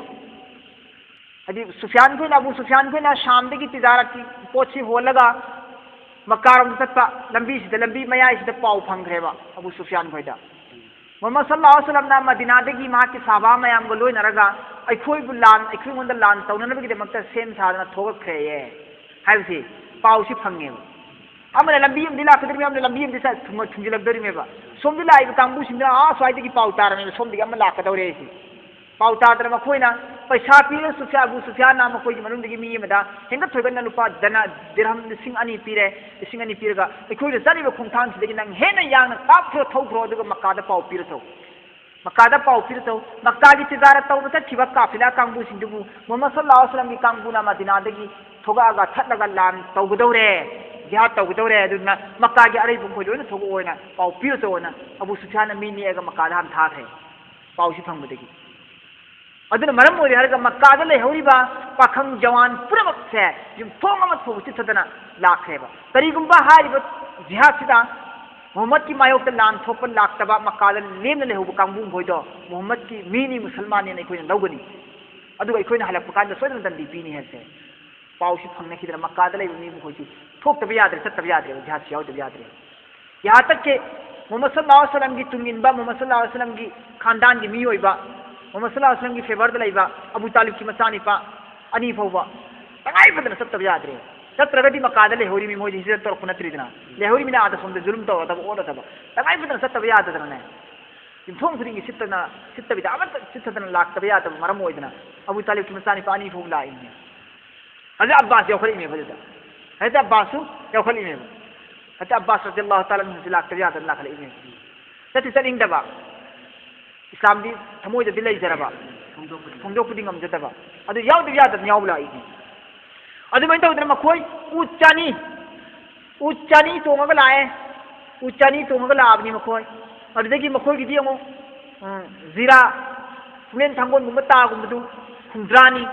ꯍꯥꯏꯗꯤ ꯁꯨꯐꯤꯌꯥꯟ ꯈꯣꯏꯅ, ꯑꯕꯨ ꯁꯨꯐꯤꯌꯥꯟ ꯈꯣꯏꯅ ꯁꯥꯝꯗꯒꯤ ꯇꯤꯖꯥꯔꯠꯀꯤ ꯄꯣꯠꯁꯤ ꯍꯣꯜꯂꯒ ꯃꯛꯀꯥꯔꯣꯝꯗ ꯆꯠꯄ ꯂꯝꯕꯤꯁꯤꯗ, ꯂꯝꯕꯤ ꯃꯌꯥꯏꯁꯤꯗ ꯄꯥꯎ ꯐꯪꯈ꯭ꯔꯦꯕ ꯑꯕꯨ ꯁꯨꯐꯤꯌꯥꯟ ꯈꯣꯏꯗ꯫ ꯃꯨꯍꯝꯃꯗ ꯁꯜꯂꯜꯂꯥꯍꯨ ꯑꯂꯩꯍꯤ ꯋꯁꯜꯂꯝꯅ ꯃꯗꯤꯅꯥꯗꯒꯤ ꯃꯍꯥꯛꯀꯤ ꯁꯍꯥꯕꯥ ꯃꯌꯥꯝꯒ ꯂꯣꯏꯅꯔꯒ ꯑꯩꯈꯣꯏꯕꯨ ꯂꯥꯟ, ꯑꯩꯈꯣꯏꯉꯣꯟꯗ ꯂꯥꯟ ꯇꯧꯅꯅꯕꯒꯤꯗꯃꯛꯇ ꯁꯦꯝ ꯁꯥꯗꯅ ꯊꯣꯛꯂꯛꯈ꯭ꯔꯦꯌꯦ ꯍꯥꯏꯕꯁꯤ ꯄꯥꯎꯁꯤ ꯐꯪꯉꯦꯕ꯫ ꯑꯃꯅ ꯂꯝꯕꯤ ꯑꯃꯗꯤ ꯂꯥꯛꯀꯗꯧꯔꯤꯕ, ꯑꯃꯅ ꯂꯝꯕꯤ ꯑꯃꯗꯤ ꯆꯠ-, ꯊꯨꯡ-, ꯊꯨꯡꯖꯤꯜꯂꯛꯇꯧꯔꯤꯕꯅꯦꯕ꯫ ꯁꯣꯝꯗ ꯂꯥꯛꯏꯕ ꯀꯥꯡꯕꯨꯁꯤꯡꯗꯨꯅ ꯑꯥ ꯁ꯭ꯋꯥꯏꯗꯒꯤ ꯄꯥꯎ ꯇꯥꯔꯝꯃꯦꯕ, ꯁꯣꯝꯗꯒꯤ ꯑꯃ ꯂꯥꯛꯀꯗꯧꯔꯦ ꯁꯤ꯫ ꯄꯥꯎ ꯇꯥꯗꯅ ꯃꯈꯣꯏꯅ ꯄꯩꯁꯥ ꯄꯤꯔ ꯁꯨꯐꯤꯌꯥ-, ꯑꯕꯨ ꯁꯨꯐꯤꯌꯥꯟꯅ ꯃꯈꯣꯏꯒꯤ ꯃꯅꯨꯡꯗꯒꯤ ꯃꯤ ꯑꯃꯗ ꯍꯦꯟꯒꯠ ꯊꯣꯏꯒꯠꯅ ꯂꯨꯄꯥ ꯗꯅ-, ꯗꯤꯔꯍꯝ ꯂꯤꯁꯤꯡ ꯑꯅꯤ ꯄꯤꯔꯦ, ꯂꯤꯁꯤꯡ ꯑꯅꯤ ꯄꯤꯔꯒ ꯑꯩꯈꯣꯏꯅ ꯆꯠꯂꯤꯕ ꯈꯣꯡꯊꯥꯡꯁꯤꯗꯒꯤ ꯅꯪ ꯍꯦꯟꯅ ꯌꯥꯡꯅ ꯀꯥꯞꯈ꯭ꯔꯣ, ꯊꯧꯈ꯭ꯔꯣ, ꯑꯗꯨꯒ ꯃꯛꯀꯥꯗ ꯄꯥꯎ ꯄꯤꯔ ꯊꯧ꯫ ꯃꯛꯀꯥꯗ ꯄꯥꯎ ꯄꯤꯔ ꯊꯧ꯫ ꯃꯛꯀꯥꯒꯤ ꯇꯤꯖꯥꯔꯠ ꯇꯧꯕ ꯆꯠꯈꯤꯕ ꯀꯥꯐꯤꯂꯥ ꯀꯥꯡꯕꯨꯁꯤꯡꯗꯨꯕꯨ ꯃꯨꯍꯝꯃꯗ ꯁꯜꯂꯜꯂꯥꯍꯨ ꯑꯂꯩꯍꯤ ꯋꯁꯜꯂꯝꯒꯤ ꯀꯥꯡꯕꯨꯅ ꯃꯗꯤꯅꯥꯗꯒꯤ ꯊꯣꯛꯂꯛꯑꯒ ꯊꯠꯂꯒ ꯂꯥꯟ ꯇꯧꯒꯗꯧꯔꯦ, ꯖꯤꯍꯥꯗ ꯇꯧꯒꯗꯧꯔꯦ, ꯑꯗꯨꯅ ꯃꯛꯀꯥꯒꯤ ꯑꯔꯩꯕ ꯃꯈꯣꯏ ꯂꯣꯏꯅ ꯊꯣꯛꯂꯛꯑꯣꯅ ꯄꯥꯎ ꯄꯤꯔ ꯊꯧꯑꯣꯅ ꯑꯕꯨ ꯁꯨꯐꯤꯌꯥꯟꯅ ꯃꯤ ꯅꯦꯛꯑꯒ ꯃꯛꯀꯥꯗ ꯍꯥꯟꯅ ꯊꯥꯈ꯭ꯔꯦ꯫ ꯄꯥꯎꯁꯤ ꯐꯪꯕꯗꯒꯤ꯫ ꯑꯗꯨꯅ ꯃꯔꯝ ꯑꯣꯏꯔꯦ ꯍꯥꯏꯔꯒ ꯃꯛꯀꯥꯗ ꯂꯩꯍꯧꯔꯤꯕ ꯄꯥꯈꯪ ꯖꯋꯥꯟ ꯄꯨꯝꯅꯃꯛꯁꯦ ꯌꯨꯝꯊꯣꯡ ꯑꯃ ꯐꯥꯎꯕ ꯆꯤꯠꯊꯗꯅ ꯂꯥꯛꯈ꯭ꯔꯦꯕ꯫ ꯀꯔꯤꯒꯨꯝꯕ ꯍꯥꯏꯔꯤꯕ ꯖꯤꯍꯥꯗꯁꯤꯗ ꯃꯨꯍꯝꯃꯗꯀꯤ ꯃꯥꯌꯣꯛꯇ ꯂꯥꯟ ꯊꯣꯛꯄ ꯂꯥꯛꯇꯕ, ꯃꯛꯀꯥꯗ ꯂꯦꯝꯅ ꯂꯩꯍꯧꯕ ꯀꯥꯡꯕꯨ ꯃꯈꯣꯏꯗꯣ ꯃꯨꯍꯝꯃꯗꯀꯤ ꯃꯤꯅꯤ, ꯃꯨꯁꯜꯃꯥꯟꯅꯦꯅ ꯑꯩꯈꯣꯏꯅ ꯂꯧꯒꯅꯤ꯫ ꯑꯗꯨꯒ ꯑꯩꯈꯣꯏꯅ ꯍꯜꯂꯛꯄ ꯀꯥꯟꯗ ꯁꯣꯏꯗꯅ ꯗꯟꯗꯤ ꯄꯤꯅꯤ ꯍꯥꯏꯕꯁꯦ ꯄꯥꯎꯁꯤ ꯐꯪꯅꯈꯤꯗꯅ ꯃꯛꯀꯥꯗ ꯂꯩꯕ ꯃꯤ ꯃꯈꯣꯏꯁꯤ ꯊꯣꯛꯇꯕ ꯌꯥꯗ꯭ꯔꯦ, ꯆꯠꯇꯕ ꯌꯥꯗ꯭ꯔꯦꯕ, ꯖꯤꯍꯥꯗꯁꯤ ꯌꯥꯎꯗꯕ ꯌꯥꯗ꯭ꯔꯦꯕ꯫ ꯌꯍꯥ ꯇꯛ ꯀꯦ ꯃꯨꯍꯝꯃꯗ ꯁꯜꯂꯜꯂꯥꯍꯨ ꯑꯂꯩꯍꯤ ꯋꯁꯜꯂꯝꯒꯤ ꯇꯨꯡ ꯏꯟꯕ, ꯃꯨꯍꯝꯃꯗ ꯁꯜꯂꯜꯂꯥꯍꯨ ꯑꯂꯩꯍꯤ ꯋꯁꯜꯂꯝꯒꯤ ꯈꯥꯟꯗꯥꯟꯒꯤ ꯃꯤꯑꯣꯏꯕ, ꯃꯨꯍꯝꯃꯗ ꯁꯜꯂꯜꯂꯥꯍꯨ ꯑꯂꯩꯍꯤ ꯋꯁꯜꯂꯝꯒꯤ ꯐꯦꯚꯔꯗ ꯂꯩꯕ ꯑꯕꯨ ꯇꯥꯂꯤꯕꯀꯤ ꯃꯆꯥꯅꯤꯄꯥ, ꯑꯅꯤ ꯐꯥꯎꯕ ꯇꯉꯥꯏ ꯐꯗꯅ ꯆꯠꯇꯕ ꯌꯥꯗ꯭ꯔꯦ꯫ ꯆꯠꯇ꯭ꯔꯒꯗꯤ ꯃꯀꯥꯗ ꯂꯩꯍꯧꯔꯤꯃꯤ, ꯃꯣꯏꯗꯤ ꯍꯤꯖꯔꯠ ꯇꯧꯔꯛꯄ ꯅꯠꯇ꯭ꯔꯤꯗꯅ, ꯂꯩꯍꯧꯔꯤꯃꯤꯅ ꯑꯥꯗ ꯁꯣꯝꯗ ꯖꯨꯂꯨꯝ ꯇꯧꯔꯗꯕ, ꯑꯣꯠꯂꯗꯕ, ꯇꯉꯥꯏ ꯐꯗꯅ ꯆꯠꯇꯕ ꯌꯥꯗꯗꯅꯅꯦ, ꯌꯨꯝꯊꯣꯡ ꯈꯨꯗꯤꯡꯒꯤ ꯁꯤꯠꯇꯅ, ꯁꯤꯠꯇꯕꯤꯗ ꯑꯃꯠꯇ ꯆꯤꯠꯊꯗꯅ ꯂꯥꯛꯇꯕ ꯌꯥꯗꯕ ꯃꯔꯝ ꯑꯣꯏꯗꯅ ꯑꯕꯨ ꯇꯥꯂꯤꯕꯀꯤ ꯃꯆꯥꯅꯤꯄꯥ ꯑꯅꯤ ꯐꯥꯎ ꯂꯥꯛꯏꯅꯦ꯫ ꯍꯖꯔꯠ ꯑꯕꯥꯁ ꯌꯥꯎꯈꯠꯂꯛꯏꯅꯦꯕ ꯑꯗꯨꯗ꯫ ꯍꯖꯔꯠ ꯑꯕꯥꯁꯁꯨ ꯌꯥꯎꯈꯠꯂꯛꯏꯅꯦꯕ꯫ ꯍꯖꯔꯠ ꯑꯕꯥꯁ ꯔꯗꯤꯌꯜꯂꯥꯍꯨ ꯇꯥꯂꯥ ꯑꯟꯍꯨꯁꯨ ꯂꯥꯛꯇꯕ ꯌꯥꯗꯅ ꯂꯥꯛꯈꯠꯂꯛꯏꯅꯦꯕ꯫ ꯆꯠꯇꯤ ꯆꯠꯅꯤꯡꯗꯕ, ꯏꯁꯂꯥꯝꯗꯤ ꯊꯃꯣꯏꯗꯗꯤ ꯂꯩꯖꯔꯕ, ꯐꯣꯡꯗꯣꯛꯄꯗꯤ ꯉꯝꯖꯗꯕ, ꯑꯗꯨ ꯌꯥꯎꯗꯕ ꯌꯥꯗꯗꯅ ꯌꯥꯎꯕ ꯂꯥꯛꯏꯅꯦ꯫ ꯑꯗꯨꯃꯥꯏꯅ ꯇꯧꯗꯅ ꯃꯈꯣꯏ ꯎꯠ ꯆꯥꯅꯤ, ꯎꯠ ꯆꯥꯅꯤ ꯇꯣꯡꯉꯒ ꯂꯥꯛꯑꯦ꯫ ꯎꯠ ꯆꯥꯅꯤ ꯇꯣꯡꯉꯒ ꯂꯥꯛꯑꯕꯅꯤ ꯃꯈꯣꯏ꯫ ꯑꯗꯨꯗꯒꯤ ꯃꯈꯣꯏꯒꯤꯗꯤ ꯌꯦꯡꯉꯨ, ꯎꯝ, ꯖꯤꯔꯥ, ꯄꯨꯛꯂꯦꯟ ꯊꯥꯡꯒꯣꯟꯒꯨꯝꯕ ꯇꯥꯒꯨꯝꯕꯗꯨ ꯍꯨꯝꯗ꯭ꯔꯥꯅꯤ꯫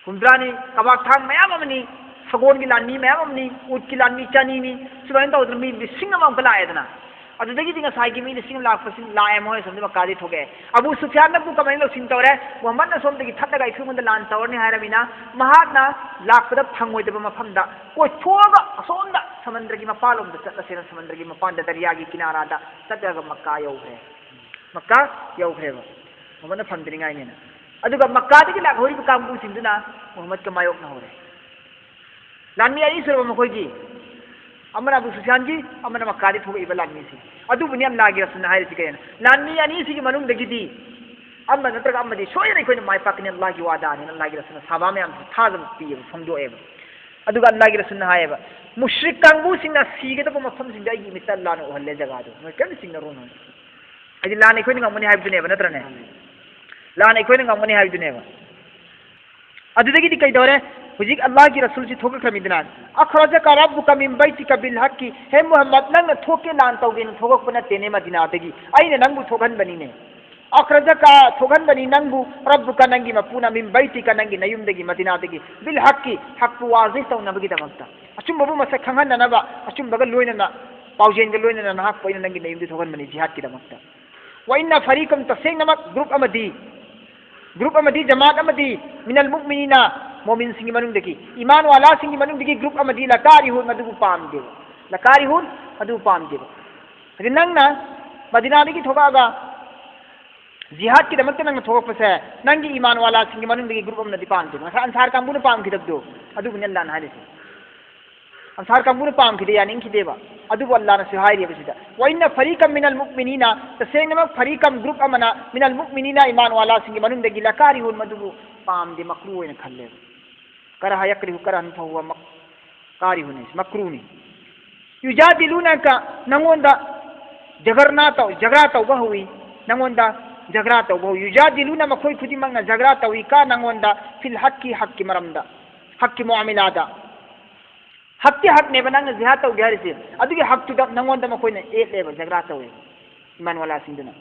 ꯍꯨꯝꯗ꯭ꯔꯥꯅꯤ, ꯀꯕꯥꯛ ꯊꯥꯡ ꯃꯌꯥꯝ ꯑꯃꯅꯤ, ꯁꯒꯣꯜꯒꯤ ꯂꯥꯟꯃꯤ ꯃꯌꯥꯝ ꯑꯃꯅꯤ, ꯎꯠꯀꯤ ꯂꯥꯟꯃꯤ ꯆꯅꯤꯅꯤ, ꯁꯨꯃꯥꯏꯅ ꯇꯧꯗꯅ ꯃꯤ ꯂꯤꯁꯤꯡ ꯑꯃ ꯑꯃꯨꯛꯀ ꯂꯥꯛꯑꯦꯗꯅ꯫ ꯑꯗꯨꯗꯒꯤꯗꯤ ꯉꯁꯥꯏꯒꯤ ꯃꯤ ꯂꯤꯁꯤꯡ ꯑꯃ ꯂꯥꯛꯄꯁꯤ ꯂꯥꯛꯑꯦ, ꯃꯣꯏ ꯑꯁꯣꯝꯗ ꯃꯛꯀꯥꯗꯒꯤ ꯊꯣꯛꯂꯛꯑꯦ꯫ ꯑꯕꯨ ꯁꯨꯐꯤꯌꯥꯟꯅꯕꯨ ꯀꯃꯥꯏꯅ ꯂꯧꯁꯤꯟ ꯇꯧꯔꯦ? ꯃꯨꯍꯝꯃꯗꯅ ꯁꯣꯝꯗꯒꯤ ꯊꯠꯂꯒ ꯑꯩꯈꯣꯏꯉꯣꯟꯗ ꯂꯥꯟ ꯇꯧꯔꯅꯤ ꯍꯥꯏꯔꯃꯤꯅ, ꯃꯍꯥꯛꯅ ꯂꯥꯛꯄꯗ ꯐꯪꯉꯣꯏꯗꯕ ꯃꯐꯝꯗ ꯀꯣꯏꯊꯣꯛꯑꯒ ꯑꯁꯣꯝꯗ ꯁꯃꯨꯗ꯭ꯔꯒꯤ ꯃꯄꯥꯟꯂꯣꯝꯗ ꯆꯠꯂꯁꯦꯅ ꯁꯃꯨꯗ꯭ꯔꯒꯤ ꯃꯄꯥꯟꯗ, ꯗꯔꯤꯌꯥꯒꯤ ꯀꯤꯅꯥꯔꯥꯗ ꯆꯠꯂꯒ ꯃꯛꯀꯥ ꯌꯧꯈ꯭ꯔꯦ꯫ ꯃꯛꯀꯥ ꯌꯧꯈ꯭ꯔꯦꯕ, ꯃꯨꯍꯝꯃꯗꯅ ꯐꯪꯗ꯭ꯔꯤꯉꯥꯏꯅꯦꯅ꯫ ꯑꯗꯨꯒ ꯃꯛꯀꯥꯗꯒꯤ ꯂꯥꯛꯍꯧꯔꯤꯕ ꯀꯥꯡꯕꯨꯁꯤꯡꯗꯨꯅ ꯃꯨꯍꯝꯃꯗꯀ ꯃꯥꯌꯣꯛꯅꯍꯧꯔꯦ꯫ ꯂꯥꯟꯃꯤ ꯑꯅꯤ ꯁꯨꯔꯕ ꯃꯈꯣꯏꯒꯤ, ꯑꯃꯅ ꯑꯕꯨ ꯁꯨꯐꯤꯌꯥꯟꯒꯤ, ꯑꯃꯅ ꯃꯛꯀꯥꯗꯒꯤ ꯊꯣꯛꯂꯛꯏꯕ ꯂꯥꯟꯃꯤꯁꯤ꯫ ꯑꯗꯨꯕꯨꯅꯤ ꯑꯜꯂꯥꯍꯒꯤ ꯔꯁꯨꯜꯅ ꯍꯥꯏꯔꯤꯁꯤ ꯀꯩꯅꯣ? ꯂꯥꯟꯃꯤ ꯑꯅꯤꯁꯤꯒꯤ ꯃꯅꯨꯡꯗꯒꯤꯗꯤ ꯑꯃ ꯅꯠꯇ꯭ꯔꯒ ꯑꯃꯗꯤ ꯁꯣꯏꯗꯅ ꯑꯩꯈꯣꯏꯅ ꯃꯥꯏ ꯄꯥꯛꯀꯅꯤ, ꯑꯜꯂꯥꯍꯒꯤ ꯋꯥꯗꯥꯅꯤ꯫ ꯑꯜꯂꯥꯍꯒꯤ ꯔꯁꯨꯜꯅ ꯁꯍꯥꯕꯥ ꯃꯌꯥꯝꯁꯤ ꯊꯥꯖꯕ ꯄꯤꯌꯦꯕ, ꯐꯣꯡꯗꯣꯛꯑꯦꯕ꯫ ꯑꯗꯨꯒ ꯑꯜꯂꯥꯍꯒꯤ ꯔꯁꯨꯜꯅ ꯍꯥꯏꯌꯦꯕ, ꯃꯨꯁ꯭ꯔꯤꯛ ꯀꯥꯡꯕꯨꯁꯤꯡꯅ ꯁꯤꯒꯗꯕ ꯃꯐꯝꯁꯤꯡꯗꯣ ꯑꯩꯒꯤ ꯏꯃꯤꯠꯇ ꯑꯜꯂꯥꯍꯅ ꯎꯍꯜꯂꯦ ꯖꯒꯥꯗꯣ, ꯅꯣꯏ ꯀꯔꯤꯝꯇ ꯆꯤꯡꯅꯔꯨꯅꯨ꯫ ꯍꯥꯏꯗꯤ ꯂꯥꯟ ꯑꯩꯈꯣꯏꯅ ꯉꯝꯒꯅꯤ ꯍꯥꯏꯕꯗꯨꯅꯦꯕ, ꯅꯠꯇ꯭ꯔꯅꯦ? ꯂꯥꯟ ꯑꯩꯈꯣꯏꯅ ꯉꯝꯒꯅꯤ ꯍꯥꯏꯕꯗꯨꯅꯦꯕ꯫ ꯑꯗꯨꯗꯒꯤꯗꯤ ꯀꯩꯗꯧꯔꯦ? ꯍꯧꯖꯤꯛ ꯑꯜꯂꯥꯍꯒꯤ ꯔꯁꯨꯜꯁꯤ ꯊꯣꯛꯂꯛꯈ꯭ꯔꯃꯤꯗꯅ, "ꯑꯈ꯭ꯔꯖꯀ ꯔꯕ꯭ꯕꯨꯀ ꯃꯤꯟ ꯕꯩꯇꯤꯀ ꯕꯤꯜ ꯍꯛꯀꯤ", ꯍꯦ ꯃꯨꯍꯝꯃꯗ, ꯅꯪꯅ ꯊꯣꯛꯀꯦ ꯂꯥꯟ ꯇꯧꯒꯦꯅ ꯊꯣꯛꯂꯛꯄ ꯅꯠꯇꯦꯅꯦ ꯃꯗꯤꯅꯥꯗꯒꯤ, ꯑꯩꯅ ꯅꯪꯕꯨ ꯊꯣꯛꯍꯟꯕꯅꯤꯅꯦ꯫ "ꯑꯈ꯭ꯔꯖꯀ", ꯊꯣꯛꯍꯟꯕꯅꯤ ꯅꯪꯕꯨ, "ꯔꯕ꯭ꯕꯨꯀ", ꯅꯪꯒꯤ ꯃꯄꯨꯅ, "ꯃꯤꯟ ꯕꯩꯇꯤꯀ", ꯅꯪꯒꯤ ꯅꯌꯨꯝꯗꯒꯤ, ꯃꯗꯤꯅꯥꯗꯒꯤ, "ꯕꯤꯜ ꯍꯛꯀꯤ", ꯍꯛꯄꯨ ꯋꯥꯖꯤꯍ ꯇꯧꯅꯕꯒꯤꯗꯃꯛꯇ, ꯑꯆꯨꯝꯕꯕꯨ ꯃꯁꯛ ꯈꯪꯍꯟꯅꯅꯕ, ꯑꯆꯨꯝꯕꯒ ꯂꯣꯏꯅꯅ, ꯄꯥꯎꯖꯦꯜꯒ ꯂꯣꯏꯅꯅ ꯅꯍꯥꯛꯄꯨ ꯑꯩꯅ ꯅꯪꯒꯤ ꯅꯌꯨꯝꯗ ꯊꯣꯛꯍꯟꯕꯅꯤ ꯖꯤꯍꯥꯗꯀꯤꯗꯃꯛꯇ꯫ "ꯋ ꯏꯟꯅ ꯐꯔꯤꯀꯝ", ꯇꯁꯦꯡꯅꯃꯛ ꯒ꯭ꯔꯨꯞ ꯑꯃꯗꯤ, ꯒ꯭ꯔꯨꯞ ꯑꯃꯗꯤ, ꯖꯃꯥꯠ ꯑꯃꯗꯤ, "ꯃꯤꯅꯜ ꯃꯨꯑꯃꯤꯅꯤꯅ", ꯃꯣꯃꯤꯟꯁꯤꯡꯒꯤ ꯃꯅꯨꯡꯗꯒꯤ, ꯏꯃꯥꯟ ꯋꯥꯂꯥꯁꯤꯡꯒꯤ ꯃꯅꯨꯡꯗꯒꯤ ꯒ꯭ꯔꯨꯞ ꯑꯃꯗꯤ, "ꯂꯀꯥꯔꯤꯍꯨꯟ", ꯃꯗꯨꯕꯨ ꯄꯥꯝꯗꯦꯕ꯫ "ꯂꯀꯥꯔꯤꯍꯨꯟ", ꯃꯗꯨꯕꯨ ꯄꯥꯝꯗꯦꯕ꯫ ꯍꯥꯏꯗꯤ ꯅꯪꯅ ꯃꯗꯤꯅꯥꯗꯒꯤ ꯊꯣꯛꯂꯛꯑꯒ ꯖꯤꯍꯥꯗꯀꯤꯗꯃꯛꯇ ꯅꯪꯅ ꯊꯣꯛꯂꯛꯄꯁꯦ, ꯅꯪꯒꯤ ꯏꯃꯥꯟ ꯋꯥꯂꯥꯁꯤꯡꯒꯤ ꯃꯅꯨꯡꯗꯒꯤ ꯒ꯭ꯔꯨꯞ ꯑꯃꯅꯗꯤ ꯄꯥꯝꯗꯦ꯫ ꯉꯁꯥꯏ ꯑꯟꯁꯥꯔ ꯀꯥꯡꯕꯨꯅ ꯄꯥꯝꯈꯤꯗꯕꯗꯣ, ꯑꯗꯨꯕꯨꯅꯤ ꯑꯜꯂꯥꯍꯅ ꯍꯥꯏꯔꯤꯁꯦ꯫ ꯑꯟꯁꯥꯔ ꯀꯥꯡꯕꯨꯅ ꯄꯥꯝꯈꯤꯗꯦ, ꯌꯥꯅꯤꯡꯈꯤꯗꯦꯕ꯫ ꯑꯗꯨꯕꯨ ꯑꯜꯂꯥꯍꯅꯁꯨ ꯍꯥꯏꯔꯤꯕ ꯁꯤꯗ, "ꯋꯥꯏꯟꯅ ꯐꯔꯤꯀꯝ ꯃꯤꯅꯜ ꯃꯨꯛꯃꯤꯅꯤꯅ", ꯇꯁꯦꯡꯅꯃꯛ ꯐꯔꯤꯀꯝ, ꯒ꯭ꯔꯨꯞ ꯑꯃꯅ, "ꯃꯤꯅꯜ ꯃꯨꯛꯃꯤꯅꯤꯅ", ꯏꯃꯥꯟ ꯋꯥꯂꯥꯁꯤꯡꯒꯤ ꯃꯅꯨꯡꯗꯒꯤ, "ꯂꯀꯥꯔꯤꯍꯨꯟ", ꯃꯗꯨꯕꯨ ꯄꯥꯝꯗꯦ, ꯃꯀ꯭ꯔꯨ ꯑꯣꯏꯅ ꯈꯜꯂꯦꯕ꯫ ꯀꯔꯍ ꯌꯀ꯭ꯔꯤꯍꯨ ꯀꯔꯍꯟ ꯐꯍꯨꯋ ꯃꯛ-, ꯀꯥꯔꯤꯍꯨꯅꯤ, ꯃꯀ꯭ꯔꯨꯅꯤ꯫ ꯌꯨꯖꯥꯗꯤꯂꯨꯅꯀ, ꯅꯉꯣꯟꯗ ꯖꯒꯔꯅꯥ ꯇꯧ, ꯖꯒꯔꯥ ꯇꯧꯕ ꯍꯧꯏ, ꯅꯉꯣꯟꯗ ꯖꯒꯔꯥ ꯇꯧꯕ ꯍꯧꯏ꯫ ꯌꯨꯖꯥꯗꯤꯂꯨꯅ, ꯃꯈꯣꯏ ꯈꯨꯗꯤꯡꯃꯛꯅ ꯖꯒꯔꯥ ꯇꯧꯏ, ꯀ, ꯅꯉꯣꯟꯗ, ꯐꯤꯜ ꯍꯛꯀꯤ, ꯍꯛꯀꯤ ꯃꯔꯝꯗ, ꯍꯛꯀꯤ ꯃꯨꯑꯥꯃꯤꯂꯥꯗ꯫ ꯍꯛꯇꯤ ꯍꯛꯅꯦꯕ ꯅꯪꯅ ꯖꯤꯍꯥꯗ ꯇꯧꯒꯦ ꯍꯥꯏꯔꯤꯁꯦ, ꯑꯗꯨꯒꯤ ꯍꯛꯇꯨꯗ ꯅꯉꯣꯟꯗ ꯃꯈꯣꯏꯅ ꯑꯦꯠꯂꯦꯕ, ꯖꯒꯔꯥ ꯇꯧꯋꯦꯕ꯫ ꯏꯃꯥꯟ ꯋꯥꯂꯥꯁꯤꯡꯗꯨꯅ꯫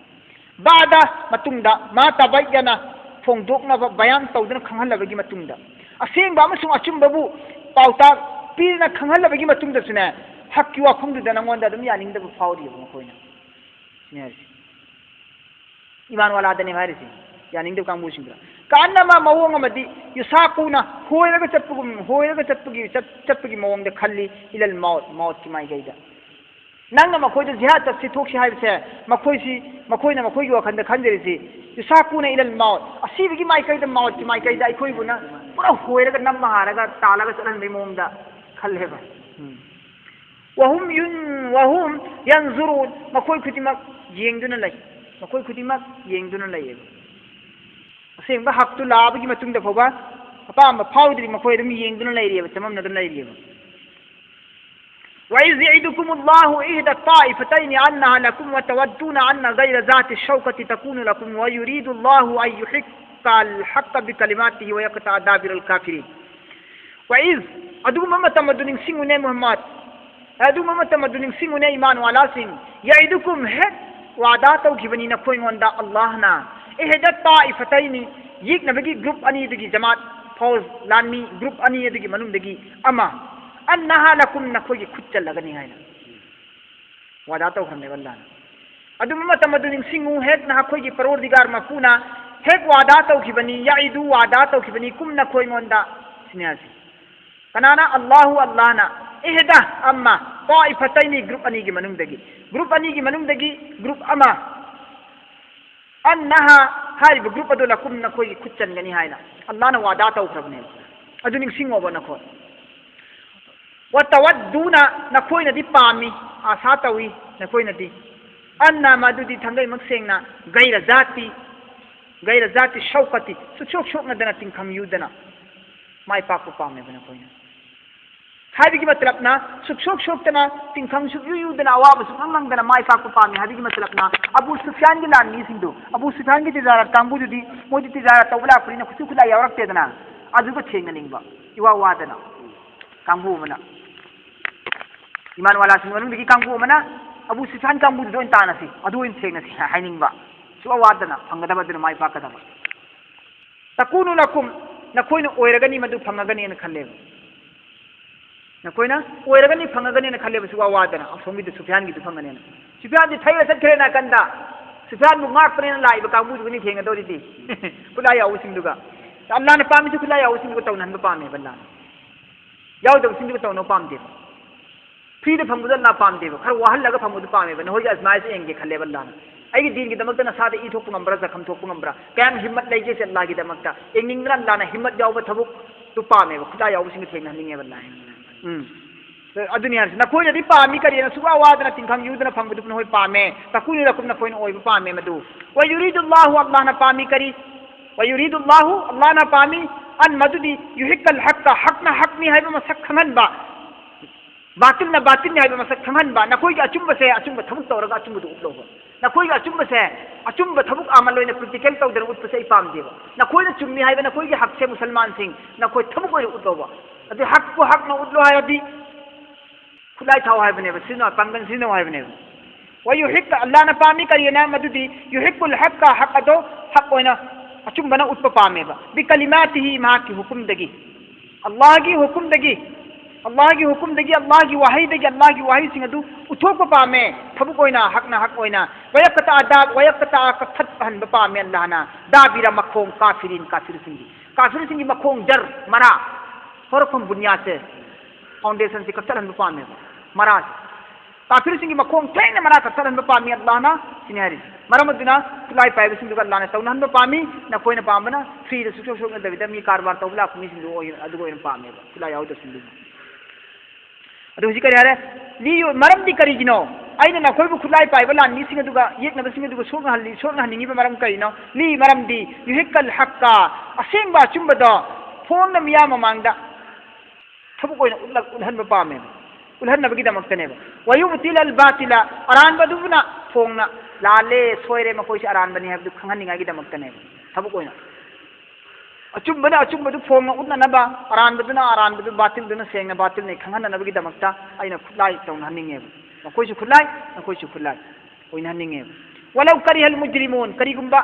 ꯕꯥꯗ, ꯃꯇꯨꯡꯗ, ꯃꯥ ꯇꯕꯥꯌꯅ, ꯐꯣꯡꯗꯣꯛꯅꯕ, ꯕꯌꯥꯟ ꯇꯧꯗꯨꯅ ꯈꯪꯍꯜꯂꯕꯒꯤ ꯃꯇꯨꯡꯗ, ꯑꯁꯦꯡꯕ ꯑꯃꯁꯨꯡ ꯑꯆꯨꯝꯕꯕꯨ ꯄꯥꯎꯇꯥꯛ ꯄꯤꯗꯨꯅ ꯈꯪꯍꯜꯂꯕꯒꯤ ꯃꯇꯨꯡꯗꯁꯨꯅꯦ, ꯍꯛꯀꯤ ꯋꯥꯐꯝꯗꯨꯗ ꯅꯉꯣꯟꯗ ꯑꯗꯨꯝ ꯌꯥꯅꯤꯡꯗꯕ ꯐꯥꯎꯔꯤꯕ ꯃꯈꯣꯏꯅ꯫ ꯁꯤꯅꯤ ꯍꯥꯏꯔꯤꯁꯦ꯫ ꯏꯃꯥꯟ ꯋꯥꯂꯥꯗꯅꯦꯕ ꯍꯥꯏꯔꯤꯁꯦ, ꯌꯥꯅꯤꯡꯗꯕ ꯀꯥꯡꯕꯨꯁꯤꯡꯗꯨꯗ꯫ ꯀꯥꯟꯅꯃ, ꯃꯑꯣꯡ ꯑꯃꯗꯤ, ꯌꯨꯁꯥꯀꯨꯅ, ꯍꯣꯏꯔꯒ ꯆꯠꯄꯒꯨꯝ, ꯍꯣꯏꯔꯒ ꯆꯠꯄꯒꯤ, ꯆꯠ-, ꯆꯠꯄꯒꯤ ꯃꯑꯣꯡꯗ ꯈꯜꯂꯤ, ꯏꯂꯜ ꯃꯥꯎꯠ, ꯃꯥꯎꯠꯀꯤ ꯃꯥꯏꯀꯩꯗ꯫ ꯅꯪꯅ ꯃꯈꯣꯏꯗ ꯖꯤꯍꯥꯗ ꯆꯠꯁꯤ, ꯊꯣꯛꯁꯤ ꯍꯥꯏꯕꯁꯦ, ꯃꯈꯣꯏꯁꯤ, ꯃꯈꯣꯏꯅ ꯃꯈꯣꯏꯒꯤ ꯋꯥꯈꯜꯗ ꯈꯟꯖꯔꯤꯁꯤ, ꯌꯨꯁꯥꯀꯨꯅ ꯏꯂꯜ ꯃꯥꯎꯠ, ꯑꯁꯤꯕꯒꯤ ꯃꯥꯏꯀꯩꯗ, ꯃꯥꯎꯠꯀꯤ ꯃꯥꯏꯀꯩꯗ ꯑꯩꯈꯣꯏꯕꯨꯅ ꯄꯨꯔꯥ ꯍꯣꯏꯔꯒ, ꯅꯝꯃ ꯍꯥꯔꯒ, ꯇꯥꯜꯂꯒ ꯆꯠꯍꯟꯕꯒꯤ ꯃꯑꯣꯡꯗ ꯈꯜꯂꯦꯕ꯫ ꯎꯝ꯫ ꯋꯍꯨꯝ ꯌꯨꯟ-, ꯋꯍꯨꯝ ꯌꯟꯖꯨꯔꯨꯟ, ꯃꯈꯣꯏ ꯈꯨꯗꯤꯡꯃꯛ ꯌꯦꯡꯗꯨꯅ ꯂꯩ, ꯃꯈꯣꯏ ꯈꯨꯗꯤꯡꯃꯛ ꯌꯦꯡꯗꯨꯅ ꯂꯩꯌꯦꯕ꯫ ꯑꯁꯦꯡꯕ ꯍꯛꯇꯨ ꯂꯥꯛꯑꯕꯒꯤ ꯃꯇꯨꯡꯗ ꯐꯥꯎꯕ ꯑꯄꯥꯝꯕ ꯐꯥꯎꯗ꯭ꯔꯤ, ꯃꯈꯣꯏ ꯑꯗꯨꯝ ꯌꯦꯡꯗꯨꯅ ꯂꯩꯔꯤꯑꯕ, ꯆꯃꯝꯅꯗꯨꯅ ꯂꯩꯔꯤꯑꯕ꯫ وإذ يعدكم الله إحدى الطائفتين أنها لكم وتودون أن غير ذات الشوكة تكون لكم ويريد الله أن يحق الحق بكلماته ويقطع دابر الكافرين. وإذ, ꯑꯗꯨꯒꯨꯝꯕ ꯃꯇꯝ ꯑꯗꯨ ꯅꯤꯡꯁꯤꯡꯉꯨꯅꯦ ꯃꯨꯍꯝꯃꯗ꯫ ꯑꯗꯨꯒꯨꯝꯕ ꯃꯇꯝ ꯑꯗꯨ ꯅꯤꯡꯁꯤꯡꯉꯨꯅꯦ ꯏꯃꯥꯟ ꯋꯥꯂꯥꯁꯤꯡ꯫ يعدكم, ꯍꯦꯛ ꯋꯥꯗꯥ ꯇꯧꯈꯤꯕꯅꯤ ꯅꯈꯣꯏꯉꯣꯟꯗ ꯑꯜꯂꯥꯍꯅ꯫ إحدى الطائفتين, ꯌꯦꯛꯅꯕꯒꯤ ꯒ꯭ꯔꯨꯞ ꯑꯅꯤꯗꯨꯒꯤ ꯖꯃꯥꯠ, ꯐꯧꯖ, ꯂꯥꯟꯃꯤ ꯒ꯭ꯔꯨꯞ ꯑꯅꯤ ꯑꯗꯨꯒꯤ ꯃꯅꯨꯡꯗꯒꯤ ꯑꯃ꯫ أنها لكم, ꯅꯈꯣꯏꯒꯤ ꯈꯨꯠ ꯆꯜꯂꯒꯅꯤ ꯍꯥꯏꯅ꯫ ꯋꯥꯗꯥ ꯇꯧꯈ꯭ꯔꯕꯅꯦꯕ ꯑꯜꯂꯥꯍꯅ꯫ ꯑꯗꯨꯝꯕ ꯃꯇꯝ ꯑꯗꯨ ꯅꯤꯡꯁꯤꯡꯉꯨ, ꯍꯦꯛ ꯅꯈꯣꯏꯒꯤ ꯄꯔꯣꯔꯗꯤꯒꯥꯔ ꯃꯄꯨꯅ ꯍꯦꯛ ꯋꯥꯗꯥ ꯇꯧꯈꯤꯕꯅꯤ, يعد, ꯋꯥꯗꯥ ꯇꯧꯈꯤꯕꯅꯤ, ꯀꯨꯝ, ꯅꯈꯣꯏꯉꯣꯟꯗ, ꯁꯤꯅꯤ ꯍꯥꯏꯁꯦ꯫ ꯀꯅꯥꯅ? الله, ꯑꯜꯂꯥꯍꯅ꯫ إحدى, ꯑꯃ, طائفتين, ꯒ꯭ꯔꯨꯞ ꯑꯅꯤꯒꯤ ꯃꯅꯨꯡꯗꯒꯤ, ꯒ꯭ꯔꯨꯞ ꯑꯅꯤꯒꯤ ꯃꯅꯨꯡꯗꯒꯤ ꯒ꯭ꯔꯨꯞ ꯑꯃ꯫ "ꯑꯟꯅꯍꯥ", ꯍꯥꯏꯔꯤꯕ group ꯑꯗꯨ "ꯂꯀꯨꯝ", ꯅꯈꯣꯏꯒꯤ ꯈꯨꯠ ꯆꯟꯒꯅꯤ ꯍꯥꯏꯅ ꯑꯜꯂꯥꯍꯅ ꯋꯥꯗꯥ ꯇꯧꯈ꯭ꯔꯕꯅꯦꯕ꯫ ꯑꯗꯨ ꯅꯤꯡꯁꯤꯡꯉꯣꯕ ꯅꯈꯣꯏ꯫ "ꯋꯇꯋꯠꯗꯨꯅ", ꯅꯈꯣꯏꯅꯗꯤ ꯄꯥꯝꯃꯤ, ꯑꯥꯁꯥ ꯇꯧꯏ ꯅꯈꯣꯏꯅꯗꯤ, "ꯑꯟꯅ", ꯃꯗꯨꯗꯤ ꯊꯥꯡꯒꯩꯃꯛ ꯁꯦꯡꯅ, "ꯒꯩꯔ ꯖꯥꯇꯤ", "ꯒꯩꯔ ꯖꯥꯇꯤ ꯁꯧꯀꯇꯤ", ꯁꯨꯛꯁꯣꯛ ꯁꯣꯛꯅꯗꯅ, ꯇꯤꯟꯈꯪ ꯌꯨꯗꯅ ꯃꯥꯏ ꯄꯥꯛꯄ ꯄꯥꯝꯃꯦꯕ ꯅꯈꯣꯏꯅ꯫ ꯍꯥꯏꯕꯒꯤ ꯃꯇꯂꯞꯅ, ꯁꯨꯛꯁꯣꯛ ꯁꯣꯛꯇꯅ, ꯇꯤꯟꯈꯪ ꯁꯨꯛꯌꯨ ꯌꯨꯗꯅ, ꯑꯋꯥꯕ ꯁꯨꯛꯅꯪ ꯅꯪꯗꯅ ꯃꯥꯏ ꯄꯥꯛꯄ ꯄꯥꯝꯃꯤ ꯍꯥꯏꯕꯒꯤ ꯃꯇꯂꯞꯅ, ꯑꯕꯨ ꯁꯨꯐꯤꯌꯥꯟꯒꯤ ꯂꯥꯟꯃꯤꯁꯤꯡꯗꯨ, ꯑꯕꯨ ꯁꯨꯐꯤꯌꯥꯟꯒꯤ ꯇꯤꯖꯥꯔꯠ ꯀꯥꯡꯕꯨꯗꯨꯗꯤ, ꯃꯣꯏꯗꯤ ꯇꯤꯖꯥꯔꯠ ꯇꯧꯕ ꯂꯥꯛꯄꯅꯤꯅ ꯈꯨꯠꯁꯨ ꯈꯨꯠꯂꯥꯏ ꯌꯥꯎꯔꯛꯇꯦꯗꯅ, ꯑꯗꯨꯒ ꯊꯦꯡꯅꯅꯤꯡꯕ ꯏꯋꯥ ꯋꯥꯗꯅ ꯀꯥꯡꯕꯨ ꯑꯃꯅ꯫ ꯏꯃꯥꯟ ꯋꯥꯂꯥꯁꯤꯡ ꯃꯅꯨꯡꯗꯒꯤ ꯀꯥꯡꯕꯨ ꯑꯃꯅ ꯑꯕꯨ ꯁꯨꯐꯤꯌꯥꯟ ꯀꯥꯡꯕꯨꯗꯨꯗ ꯑꯣꯏꯅ ꯇꯥꯟꯅꯁꯤ, ꯑꯗꯨ ꯑꯣꯏꯅ ꯊꯦꯡꯅꯁꯤ ꯍꯥꯏꯅꯤꯡꯕ, ꯁꯨꯛꯋꯥ ꯋꯥꯗꯅ ꯐꯪꯒꯗꯕ, ꯑꯗꯨꯅ ꯃꯥꯏ ꯄꯥꯛꯀꯗꯕ꯫ "ꯇꯀꯨꯅꯨ ꯂꯀꯨꯝ", ꯅꯈꯣꯏꯅ ꯑꯣꯏꯔꯒꯅꯤ, ꯃꯗꯨ ꯐꯪꯉꯒꯅꯤꯅ ꯈꯜꯂꯦꯕ꯫ ꯅꯈꯣꯏꯅ ꯑꯣꯏꯔꯒꯅꯤ, ꯐꯪꯉꯒꯅꯤꯅ ꯈꯜꯂꯦꯕ, ꯁꯨꯛꯋꯥ ꯋꯥꯗꯅ꯫ ꯑꯁꯣꯝꯒꯤꯗꯨ ꯁꯨꯐꯤꯌꯥꯟꯒꯤꯗꯨ ꯐꯪꯒꯅꯤꯅ꯫ ꯁꯨꯐꯤꯌꯥꯟꯗꯤ ꯊꯩꯔ ꯆꯠꯈ꯭ꯔꯦ ꯅꯥꯀꯟꯗ꯫ ꯁꯨꯐꯤꯌꯥꯟꯕꯨ ꯉꯥꯛꯄꯅꯦꯅ ꯂꯥꯛꯏꯕ ꯀꯥꯡꯕꯨꯗꯨꯒꯅꯤ ꯊꯦꯡꯅꯗꯧꯔꯤꯗꯤ꯫ ꯈꯨꯠꯂꯥꯏ ꯌꯥꯎꯕꯁꯤꯡꯗꯨꯒ꯫ ꯑꯜꯂꯥꯍꯅ ꯄꯥꯝꯃꯤꯁꯤ ꯈꯨꯠꯂꯥꯏ ꯌꯥꯎꯕꯁꯤꯡꯗꯨꯒ ꯇꯧꯅꯍꯟꯕ ꯄꯥꯝꯃꯦꯕ ꯑꯜꯂꯥꯍꯅ꯫ ꯌꯥꯎꯗꯕꯁꯤꯡꯗꯨꯒ ꯇꯧꯅꯕ ꯄꯥꯝꯗꯦꯕ꯫ Free ꯗ ꯐꯪꯕꯗꯣ ꯑꯜꯂꯥꯍ ꯄꯥꯝꯗꯦꯕ, ꯈꯔ ꯋꯥꯍꯜꯂꯒ ꯐꯪꯕꯗꯨ ꯄꯥꯝꯃꯦꯕ꯫ ꯅꯈꯣꯏꯒꯤ ꯑꯖꯃꯥꯏꯁ ꯌꯦꯡꯒꯦ ꯈꯜꯂꯦꯕ ꯑꯜꯂꯥꯍꯅ꯫ ꯑꯩꯒꯤ ꯗꯤꯟꯒꯤꯗꯃꯛꯇ ꯅꯁꯥꯗ ꯏ ꯊꯣꯛꯄ ꯉꯝꯕ꯭ꯔꯥ, ꯖꯈꯝ ꯊꯣꯛꯄ ꯉꯝꯕ꯭ꯔꯥ, ꯀꯌꯥꯝ ꯍꯤꯝꯃꯠ ꯂꯩꯒꯦ ꯁꯦ ꯑꯜꯂꯥꯍꯒꯤꯗꯃꯛꯇ ꯌꯦꯡꯅꯤꯡꯗꯅ ꯑꯜꯂꯥꯍꯅ ꯍꯤꯝꯃꯠ ꯌꯥꯎꯕ ꯊꯕꯛꯇꯨ ꯄꯥꯝꯃꯦꯕ, ꯈꯨꯠꯂꯥꯏ ꯌꯥꯎꯕꯁꯤꯡꯗꯨ ꯊꯦꯡꯅꯍꯟꯅꯤꯡꯉꯦꯕ ꯑꯜꯂꯥꯍꯅ꯫ ꯎꯝ꯫ ꯑꯗꯨꯅꯤ ꯍꯥꯏꯔꯤꯁꯦ, ꯅꯈꯣꯏꯅꯗꯤ ꯄꯥꯝꯃꯤ ꯀꯔꯤꯅ ꯁꯨꯛꯋꯥ ꯋꯥꯗꯅ ꯇꯤꯟꯈꯪ ꯌꯨꯗꯅ ꯐꯪꯕꯗꯨ ꯅꯈꯣꯏ ꯄꯥꯝꯃꯦ, "ꯇꯀꯨꯅꯨ ꯂꯀꯨꯝ", ꯅꯈꯣꯏꯅ ꯑꯣꯏꯕ ꯄꯥꯝꯃꯦ ꯃꯗꯨ꯫ "ꯋꯌꯨꯔꯤꯗꯨ ꯑꯜꯂꯥꯍꯨ", ꯑꯜꯂꯥꯍꯅ ꯄꯥꯝꯃꯤ ꯀꯔꯤ? "ꯋꯌꯨꯔꯤꯗꯨ ꯑꯜꯂꯥꯍꯨ", ꯑꯜꯂꯥꯍꯅ ꯄꯥꯝꯃꯤ, "ꯑꯟ", ꯃꯗꯨꯗꯤ, "ꯌꯨꯍꯤꯛꯀꯜ ꯍꯛꯀ", ꯍꯛꯅ ꯍꯛꯅꯤ ꯍꯥꯏꯕ ꯃꯁꯛ ꯈꯪꯍꯟꯕ, ꯕꯥꯇꯤꯜꯅ ꯕꯥꯇꯤꯜꯅꯤ ꯍꯥꯏꯕ ꯃꯁꯛ ꯈꯪꯍꯟꯕ꯫ ꯅꯈꯣꯏꯒꯤ ꯑꯆꯨꯝꯕꯁꯦ ꯑꯆꯨꯝꯕ ꯊꯕꯛ ꯇꯧꯔꯒ ꯑꯆꯨꯝꯕꯗ ꯎꯠꯂꯣꯕ꯫ ꯅꯈꯣꯏꯒꯤ ꯑꯆꯨꯝꯕꯁꯦ ꯑꯆꯨꯝꯕ ꯊꯕꯛ ꯑꯃꯜ ꯑꯣꯏꯅ practical ꯇꯧꯗꯅ ꯎꯠꯄꯁꯦ ꯑꯩ ꯄꯥꯝꯗꯦꯕ꯫ ꯅꯈꯣꯏꯅ ꯆꯨꯝꯃꯤ ꯍꯥꯏꯕ ꯅꯈꯣꯏꯒꯤ ꯍꯛꯁꯦ, ꯃꯨꯁꯜꯃꯥꯟꯁꯤꯡ, ꯅꯈꯣꯏ ꯊꯕꯛ ꯑꯣꯏꯅ ꯎꯠꯂꯣꯕ꯫ ꯑꯗꯨ ꯍꯛꯄꯨ ꯍꯛꯅ ꯎꯠꯂꯣ ꯍꯥꯏꯔꯗꯤ ꯈꯨꯠꯂꯥꯏ ꯊꯥꯎ ꯍꯥꯏꯕꯅꯦꯕ, ꯁꯤꯖꯤꯟꯅꯧ, ꯄꯥꯡꯒꯜ ꯁꯤꯖꯤꯟꯅꯧ ꯍꯥꯏꯕꯅꯦꯕ꯫ "ꯋꯌꯨꯍꯤꯛꯀ", ꯑꯜꯂꯥꯍꯅ ꯄꯥꯝꯃꯤ ꯀꯔꯤꯅ? ꯃꯗꯨꯗꯤ, "ꯌꯨꯍꯤꯛꯀꯨꯜ ꯍꯛꯀ", ꯍꯛ ꯑꯗꯣ ꯍꯛ ꯑꯣꯏꯅ ꯑꯆꯨꯝꯕꯅ ꯎꯠꯄ ꯄꯥꯝꯃꯦꯕ꯫ "ꯕꯤꯀꯂꯤꯃꯥꯇꯤꯍꯤ", ꯃꯍꯥꯛꯀꯤ ꯍꯨꯀꯨꯝꯗꯒꯤ, ꯑꯜꯂꯥꯍꯒꯤ ꯍꯨꯀꯨꯝꯗꯒꯤ, ꯑꯜꯂꯥꯍꯒꯤ ꯍꯨꯀꯨꯝꯗꯒꯤ, ꯑꯜꯂꯥꯍꯒꯤ ꯋꯥꯍꯩꯗꯒꯤ, ꯑꯜꯂꯥꯍꯒꯤ ꯋꯥꯍꯩꯁꯤꯡ ꯑꯗꯨ ꯎꯠꯊꯣꯛꯄ ꯄꯥꯝꯃꯦ, ꯊꯕꯛ ꯑꯣꯏꯅ, ꯍꯛꯅ ꯍꯛ ꯑꯣꯏꯅ꯫ "ꯋꯌꯛꯀꯇꯥ ꯗꯥ-", "ꯋꯌꯛꯀꯇꯥ", ꯀꯛꯊꯠꯍꯟꯕ ꯄꯥꯝꯃꯦ ꯑꯜꯂꯥꯍꯅ, "ꯗꯥꯕꯤꯔ", ꯃꯈꯣꯡ, "ꯀꯥꯐꯤꯔꯤꯟ", ꯀꯥꯐꯤꯔꯁꯤꯡꯒꯤ, ꯀꯥꯐꯤꯔꯁꯤꯡꯒꯤ ꯃꯈꯣꯡ, "ꯖꯔ", ꯃꯔꯥ, ꯍꯧꯔꯛꯐꯝ, ꯕꯨꯅꯤꯌꯥꯗꯁꯦ, foundation ꯁꯦ ꯀꯛꯊꯠꯍꯟꯕ ꯄꯥꯝꯃꯦꯕ, ꯃꯔꯥꯁꯦ꯫ ꯀꯥꯐꯤꯔꯁꯤꯡꯒꯤ ꯃꯈꯣꯡ ꯊꯦꯡꯅ ꯃꯔꯥ ꯀꯛꯊꯠꯍꯟꯕ ꯄꯥꯝꯃꯤ ꯑꯜꯂꯥꯍꯅ, ꯁꯤꯅꯤ ꯍꯥꯏꯔꯤꯁꯦ꯫ ꯃꯔꯝ ꯑꯗꯨꯅ ꯈꯨꯠꯂꯥꯏ ꯄꯥꯏꯕꯁꯤꯡꯗꯨꯒ ꯑꯜꯂꯥꯍꯅ ꯇꯧꯅꯍꯟꯕ ꯄꯥꯝꯃꯤ꯫ ꯅꯈꯣꯏꯅ ꯄꯥꯝꯕꯅ ꯐ꯭ꯔꯤꯗ ꯁꯨꯛꯁꯣꯛ ꯁꯣꯛꯅꯗꯕꯤꯗ ꯃꯤ ꯀꯔꯕꯥꯔ ꯇꯧꯕ ꯂꯥꯛꯄ ꯃꯤꯁꯤꯡꯗꯨ ꯑꯣꯏ-, ꯑꯗꯨꯒ ꯑꯣꯏꯅ ꯄꯥꯝꯃꯦꯕ, ꯈꯨꯠꯂꯥꯏ ꯌꯥꯎꯗꯕꯁꯤꯡꯗꯨ꯫ ꯑꯗꯨ ꯍꯧꯖꯤꯛ ꯀꯔꯤ ꯍꯥꯏꯔꯦ? ꯂꯤ-, ꯃꯔꯝꯗꯤ ꯀꯔꯤꯒꯤꯅꯣ ꯑꯩꯅ ꯅꯈꯣꯏꯕꯨ ꯈꯨꯠꯂꯥꯏ ꯄꯥꯏꯕ ꯂꯥꯟꯃꯤꯁꯤꯡ ꯑꯗꯨꯒ ꯌꯦꯛꯅꯕꯁꯤꯡ ꯑꯗꯨꯒ ꯁꯣꯛꯅꯍꯜꯂꯤ-, ꯁꯣꯛꯅꯍꯟꯅꯤꯡꯉꯤꯕ ꯃꯔꯝ ꯀꯔꯤꯅꯣ? ꯂꯤ, ꯃꯔꯝꯗꯤ ꯌꯨꯍꯤꯛꯀꯜ ꯍꯛꯀ, ꯑꯁꯦꯡꯕ ꯑꯆꯨꯝꯕꯗꯣ ꯐꯣꯡꯅ ꯃꯤꯌꯥꯝ ꯃꯃꯥꯡꯗ ꯊꯕꯛ ꯑꯣꯏꯅ ꯎꯠꯂꯛ-, ꯎꯠꯍꯟꯕ ꯄꯥꯝꯃꯦꯕ, ꯎꯠꯍꯟꯅꯕꯒꯤꯗꯃꯛꯇꯅꯦꯕ꯫ ꯋꯌꯨꯕꯇꯤꯂꯜ ꯕꯥꯇꯤꯂ, ꯑꯔꯥꯟꯕꯗꯨꯕꯨꯅ ꯐꯣꯡꯅ ꯂꯥꯜꯂꯦ, ꯁꯣꯏꯔꯦ, ꯃꯈꯣꯏꯁꯦ ꯑꯔꯥꯟꯕꯅꯤ ꯍꯥꯏꯕꯗꯨ ꯈꯪꯍꯟꯅꯤꯡꯉꯥꯏꯒꯤꯗꯃꯛꯇꯅꯦꯕ ꯊꯕꯛ ꯑꯣꯏꯅ꯫ ꯑꯆꯨꯝꯕꯅ ꯑꯆꯨꯝꯕꯗꯨ ꯐꯣꯡꯅ ꯎꯠꯅꯅꯕ, ꯑꯔꯥꯟꯕꯗꯨꯅ ꯑꯔꯥꯟꯕꯗꯨ, ꯕꯥꯇꯤꯜꯗꯨꯅ ꯁꯦꯡꯅ ꯕꯥꯇꯤꯜꯅꯤ ꯈꯪꯍꯟꯅꯅꯕꯒꯤꯗꯃꯛꯇ ꯑꯩꯅ ꯈꯨꯠꯂꯥꯏ ꯇꯧꯅꯍꯟꯅꯤꯡꯉꯦꯕ꯫ ꯃꯈꯣꯏꯁꯨ ꯈꯨꯠꯂꯥꯏ, ꯃꯈꯣꯏꯁꯨ ꯈꯨꯠꯂꯥꯏ ꯑꯣꯏꯅꯍꯟꯅꯤꯡꯉꯦꯕ꯫ ꯋꯂꯧ ꯀꯔꯤꯍꯜ ꯃꯨꯖꯔꯤꯃꯨꯟ, ꯀꯔꯤꯒꯨꯝꯕ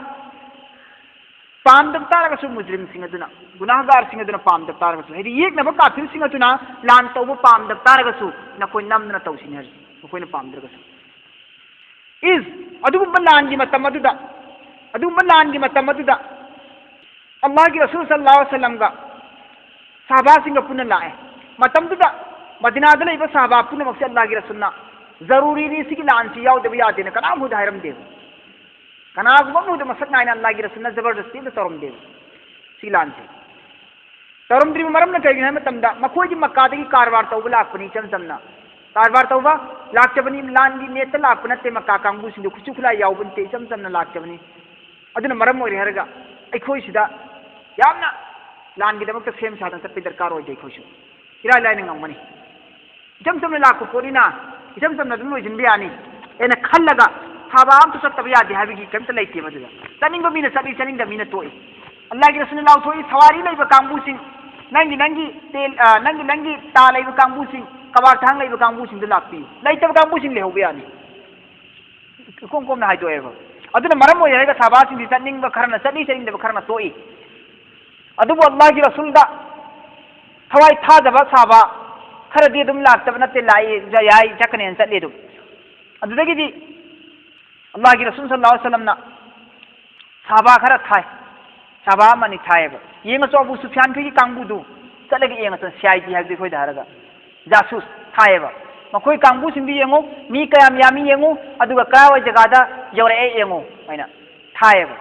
ꯄꯥꯝꯗꯕ ꯇꯥꯔꯒꯁꯨ, ꯃꯨꯖꯔꯤꯝꯁꯤꯡ ꯑꯗꯨꯅ, ꯒꯨꯅꯥꯍꯒꯥꯔꯁꯤꯡ ꯑꯗꯨꯅ ꯄꯥꯝꯗꯕ ꯇꯥꯔꯒꯁꯨ, ꯍꯥꯏꯗꯤ ꯌꯦꯛꯅꯕ ꯀꯥꯐꯤꯔꯁꯤꯡ ꯑꯗꯨꯅ ꯂꯥꯟ ꯇꯧꯕ ꯄꯥꯝꯗꯕ ꯇꯥꯔꯒꯁꯨ, ꯅꯈꯣꯏ ꯅꯝꯗꯅ ꯇꯧꯁꯤꯅꯤ ꯍꯥꯏꯔꯤ, ꯃꯈꯣꯏꯅ ꯄꯥꯝꯗ꯭ꯔꯒꯁꯨ꯫ ꯏꯁ, ꯑꯗꯨꯒꯨꯝꯕ ꯂꯥꯟꯒꯤ ꯃꯇꯝ ꯑꯗꯨꯗ, ꯑꯗꯨꯒꯨꯝꯕ ꯂꯥꯟꯒꯤ ꯃꯇꯝ ꯑꯗꯨꯗ ꯑꯜꯂꯥꯍꯒꯤ ꯔꯁꯨꯜ ꯁꯜꯂꯜꯂꯥꯍꯨ ꯑꯂꯩꯍꯤ ꯋꯁꯜꯂꯝꯒ ꯁꯍꯥꯕꯥꯁꯤꯡꯒ ꯄꯨꯟꯅ ꯂꯥꯛꯑꯦ꯫ ꯃꯇꯝꯗꯨꯗ ꯃꯗꯤꯅꯥꯗ ꯂꯩꯕ ꯁꯍꯥꯕꯥ ꯄꯨꯝꯅꯃꯛꯁꯦ ꯑꯜꯂꯥꯍꯒꯤ ꯔꯁꯨꯜꯅ ꯖꯔꯨꯔꯤꯅꯤ, ꯁꯤꯒꯤ ꯂꯥꯟꯁꯤ ꯌꯥꯎꯗꯕ ꯌꯥꯗꯦꯅ ꯀꯅꯥꯝ ꯃꯈꯣꯏꯗ ꯍꯥꯏꯔꯝꯗꯦꯕ꯫ ꯀꯅꯥꯒꯨꯝꯕ ꯑꯃꯗ ꯃꯁꯛ ꯅꯥꯏꯅ ꯑꯜꯂꯥꯍꯒꯤ ꯔꯁꯨꯜꯅ ꯖꯕꯔꯗꯁꯇꯤ ꯑꯝꯇ ꯇꯧꯔꯝꯗꯦꯕ ꯁꯤꯒꯤ ꯂꯥꯟꯁꯦ꯫ ꯇꯧꯔꯝꯗ꯭ꯔꯤꯕ ꯃꯔꯝꯅ ꯀꯩꯒꯤꯅꯣ ꯍꯥꯏꯕ ꯃꯇꯝꯗ, ꯃꯈꯣꯏꯗꯤ ꯃꯛꯀꯥꯗꯒꯤ ꯀꯔꯕꯥꯔ ꯇꯧꯕ ꯂꯥꯛꯄꯅꯤ, ꯏꯆꯝ ꯆꯝꯅ ꯀꯔꯕꯥꯔ ꯇꯧꯕ ꯂꯥꯛꯆꯕꯅꯤ꯫ ꯂꯥꯟꯒꯤ ꯅꯦꯠꯇ ꯂꯥꯛꯄ ꯅꯠꯇꯦ꯫ ꯃꯛꯀꯥ ꯀꯥꯡꯕꯨꯁꯤꯡꯗꯨ ꯈꯨꯠꯁꯨ ꯈꯨꯠꯂꯥꯏ ꯌꯥꯎꯕ ꯅꯠꯇꯦ, ꯏꯆꯝ ꯆꯝꯅ ꯂꯥꯛꯆꯕꯅꯤ꯫ ꯑꯗꯨꯅ ꯃꯔꯝ ꯑꯣꯏꯔꯦ ꯍꯥꯏꯔꯒ ꯑꯩꯈꯣꯏꯁꯤꯗ ꯌꯥꯝꯅ ꯂꯥꯟꯒꯤꯗꯃꯛꯇ ꯁꯦꯝ ꯁꯥꯗꯅ ꯆꯠꯄꯒꯤ ꯗꯔꯀꯥꯔ ꯑꯣꯏꯗꯦ꯫ ꯑꯩꯈꯣꯏꯁꯨ ꯏꯔꯥꯏ ꯂꯥꯏꯅ ꯉꯝꯒꯅꯤ꯫ ꯏꯆꯝ ꯆꯝꯅ ꯂꯥꯛꯄ ꯄꯣꯠꯅꯤꯅ ꯏꯆꯝ ꯆꯝꯅ ꯑꯗꯨꯝ ꯂꯣꯏꯁꯤꯟꯕ ꯌꯥꯅꯤ ꯍꯥꯏꯅ ꯈꯜꯂꯒ ꯁꯍꯥꯕꯥ ꯑꯝꯇ ꯆꯠꯇꯕ ꯌꯥꯗꯦ ꯍꯥꯏꯕꯒꯤ ꯀꯔꯤꯝꯇ ꯂꯩꯇꯦꯕ꯫ ꯑꯗꯨꯗ ꯆꯠꯅꯤꯡꯕ ꯃꯤꯅ ꯆꯠꯂꯤ, ꯆꯠꯅꯤꯡꯗꯕ ꯃꯤꯅ ꯇꯣꯛꯏ꯫ ꯑꯜꯂꯥꯍꯒꯤ ꯔꯁꯨꯜꯅ ꯂꯥꯎꯊꯣꯛꯏ, ꯁꯋꯥꯔꯤ ꯂꯩꯕ ꯀꯥꯡꯕꯨꯁꯤꯡ, ꯅꯪꯒꯤ, ꯅꯪꯒꯤ ꯇꯦꯜ-, ꯑ, ꯅꯪꯒꯤ, ꯅꯪꯒꯤ ꯇꯥ ꯂꯩꯕ ꯀꯥꯡꯕꯨꯁꯤꯡ, ꯀꯕꯥꯔ ꯊꯥꯡ ꯂꯩꯕ ꯀꯥꯡꯕꯨꯁꯤꯡꯗꯨ ꯂꯥꯛꯄꯤꯌꯨ, ꯂꯩꯇꯕ ꯀꯥꯡꯕꯨꯁꯤꯡ ꯂꯩꯍꯧꯕ ꯌꯥꯅꯤ꯫ ꯏꯀꯣꯝ ꯀꯣꯝꯅ ꯍꯥꯏꯗꯣꯛꯑꯦꯕ꯫ ꯑꯗꯨꯅ ꯃꯔꯝ ꯑꯣꯏꯔꯒ ꯁꯍꯥꯕꯥꯁꯤꯡꯁꯤ ꯆꯠꯅꯤꯡꯕ ꯈꯔꯅ ꯆꯠꯂꯤ, ꯆꯠꯅꯤꯡꯗꯕ ꯈꯔꯅ ꯇꯣꯛꯏ꯫ ꯑꯗꯨꯕꯨ ꯑꯜꯂꯥꯍꯒꯤ ꯔꯁꯨꯜꯗ ꯊꯋꯥꯏ ꯊꯥꯗꯕ ꯁꯍꯥꯕꯥ ꯈꯔꯗꯤ ꯑꯗꯨꯝ ꯂꯥꯛꯇꯕ ꯅꯠꯇꯦ, ꯂꯥꯛꯏ, ꯌꯥꯏ, ꯆꯠꯀꯅꯦꯅ ꯆꯠꯂꯤ ꯑꯗꯨꯝ꯫ ꯑꯗꯨꯗꯒꯤꯗꯤ ꯑꯜꯂꯥꯍꯒꯤ ꯔꯁꯨꯜ ꯁꯜꯂꯜꯂꯥꯍꯨ ꯑꯂꯩꯍꯤ ꯋꯁꯜꯂꯝꯅ ꯁꯍꯥꯕꯥ ꯈꯔ ꯊꯥꯏ, ꯁꯍꯥꯕꯥ ꯑꯃꯅꯤ ꯊꯥꯏꯌꯦꯕ꯫ ꯌꯦꯡꯉꯁꯨ ꯑꯕꯨ ꯁꯨꯐꯤꯌꯥꯟ ꯈꯣꯏꯒꯤ ꯀꯥꯡꯕꯨꯗꯨ ꯆꯠꯂꯒ ꯌꯦꯡꯉꯁꯨ, ꯁꯤ ꯑꯥꯏ ꯗꯤ ꯍꯥꯏꯕꯗꯤ ꯑꯩꯈꯣꯏꯗ ꯍꯥꯏꯔꯒ ꯖꯥꯁꯨꯁ ꯊꯥꯏꯌꯦꯕ꯫ ꯃꯈꯣꯏ ꯀꯥꯡꯕꯨꯁꯤꯡꯗꯨ ꯌꯦꯡꯉꯨ, ꯃꯤ ꯀꯌꯥꯝ ꯌꯥꯝꯃꯤ ꯌꯦꯡꯉꯨ, ꯑꯗꯨꯒ ꯀꯔꯥꯏꯋꯥꯏ ꯖꯒꯥꯗ ꯌꯧꯔꯛꯑꯦ ꯌꯦꯡꯉꯨ ꯍꯥꯏꯅ ꯊꯥꯏꯌꯦꯕ꯫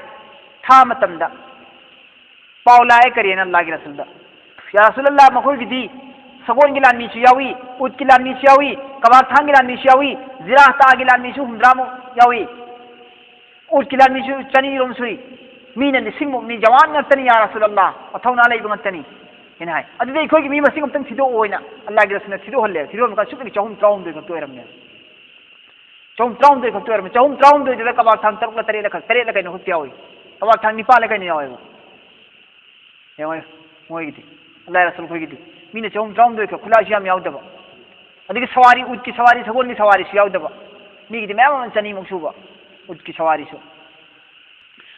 ꯊꯥ ꯃꯇꯝꯗ ꯄꯥꯎ ꯂꯥꯛꯑꯦ ꯀꯔꯤꯅ ꯑꯜꯂꯥꯍꯒꯤ ꯔꯁꯨꯜꯗ, "ꯌꯥ ꯔꯁꯨꯜ ꯑꯜꯂꯥꯍ, ꯃꯈꯣꯏꯒꯤꯗꯤ ꯁꯒꯣꯜꯒꯤ ꯂꯥꯟꯃꯤꯁꯨ ꯌꯥꯎꯏ, ꯎꯠꯀꯤ ꯂꯥꯟꯃꯤꯁꯨ ꯌꯥꯎꯏ, ꯀꯕꯥꯛ ꯊꯥꯡꯒꯤ ꯂꯥꯟꯃꯤꯁꯨ ꯌꯥꯎꯏ, ꯖꯤꯔꯥꯍꯇꯥꯒꯤ ꯂꯥꯟꯃꯤꯁꯨ ꯍꯨꯝꯗ꯭ꯔꯥꯃꯨꯛ ꯌꯥꯎꯏ, ꯎꯠꯀꯤ ꯂꯥꯟꯃꯤꯁꯨ ꯆꯅꯤꯔꯣꯝ ꯁꯨꯏ, ꯃꯤꯅ ꯂꯤꯁꯤꯡꯃꯨꯛꯅꯤ, ꯖꯋꯥꯟ ꯉꯥꯛꯇꯅꯤ, ꯌꯥ ꯔꯁꯨꯜ ꯑꯜꯂꯥꯍ, ꯃꯊꯧꯅꯥ ꯂꯩꯕ ꯉꯥꯛꯇꯅꯤ" ꯍꯥꯏꯅ ꯍꯥꯏ꯫ "ꯑꯗꯨꯗꯤ ꯑꯩꯈꯣꯏꯒꯤ ꯃꯤ ꯃꯁꯤꯡ ꯑꯃꯨꯛꯇꯪ ꯊꯤꯗꯣꯛꯑꯣ" ꯍꯥꯏꯅ ꯑꯜꯂꯥꯍꯒꯤ ꯔꯁꯨꯜꯅ ꯊꯤꯗꯣꯛꯍꯜꯂꯦ꯫ ꯊꯤꯗꯣꯛꯍꯟꯕ ꯀꯥꯟꯗ ꯁꯨꯞꯅꯒꯤ ꯆꯍꯨꯝ ꯇꯔꯥꯍꯨꯝꯗꯣꯏ ꯈꯛꯇ ꯑꯣꯏꯔꯝꯃꯦ꯫ ꯆꯍꯨꯝ ꯇꯔꯥꯍꯨꯝꯗꯣꯏ ꯈꯛꯇ ꯑꯣꯏꯔꯝꯃꯦ꯫ ꯆꯍꯨꯝ ꯇꯔꯥꯍꯨꯝꯗꯣꯏꯗꯨꯗ ꯀꯕꯥꯛ ꯊꯥꯡ ꯇꯔꯨꯛꯂ ꯇꯔꯦꯠꯂ ꯈꯛ, ꯇꯔꯦꯠꯂ ꯀꯩꯅꯣ ꯈꯛꯇ ꯌꯥꯎꯏ꯫ ꯀꯕꯥꯛ ꯊꯥꯡ ꯅꯤꯄꯥꯜꯂ ꯀꯩꯅꯣ ꯌꯥꯎꯋꯦꯕ꯫ ꯌꯦꯡꯉꯣ, ꯃꯣꯏꯒꯤꯗꯤ, ꯑꯜꯂꯥꯍ ꯔꯁꯨꯜ ꯈꯣꯏꯒꯤꯗꯤ ꯃꯤꯅ ꯆꯍꯨꯝ ꯇꯔꯥꯍꯨꯝꯗꯣꯏ ꯈꯛ, ꯈꯨꯠꯂꯥꯏꯁꯨ ꯌꯥꯝ ꯌꯥꯎꯗꯕ꯫ ꯑꯗꯒꯤ ꯁꯋꯥꯔꯤ, ꯎꯠꯀꯤ ꯁꯋꯥꯔꯤ, ꯁꯒꯣꯜꯒꯤ ꯁꯋꯥꯔꯤꯁꯨ ꯌꯥꯎꯗꯕ꯫ ꯃꯤꯒꯤꯗꯤ ꯃꯌꯥꯝ ꯑꯃ ꯆꯅꯤꯃꯨꯛ ꯁꯨꯕ ꯎꯠꯀꯤ ꯁꯋꯥꯔꯤꯁꯨ꯫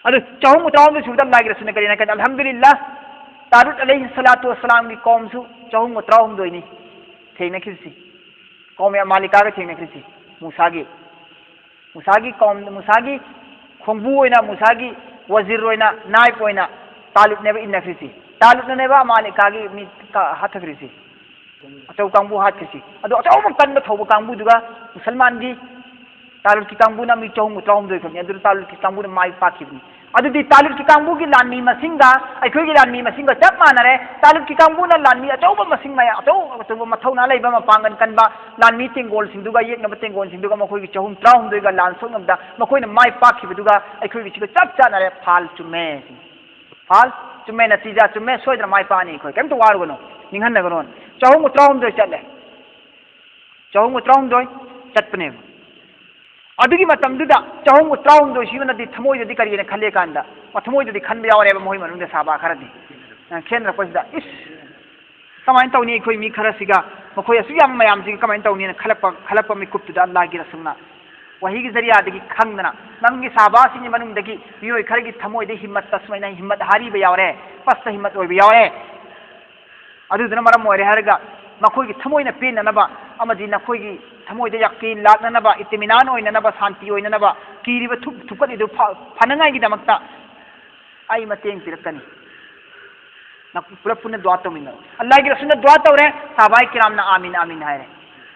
ꯑꯗꯨ ꯆꯍꯨꯝ ꯇꯔꯥꯍꯨꯝꯗꯣꯏ ꯁꯨꯕꯗ ꯑꯜꯂꯥꯍꯒꯤ ꯔꯁꯨꯜꯅ ꯀꯔꯤꯅ ꯀꯩꯅꯣ? "ꯑꯜꯍꯝꯗꯨꯂꯤꯜꯂꯥꯍ, ꯇꯥꯂꯨꯠ ꯑꯂꯩꯍꯤ ꯁꯂꯥꯇꯨ ꯋꯁꯁꯂꯥꯝꯒꯤ ꯀꯧꯝꯁꯨ ꯆꯍꯨꯝ ꯇꯔꯥꯍꯨꯝꯗꯣꯏꯅꯤ ꯊꯦꯡꯅꯈ꯭ꯔꯤꯁꯤ꯫ ꯀꯧꯝ ꯑꯃꯥꯂꯤꯀꯥꯒ ꯊꯦꯡꯅꯈ꯭ꯔꯤꯁꯤ ꯃꯨꯁꯥꯒꯤ꯫ ꯃꯨꯁꯥꯒꯤ ꯀꯧꯝ, ꯃꯨꯁꯥꯒꯤ ꯈꯣꯡꯕꯨ ꯑꯣꯏꯅ, ꯃꯨꯁꯥꯒꯤ ꯋꯖꯤꯔ ꯑꯣꯏꯅ, ꯅꯥꯏꯕ ꯑꯣꯏꯅ ꯇꯥꯂꯨꯠꯅꯦꯕ ꯏꯟꯅꯈ꯭ꯔꯤꯁꯤ꯫ ꯇꯥꯂꯨꯠꯅꯅꯦꯕ ꯑꯃꯥꯂꯤꯀꯥꯒꯤ ꯃꯤ ꯀ-, ꯍꯥꯠꯊꯈ꯭ꯔꯤꯁꯤ꯫ ꯑꯆꯧ ꯀꯥꯡꯕꯨ ꯍꯥꯠꯈ꯭ꯔꯤꯁꯤ꯫ ꯑꯗꯣ ꯑꯆꯧꯕ ꯀꯟꯕ ꯊꯧꯕ ꯀꯥꯡꯕꯨꯗꯨꯒ ꯃꯨꯁꯜꯃꯥꯟꯒꯤ ꯇꯥꯂꯨꯠꯀꯤ ꯀꯥꯡꯕꯨꯅ ꯃꯤ ꯆꯍꯨꯝ ꯇꯔꯥꯍꯨꯝꯗꯣꯏ ꯈꯛꯅꯤ꯫ ꯑꯗꯨꯅ ꯇꯥꯂꯨꯠꯀꯤ ꯀꯥꯡꯕꯨꯅ ꯃꯥꯏ ꯄꯥꯛꯈꯤꯕꯅꯤ꯫ ꯑꯗꯨꯗꯤ ꯇꯥꯂꯨꯠꯀꯤ ꯀꯥꯡꯕꯨꯒꯤ ꯂꯥꯟꯃꯤ ꯃꯁꯤꯡꯒ ꯑꯩꯈꯣꯏꯒꯤ ꯂꯥꯟꯃꯤ ꯃꯁꯤꯡꯒ ꯆꯞ ꯃꯥꯟꯅꯔꯦ꯫ ꯇꯥꯂꯨꯠꯀꯤ ꯀꯥꯡꯕꯨꯅ ꯂꯥꯟꯃꯤ ꯑꯆꯧꯕ ꯃꯁꯤꯡ ꯃꯌꯥꯝ, ꯑꯆꯧ ꯑꯆꯧꯕ ꯃꯊꯧꯅꯥ ꯂꯩꯕ, ꯃꯄꯥꯡꯒꯜ ꯀꯟꯕ ꯂꯥꯟꯃꯤ ꯇꯦꯡꯒꯣꯜꯁꯤꯡꯗꯨꯒ, ꯌꯦꯛꯅꯕ ꯇꯦꯡꯒꯣꯜꯁꯤꯡꯗꯨꯒ, ꯃꯈꯣꯏꯒꯤ ꯆꯍꯨꯝ ꯇꯔꯥꯍꯨꯝꯗꯣꯏꯒ ꯂꯥꯟ ꯁꯣꯛꯅꯕꯗ ꯃꯈꯣꯏꯅ ꯃꯥꯏ ꯄꯥꯛꯈꯤꯕꯗꯨꯒ ꯑꯩꯈꯣꯏꯒꯤꯁꯤꯒ ꯆꯞ ꯆꯥꯟꯅꯔꯦ꯫ ꯐꯥꯜ ꯆꯨꯝꯃꯦ꯫ ꯐꯥꯜ ꯆꯨꯝꯃꯦ, ꯅꯇꯤꯖꯥ ꯆꯨꯝꯃꯦ, ꯁꯣꯏꯗꯅ ꯃꯥꯏ ꯄꯥꯛꯑꯅꯤ ꯑꯩꯈꯣꯏ꯫ ꯀꯩꯝꯇ ꯋꯥꯔꯨꯒꯅꯨ, ꯅꯤꯡꯍꯟꯅꯒꯅꯨ꯫ ꯆꯍꯨꯝꯒ ꯇꯔꯥꯍꯨꯝꯗꯣꯏ ꯆꯠꯂꯦ꯫ ꯆꯍꯨꯝꯒ ꯇꯔꯥꯍꯨꯝꯗꯣꯏ ꯆꯠꯄꯅꯦꯕ꯫ ꯑꯗꯨꯒꯤ ꯃꯇꯝꯗꯨꯗ ꯆꯍꯨꯝꯒ ꯇꯔꯥꯍꯨꯝꯗꯣꯏꯁꯤꯅꯗꯤ ꯊꯃꯣꯏꯗꯗꯤ ꯀꯔꯤꯅ ꯈꯜꯂꯦ ꯀꯥꯟꯗ, ꯊꯃꯣꯏꯗꯗꯤ ꯈꯟꯕ ꯌꯥꯎꯔꯦꯕ ꯃꯈꯣꯏ ꯃꯅꯨꯡꯗ ꯁꯥꯕ ꯈꯔꯗꯤ꯫ ꯑ, ꯈꯦꯠꯅꯔꯛꯄꯁꯤꯗ, "ꯏꯁ, ꯀꯃꯥꯏꯅ ꯇꯧꯅꯤ? ꯑꯩꯈꯣꯏ ꯃꯤ ꯈꯔꯁꯤꯒ, ꯃꯈꯣꯏ ꯑꯁꯨꯛ ꯌꯥꯝꯕ ꯃꯌꯥꯝꯁꯤꯒ ꯀꯃꯥꯏꯅ ꯇꯧꯅꯤ?" ꯍꯥꯏꯅ ꯈꯜꯂꯛꯄ, ꯈꯜꯂꯛꯄ ꯃꯤꯀꯨꯞꯇꯨꯗ ꯑꯜꯂꯥꯍꯒꯤ ꯔꯁꯨꯜꯅ ꯋꯥꯍꯤꯒꯤ ꯖꯔꯤꯌꯥꯗꯒꯤ ꯈꯪꯗꯅ, "ꯅꯪꯒꯤ ꯁꯥꯕꯥꯁꯤꯡꯒꯤ ꯃꯅꯨꯡꯗꯒꯤ ꯃꯤꯑꯣꯏ ꯈꯔꯒꯤ ꯊꯃꯣꯏꯗ ꯍꯤꯝꯃꯠꯇ ꯁꯨꯃꯥꯏꯅ ꯍꯤꯝꯃꯠ ꯍꯥꯔꯤꯕ ꯌꯥꯎꯔꯦ, ꯄꯁꯇ ꯍꯤꯝꯃꯠ ꯑꯣꯏꯕ ꯌꯥꯎꯔꯦ꯫ ꯑꯗꯨꯗꯨꯅ ꯃꯔꯝ ꯑꯣꯏꯔꯦ ꯍꯥꯏꯔꯒ ꯃꯈꯣꯏꯒꯤ ꯊꯃꯣꯏꯅ ꯄꯦꯟꯅꯅꯕ ꯑꯃꯗꯤ ꯅꯈꯣꯏꯒꯤ ꯊꯃꯣꯏꯗ ꯌꯥꯀꯤꯟ ꯂꯥꯛꯅꯅꯕ, ꯏꯇꯤꯃꯤꯅꯥꯟ ꯑꯣꯏꯅꯅꯕ, ꯁꯥꯟꯇꯤ ꯑꯣꯏꯅꯅꯕ, ꯀꯤꯔꯤꯕ ꯊꯨꯞ-, ꯊꯨꯞꯀꯠꯂꯤꯗꯨ ꯐ-, ꯐꯅꯉꯥꯏꯒꯤꯗꯃꯛꯇ ꯑꯩ ꯃꯇꯦꯡ ꯄꯤꯔꯛꯀꯅꯤ꯫ ꯅ-, ꯄꯨꯂꯞ ꯄꯨꯟꯅ ꯗꯨꯋꯥ ꯇꯧꯃꯤꯟꯅꯔꯣ꯫" ꯑꯜꯂꯥꯍꯒꯤ ꯔꯁꯨꯜꯅ ꯗꯨꯋꯥ ꯇꯧꯔꯦ, ꯁꯥꯕꯥꯏ ꯀꯤꯔꯥꯝꯅ "ꯑꯥꯃꯤꯟ, ꯑꯥꯃꯤꯟ" ꯍꯥꯏꯔꯦ꯫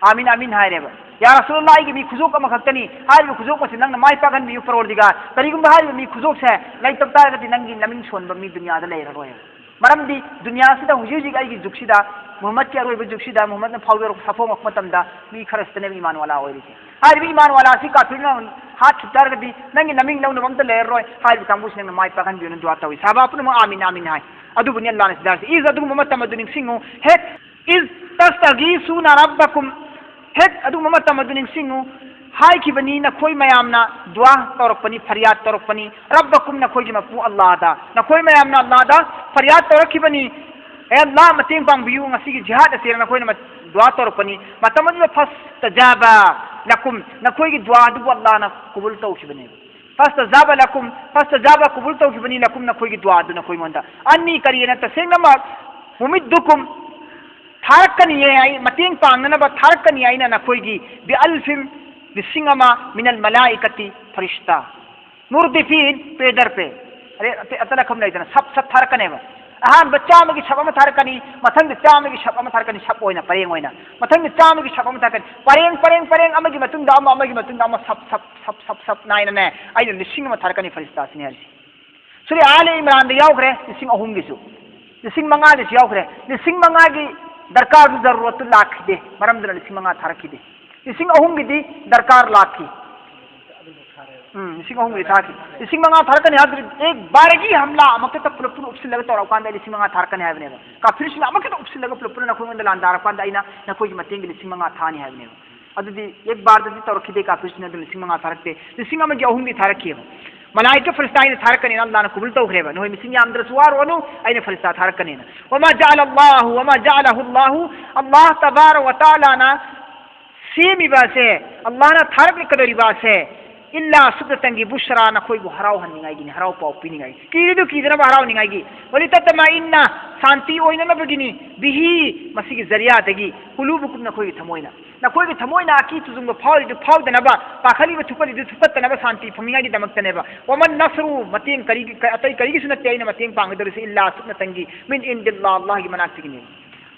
ꯑꯥꯃꯤꯟ, ꯑꯥꯃꯤꯟ ꯍꯥꯏꯔꯦꯕ꯫ "ꯌꯥ ꯔꯁꯨꯂꯜꯂꯥꯍ, ꯑꯩꯒꯤ ꯃꯤ ꯈꯨꯖꯣꯞ ꯑꯃꯈꯛꯇꯅꯤ, ꯍꯥꯏꯔꯤꯕ ꯈꯨꯖꯣꯞ ꯑꯁꯤ ꯅꯪꯅ ꯃꯥꯏ ꯄꯥꯛꯍꯟꯕꯤꯌꯨ ꯄꯔꯣꯔꯗꯤꯒꯥꯔ꯫ ꯀꯔꯤꯒꯨꯝꯕ ꯍꯥꯏꯔꯤꯕ ꯃꯤ ꯈꯨꯖꯣꯞꯁꯦ ꯂꯩꯇꯕ ꯇꯥꯔꯒꯗꯤ ꯅꯪꯒꯤ ꯅꯃꯤꯡ ꯁꯣꯟꯕ ꯃꯤ ꯗꯨꯅꯤꯌꯥꯗ ꯂꯩꯔꯔꯣꯏ"꯫ ꯃꯔꯝꯗꯤ ꯗꯨꯅꯤꯌꯥꯁꯤꯗ ꯍꯧꯖꯤꯛ ꯍꯧꯖꯤꯛ ꯑꯩꯒꯤ ꯖꯨꯒꯁꯤꯗ, ꯃꯨꯍꯝꯃꯗꯀꯤ ꯑꯔꯣꯏꯕ ꯖꯨꯒꯁꯤꯗ, ꯃꯨꯍꯝꯃꯗꯅ ꯐꯥꯎꯗꯣꯔꯛ-, ꯁꯥꯐꯣꯡꯉꯛꯄ ꯃꯇꯝꯗ ꯃꯤ ꯈꯔꯁꯤꯇꯅꯦꯕ ꯏꯃꯥꯟ ꯋꯥꯂꯥ ꯑꯣꯏꯔꯤꯁꯦ꯫ ꯍꯥꯏꯔꯤꯕ ꯏꯃꯥꯟ ꯋꯥꯂꯥꯁꯤ ꯀꯥꯐꯤꯔꯅ ꯍꯥꯠꯈꯤꯕ ꯇꯥꯔꯒꯗꯤ ꯅꯪꯒꯤ ꯅꯃꯤꯡ ꯂꯧꯅꯕ ꯑꯝꯇ ꯂꯩꯔꯔꯣꯏ, ꯍꯥꯏꯔꯤꯕ ꯀꯥꯡꯕꯨꯁꯤ ꯅꯪꯅ ꯃꯥꯏ ꯄꯥꯛꯍꯟꯕꯤꯌꯨꯅ ꯗꯨꯋꯥ ꯇꯧꯏ꯫ ꯁꯍꯥꯕꯥ ꯄꯨꯝꯅꯃꯛ "ꯑꯥꯃꯤꯟ, ꯑꯥꯃꯤꯟ" ꯍꯥꯏ꯫ ꯑꯗꯨꯕꯨꯅꯤ ꯑꯜꯂꯥꯍꯅ ꯁꯤꯗ ꯍꯥꯏꯔꯤꯁꯦ꯫ ꯏꯖ, ꯑꯗꯨꯒꯨꯝꯕ ꯃꯇꯝ ꯑꯗꯨ ꯅꯤꯡꯁꯤꯡꯉꯨ꯫ ꯍꯦꯛ "ꯏꯖ ꯇꯁꯇꯒꯤꯁꯨꯅ ꯔꯕ꯭ꯕꯀꯨꯝ", ꯍꯦꯛ ꯑꯗꯨꯒꯨꯝꯕ ꯃꯇꯝ ꯑꯗꯨ ꯅꯤꯡꯁꯤꯡꯉꯨ, ꯍꯥꯏꯈꯤꯕꯅꯤ, ꯅꯈꯣꯏ ꯃꯌꯥꯝꯅ ꯗꯨꯋꯥ ꯇꯧꯔꯛꯄꯅꯤ, ꯐꯔꯤꯌꯥꯗ ꯇꯧꯔꯛꯄꯅꯤ, "ꯔꯕ꯭ꯕꯀꯨꯝ", ꯅꯈꯣꯏꯒꯤ ꯃꯄꯨ ꯑꯜꯂꯥꯍꯗ, ꯅꯈꯣꯏ ꯃꯌꯥꯝꯅ ꯑꯜꯂꯥꯍꯗ ꯐꯔꯤꯌꯥꯗ ꯇꯧꯔꯛꯈꯤꯕꯅꯤ, "ꯑꯦ ꯑꯜꯂꯥꯍ, ꯃꯇꯦꯡ ꯄꯥꯡꯕꯤꯌꯨ, ꯉꯁꯤꯒꯤ ꯖꯤꯍꯥꯗ ꯑꯁꯤꯗ", ꯅꯈꯣꯏꯅ ꯃ-, ꯗꯨꯋꯥ ꯇꯧꯔꯛꯄꯅꯤ꯫ ꯃꯇꯝ ꯑꯗꯨꯗ "ꯐꯁꯇꯖꯥꯕ ꯂꯀꯨꯝ", ꯅꯈꯣꯏꯒꯤ ꯗꯨꯋꯥ ꯑꯗꯨꯕꯨ ꯑꯜꯂꯥꯍꯅ ꯀꯕꯨꯜ ꯇꯧꯈꯤꯕꯅꯦꯕ꯫ "ꯐꯁꯇꯖꯥꯕ ꯂꯀꯨꯝ", ꯐꯁꯇꯖꯥꯕ, ꯀꯕꯨꯜ ꯇꯧꯈꯤꯕꯅꯤ, "ꯂꯀꯨꯝ", ꯅꯈꯣꯏꯒꯤ ꯗꯨꯋꯥ ꯑꯗꯨ ꯅꯈꯣꯏꯉꯣꯟꯗ꯫ "ꯑꯟꯅꯤ", ꯀꯔꯤꯅ, ꯇꯁꯦꯡꯅꯃꯛ, "ꯃꯨꯃꯤꯗꯨꯀꯨꯝ", ꯊꯥꯔꯛꯀꯅꯤꯌꯦ ꯍꯥꯏ, ꯃꯇꯦꯡ ꯄꯥꯡꯅꯅꯕ ꯊꯥꯔꯛꯀꯅꯤ ꯑꯩꯅ ꯅꯈꯣꯏꯒꯤ, "ꯕꯤ ꯑꯜꯐꯤꯝ", ꯂꯤꯁꯤꯡ ꯑꯃ, "ꯃꯤꯅꯜ ꯃꯂꯥꯏꯀꯥꯇꯤ", ꯐꯔꯤꯁꯇꯥ, "ꯃꯨꯔꯗꯤꯐꯤꯟ", ꯄꯦꯗꯔ ꯄꯦ, ꯑꯗꯩ ꯑꯇꯩ ꯑꯇꯅ ꯈꯝ ꯂꯩꯗꯅ, ꯁꯞ ꯁꯞ ꯊꯥꯔꯛꯀꯅꯦꯕ꯫ ꯑꯍꯥꯟꯕ ꯆꯥꯝꯃꯒꯤ ꯁꯞ ꯑꯃ ꯊꯥꯔꯛꯀꯅꯤ, ꯃꯊꯪꯗ ꯆꯥꯝꯃꯒꯤ ꯁꯞ ꯑꯃ ꯊꯥꯔꯛꯀꯅꯤ, ꯁꯞ ꯑꯣꯏꯅ, ꯄꯔꯦꯡ ꯑꯣꯏꯅ, ꯃꯊꯪꯗ ꯆꯥꯝꯃꯒꯤ ꯁꯞ ꯑꯃ ꯊꯥꯔꯛꯀꯅꯤ, ꯄꯔꯦꯡ, ꯄꯔꯦꯡ, ꯄꯔꯦꯡ, ꯑꯃꯒꯤ ꯃꯇꯨꯡꯗ ꯑꯃ, ꯑꯃꯒꯤ ꯃꯇꯨꯡꯗ ꯑꯃ, ꯁꯞ ꯁꯞ ꯁꯞ ꯁꯞ ꯁꯞ ꯅꯥꯏꯅꯅꯦ, ꯑꯩꯅ ꯂꯤꯁꯤꯡ ꯑꯃ ꯊꯥꯔꯛꯀꯅꯤ ꯐꯔꯤꯁꯇꯥꯁꯤꯅꯦ ꯍꯥꯏꯔꯤꯁꯦ꯫ ꯁꯨꯔꯦ ꯑꯥꯂ ꯏꯝꯔꯥꯟꯗ ꯌꯥꯎꯈ꯭ꯔꯦ ꯂꯤꯁꯤꯡ ꯑꯍꯨꯝꯒꯤꯁꯨ, ꯂꯤꯁꯤꯡ ꯃꯉꯥꯒꯤꯁꯨ ꯌꯥꯎꯈ꯭ꯔꯦ꯫ ꯂꯤꯁꯤꯡ ꯃꯉꯥꯒꯤ ꯗꯔꯀꯥꯔꯁꯨ, ꯖꯔꯨꯔꯠꯇꯨ ꯂꯥꯛꯈꯤꯗꯦ, ꯃꯔꯝꯗꯨꯅ ꯂꯤꯁꯤꯡ ꯃꯉꯥ ꯊꯥꯔꯛꯈꯤꯗꯦ꯫ ꯂꯤꯁꯤꯡ ꯑꯍꯨꯝꯒꯤꯗꯤ ꯗꯔꯀꯥꯔ ꯂꯥꯛꯈꯤ꯫ ꯎꯝ, ꯂꯤꯁꯤꯡ ꯑꯍꯨꯝꯒꯤꯗꯤ ꯊꯥꯔꯛꯈꯤ꯫ ꯂꯤꯁꯤꯡ ꯃꯉꯥ ꯊꯥꯔꯛꯀꯅꯤ ꯍꯥꯏꯕꯗꯨꯗꯤ ꯑꯦꯛ ꯕꯥꯔꯒꯤ ꯍꯝꯂꯥ ꯑꯃꯈꯛꯇ ꯄꯨꯂꯞ ꯄꯨꯟꯅ ꯎꯞꯁꯤꯜꯂꯒ ꯇꯧꯔꯛꯑꯀꯥꯟꯗ ꯑꯩ ꯂꯤꯁꯤꯡ ꯃꯉꯥ ꯊꯥꯔꯛꯀꯅꯤ ꯍꯥꯏꯕꯅꯦꯕ꯫ ꯀꯥꯐꯤꯔꯁꯤꯡꯅ ꯑꯃꯈꯛꯇ ꯎꯞꯁꯤꯜꯂꯒ ꯄꯨꯂꯞ ꯄꯨꯟꯅ ꯅꯈꯣꯏꯉꯣꯟꯗ ꯂꯥꯟꯗꯥꯔꯛꯄ ꯀꯥꯟꯗ ꯑꯩꯅ ꯅꯈꯣꯏꯒꯤ ꯃꯇꯦꯡꯒꯤ ꯂꯤꯁꯤꯡ ꯃꯉꯥ ꯊꯥꯅꯤ ꯍꯥꯏꯕꯅꯦꯕ꯫ ꯑꯗꯨꯗꯤ ꯑꯦꯛ ꯕꯥꯔꯗꯗꯤ ꯇꯧꯔꯛꯈꯤꯗꯦ ꯀꯥꯐꯤꯔꯁꯤꯡꯅ, ꯑꯗꯨ ꯂꯤꯁꯤꯡ ꯃꯉꯥ ꯊꯥꯔꯛꯇꯦ꯫ ꯂꯤꯁꯤꯡ ꯑꯃꯒꯤ ꯑꯍꯨꯝꯗꯤ ꯊꯥꯔꯛꯈꯤꯑꯕ꯫ ꯃꯂꯥꯏꯀ ꯐꯔꯤꯁꯇꯥ ꯑꯩꯅ ꯊꯥꯔꯛꯀꯅꯤꯅ ꯑꯜꯂꯥꯍꯅ ꯀꯕꯨꯜ ꯇꯧꯈ꯭ꯔꯦꯕ꯫ "ꯅꯈꯣꯏ ꯃꯁꯤꯡ ꯌꯥꯝꯗ꯭ꯔꯁꯨ ꯋꯥꯔꯨꯔꯅꯨ, ꯑꯩꯅ ꯐꯔꯤꯁꯇꯥ ꯊꯥꯔꯛꯀꯅꯤꯅ"꯫ "ꯋꯃꯥ ꯖꯑꯂ ꯑꯜꯂꯥꯍꯨ ꯋꯃꯥ ꯖꯑꯂꯍꯨ ꯑꯜꯂꯥꯍꯨ", ꯑꯜꯂꯥꯍ ꯇꯕꯥꯔꯛ ꯋ ꯇꯥꯂꯥꯅ ꯁꯦꯝꯃꯤꯕ ꯑꯁꯦ, ꯑꯜꯂꯥꯍꯅ ꯊꯥꯔꯛꯂꯛꯀꯗꯧꯔꯤꯕ ꯑꯁꯦ, "ꯏꯜꯂꯥ ꯁꯨꯞꯅꯇꯪꯒꯤ ꯕꯨꯁ꯭ꯔꯥ", ꯅꯈꯣꯏꯕꯨ ꯍꯔꯥꯎꯍꯟꯅꯤꯡꯉꯥꯏꯒꯤꯅꯤ, ꯍꯔꯥꯎ ꯄꯥꯎ ꯄꯤꯅꯤꯡꯉꯥꯏ, ꯀꯤꯔꯤꯗꯨ ꯀꯤꯗꯅꯕ ꯍꯔꯥꯎꯅꯤꯡꯉꯥꯏꯒꯤ꯫ "ꯋꯂꯤꯇꯠꯃꯥꯏꯟꯅ", ꯁꯥꯟꯇꯤ ꯑꯣꯏꯅꯅꯕꯒꯤꯅꯤ, "ꯕꯤꯍꯤ", ꯃꯁꯤꯒꯤ ꯖꯔꯤꯌꯥꯗꯒꯤ, "ꯀꯨꯂꯨꯕꯨꯀꯨꯝ", ꯅꯈꯣꯏꯒꯤ ꯊꯃꯣꯏꯅ꯫ ꯅꯈꯣꯏꯒꯤ ꯊꯃꯣꯏꯅ ꯑꯀꯤ ꯇꯨꯖꯨꯡꯕ ꯐꯥꯎꯔꯤꯗꯨ ꯐꯥꯎꯗꯅꯕ, ꯄꯥꯈꯠꯂꯤꯕ ꯊꯨꯀꯠꯂꯤꯗꯨ ꯊꯨꯀꯠꯇꯅꯕ ꯁꯥꯟꯇꯤ ꯐꯪꯅꯤꯡꯉꯥꯏꯒꯤꯗꯃꯛꯇꯅꯦꯕ꯫ "ꯋꯃꯟ ꯅꯁꯔꯨ", ꯃꯇꯦꯡ ꯀꯔꯤꯒꯤ, ꯑꯇꯩ ꯀꯔꯤꯒꯤꯁꯨ ꯅꯠꯇꯦ ꯑꯩꯅ ꯃꯇꯦꯡ ꯄꯥꯡꯒꯗꯧꯔꯤꯁꯤ, "ꯏꯜꯂꯥ", ꯁꯨꯞꯅꯇꯪꯒꯤ, "ꯃꯤꯟ ꯏꯟꯗꯤꯜꯂꯥꯍ", ꯑꯜꯂꯥꯍꯒꯤ ꯃꯅꯥꯛꯇꯒꯤꯅꯦꯕ꯫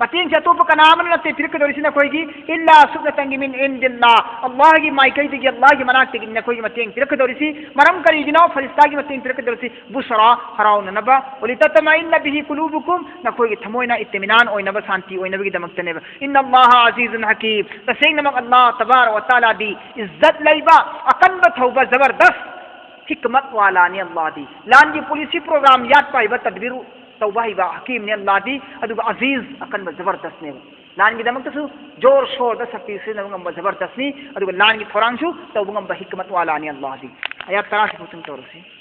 ꯃꯇꯦꯡꯁꯦ ꯑꯇꯣꯞꯄ ꯀꯅꯥ ꯑꯃꯅ ꯅꯠꯇꯦ ꯄꯤꯔꯛꯀꯗꯧꯔꯤꯁꯤ ꯅꯈꯣꯏꯒꯤ, ꯏꯜꯂꯥ ꯁꯨꯞꯅꯇꯪꯒꯤ ꯃꯤꯟ ꯏꯟꯗꯤꯜꯂꯥ, ꯑꯜꯂꯥꯍꯒꯤ ꯃꯥꯏꯀꯩꯗꯒꯤ, ꯑꯜꯂꯥꯍꯒꯤ ꯃꯅꯥꯛꯇꯒꯤ ꯅꯈꯣꯏꯒꯤ ꯃꯇꯦꯡ ꯄꯤꯔꯛꯀꯗꯧꯔꯤꯁꯤ꯫ ꯃꯔꯝ ꯀꯔꯤꯒꯤꯅꯣ ꯐꯔꯤꯁꯇꯥꯒꯤ ꯃꯇꯦꯡ ꯄꯤꯔꯛꯀꯗꯧꯔꯤꯁꯤ? ꯕꯨꯁꯔꯥ, ꯍꯔꯥꯎꯅꯅꯕ, ولتطمئن به قلوبكم, ꯅꯈꯣꯏꯒꯤ ꯊꯃꯣꯏꯅ ꯏꯇꯃꯤꯅꯥꯟ ꯑꯣꯏꯅꯕ, ꯁꯥꯟꯇꯤ ꯑꯣꯏꯅꯕꯒꯤꯗꯃꯛꯇꯅꯦꯕ꯫ إن الله عزيز حكيم, ꯇꯁꯦꯡꯅꯃꯛ ꯑꯜꯂꯥꯍ ꯇꯕꯥꯔꯛ ꯋ ꯇꯥꯂꯥꯗꯤ ꯏꯖꯠ ꯂꯩꯕ, ꯑꯀꯟꯕ ꯊꯧꯕ, ꯖꯕꯔꯗꯁ ꯍꯤꯛꯃꯠ ꯋꯥꯂꯥꯅꯤ ꯑꯜꯂꯥꯍꯗꯤ꯫ ꯂꯥꯟꯒꯤ ꯄꯣꯂꯤꯁꯤ ꯄ꯭ꯔꯣꯒ꯭ꯔꯥꯝ ꯌꯥꯠꯄ ꯍꯩꯕ, ꯇꯗꯕꯤꯔ ꯇꯧꯕ ꯍꯩꯕ ꯍꯀꯤꯝꯅꯤ ꯑꯜꯂꯥꯍꯗꯤ, ꯑꯗꯨꯒ ꯑꯖꯤꯖ, ꯑꯀꯟꯕ ꯖꯕꯔꯗꯁꯅꯦꯕ꯫ ꯂꯥꯟꯒꯤꯗꯃꯛꯇꯁꯨ ꯖꯣꯔ ꯁꯣꯔꯗ ꯁꯛꯇꯤ ꯁꯤꯖꯤꯟꯅꯕ ꯉꯝꯕ ꯖꯕꯔꯗꯁꯅꯤ, ꯑꯗꯨꯒ ꯂꯥꯟꯒꯤ ꯊꯧꯔꯥꯡꯁꯨ ꯇꯧꯕ ꯉꯝꯕ ꯍꯤꯛꯃꯠ ꯋꯥꯂꯥꯅꯤ ꯑꯜꯂꯥꯍꯗꯤ꯫ ꯑꯌꯥꯠ ꯇꯔꯥꯁꯤ ꯐꯥꯎꯇꯪ ꯇꯧꯔꯁꯤ꯫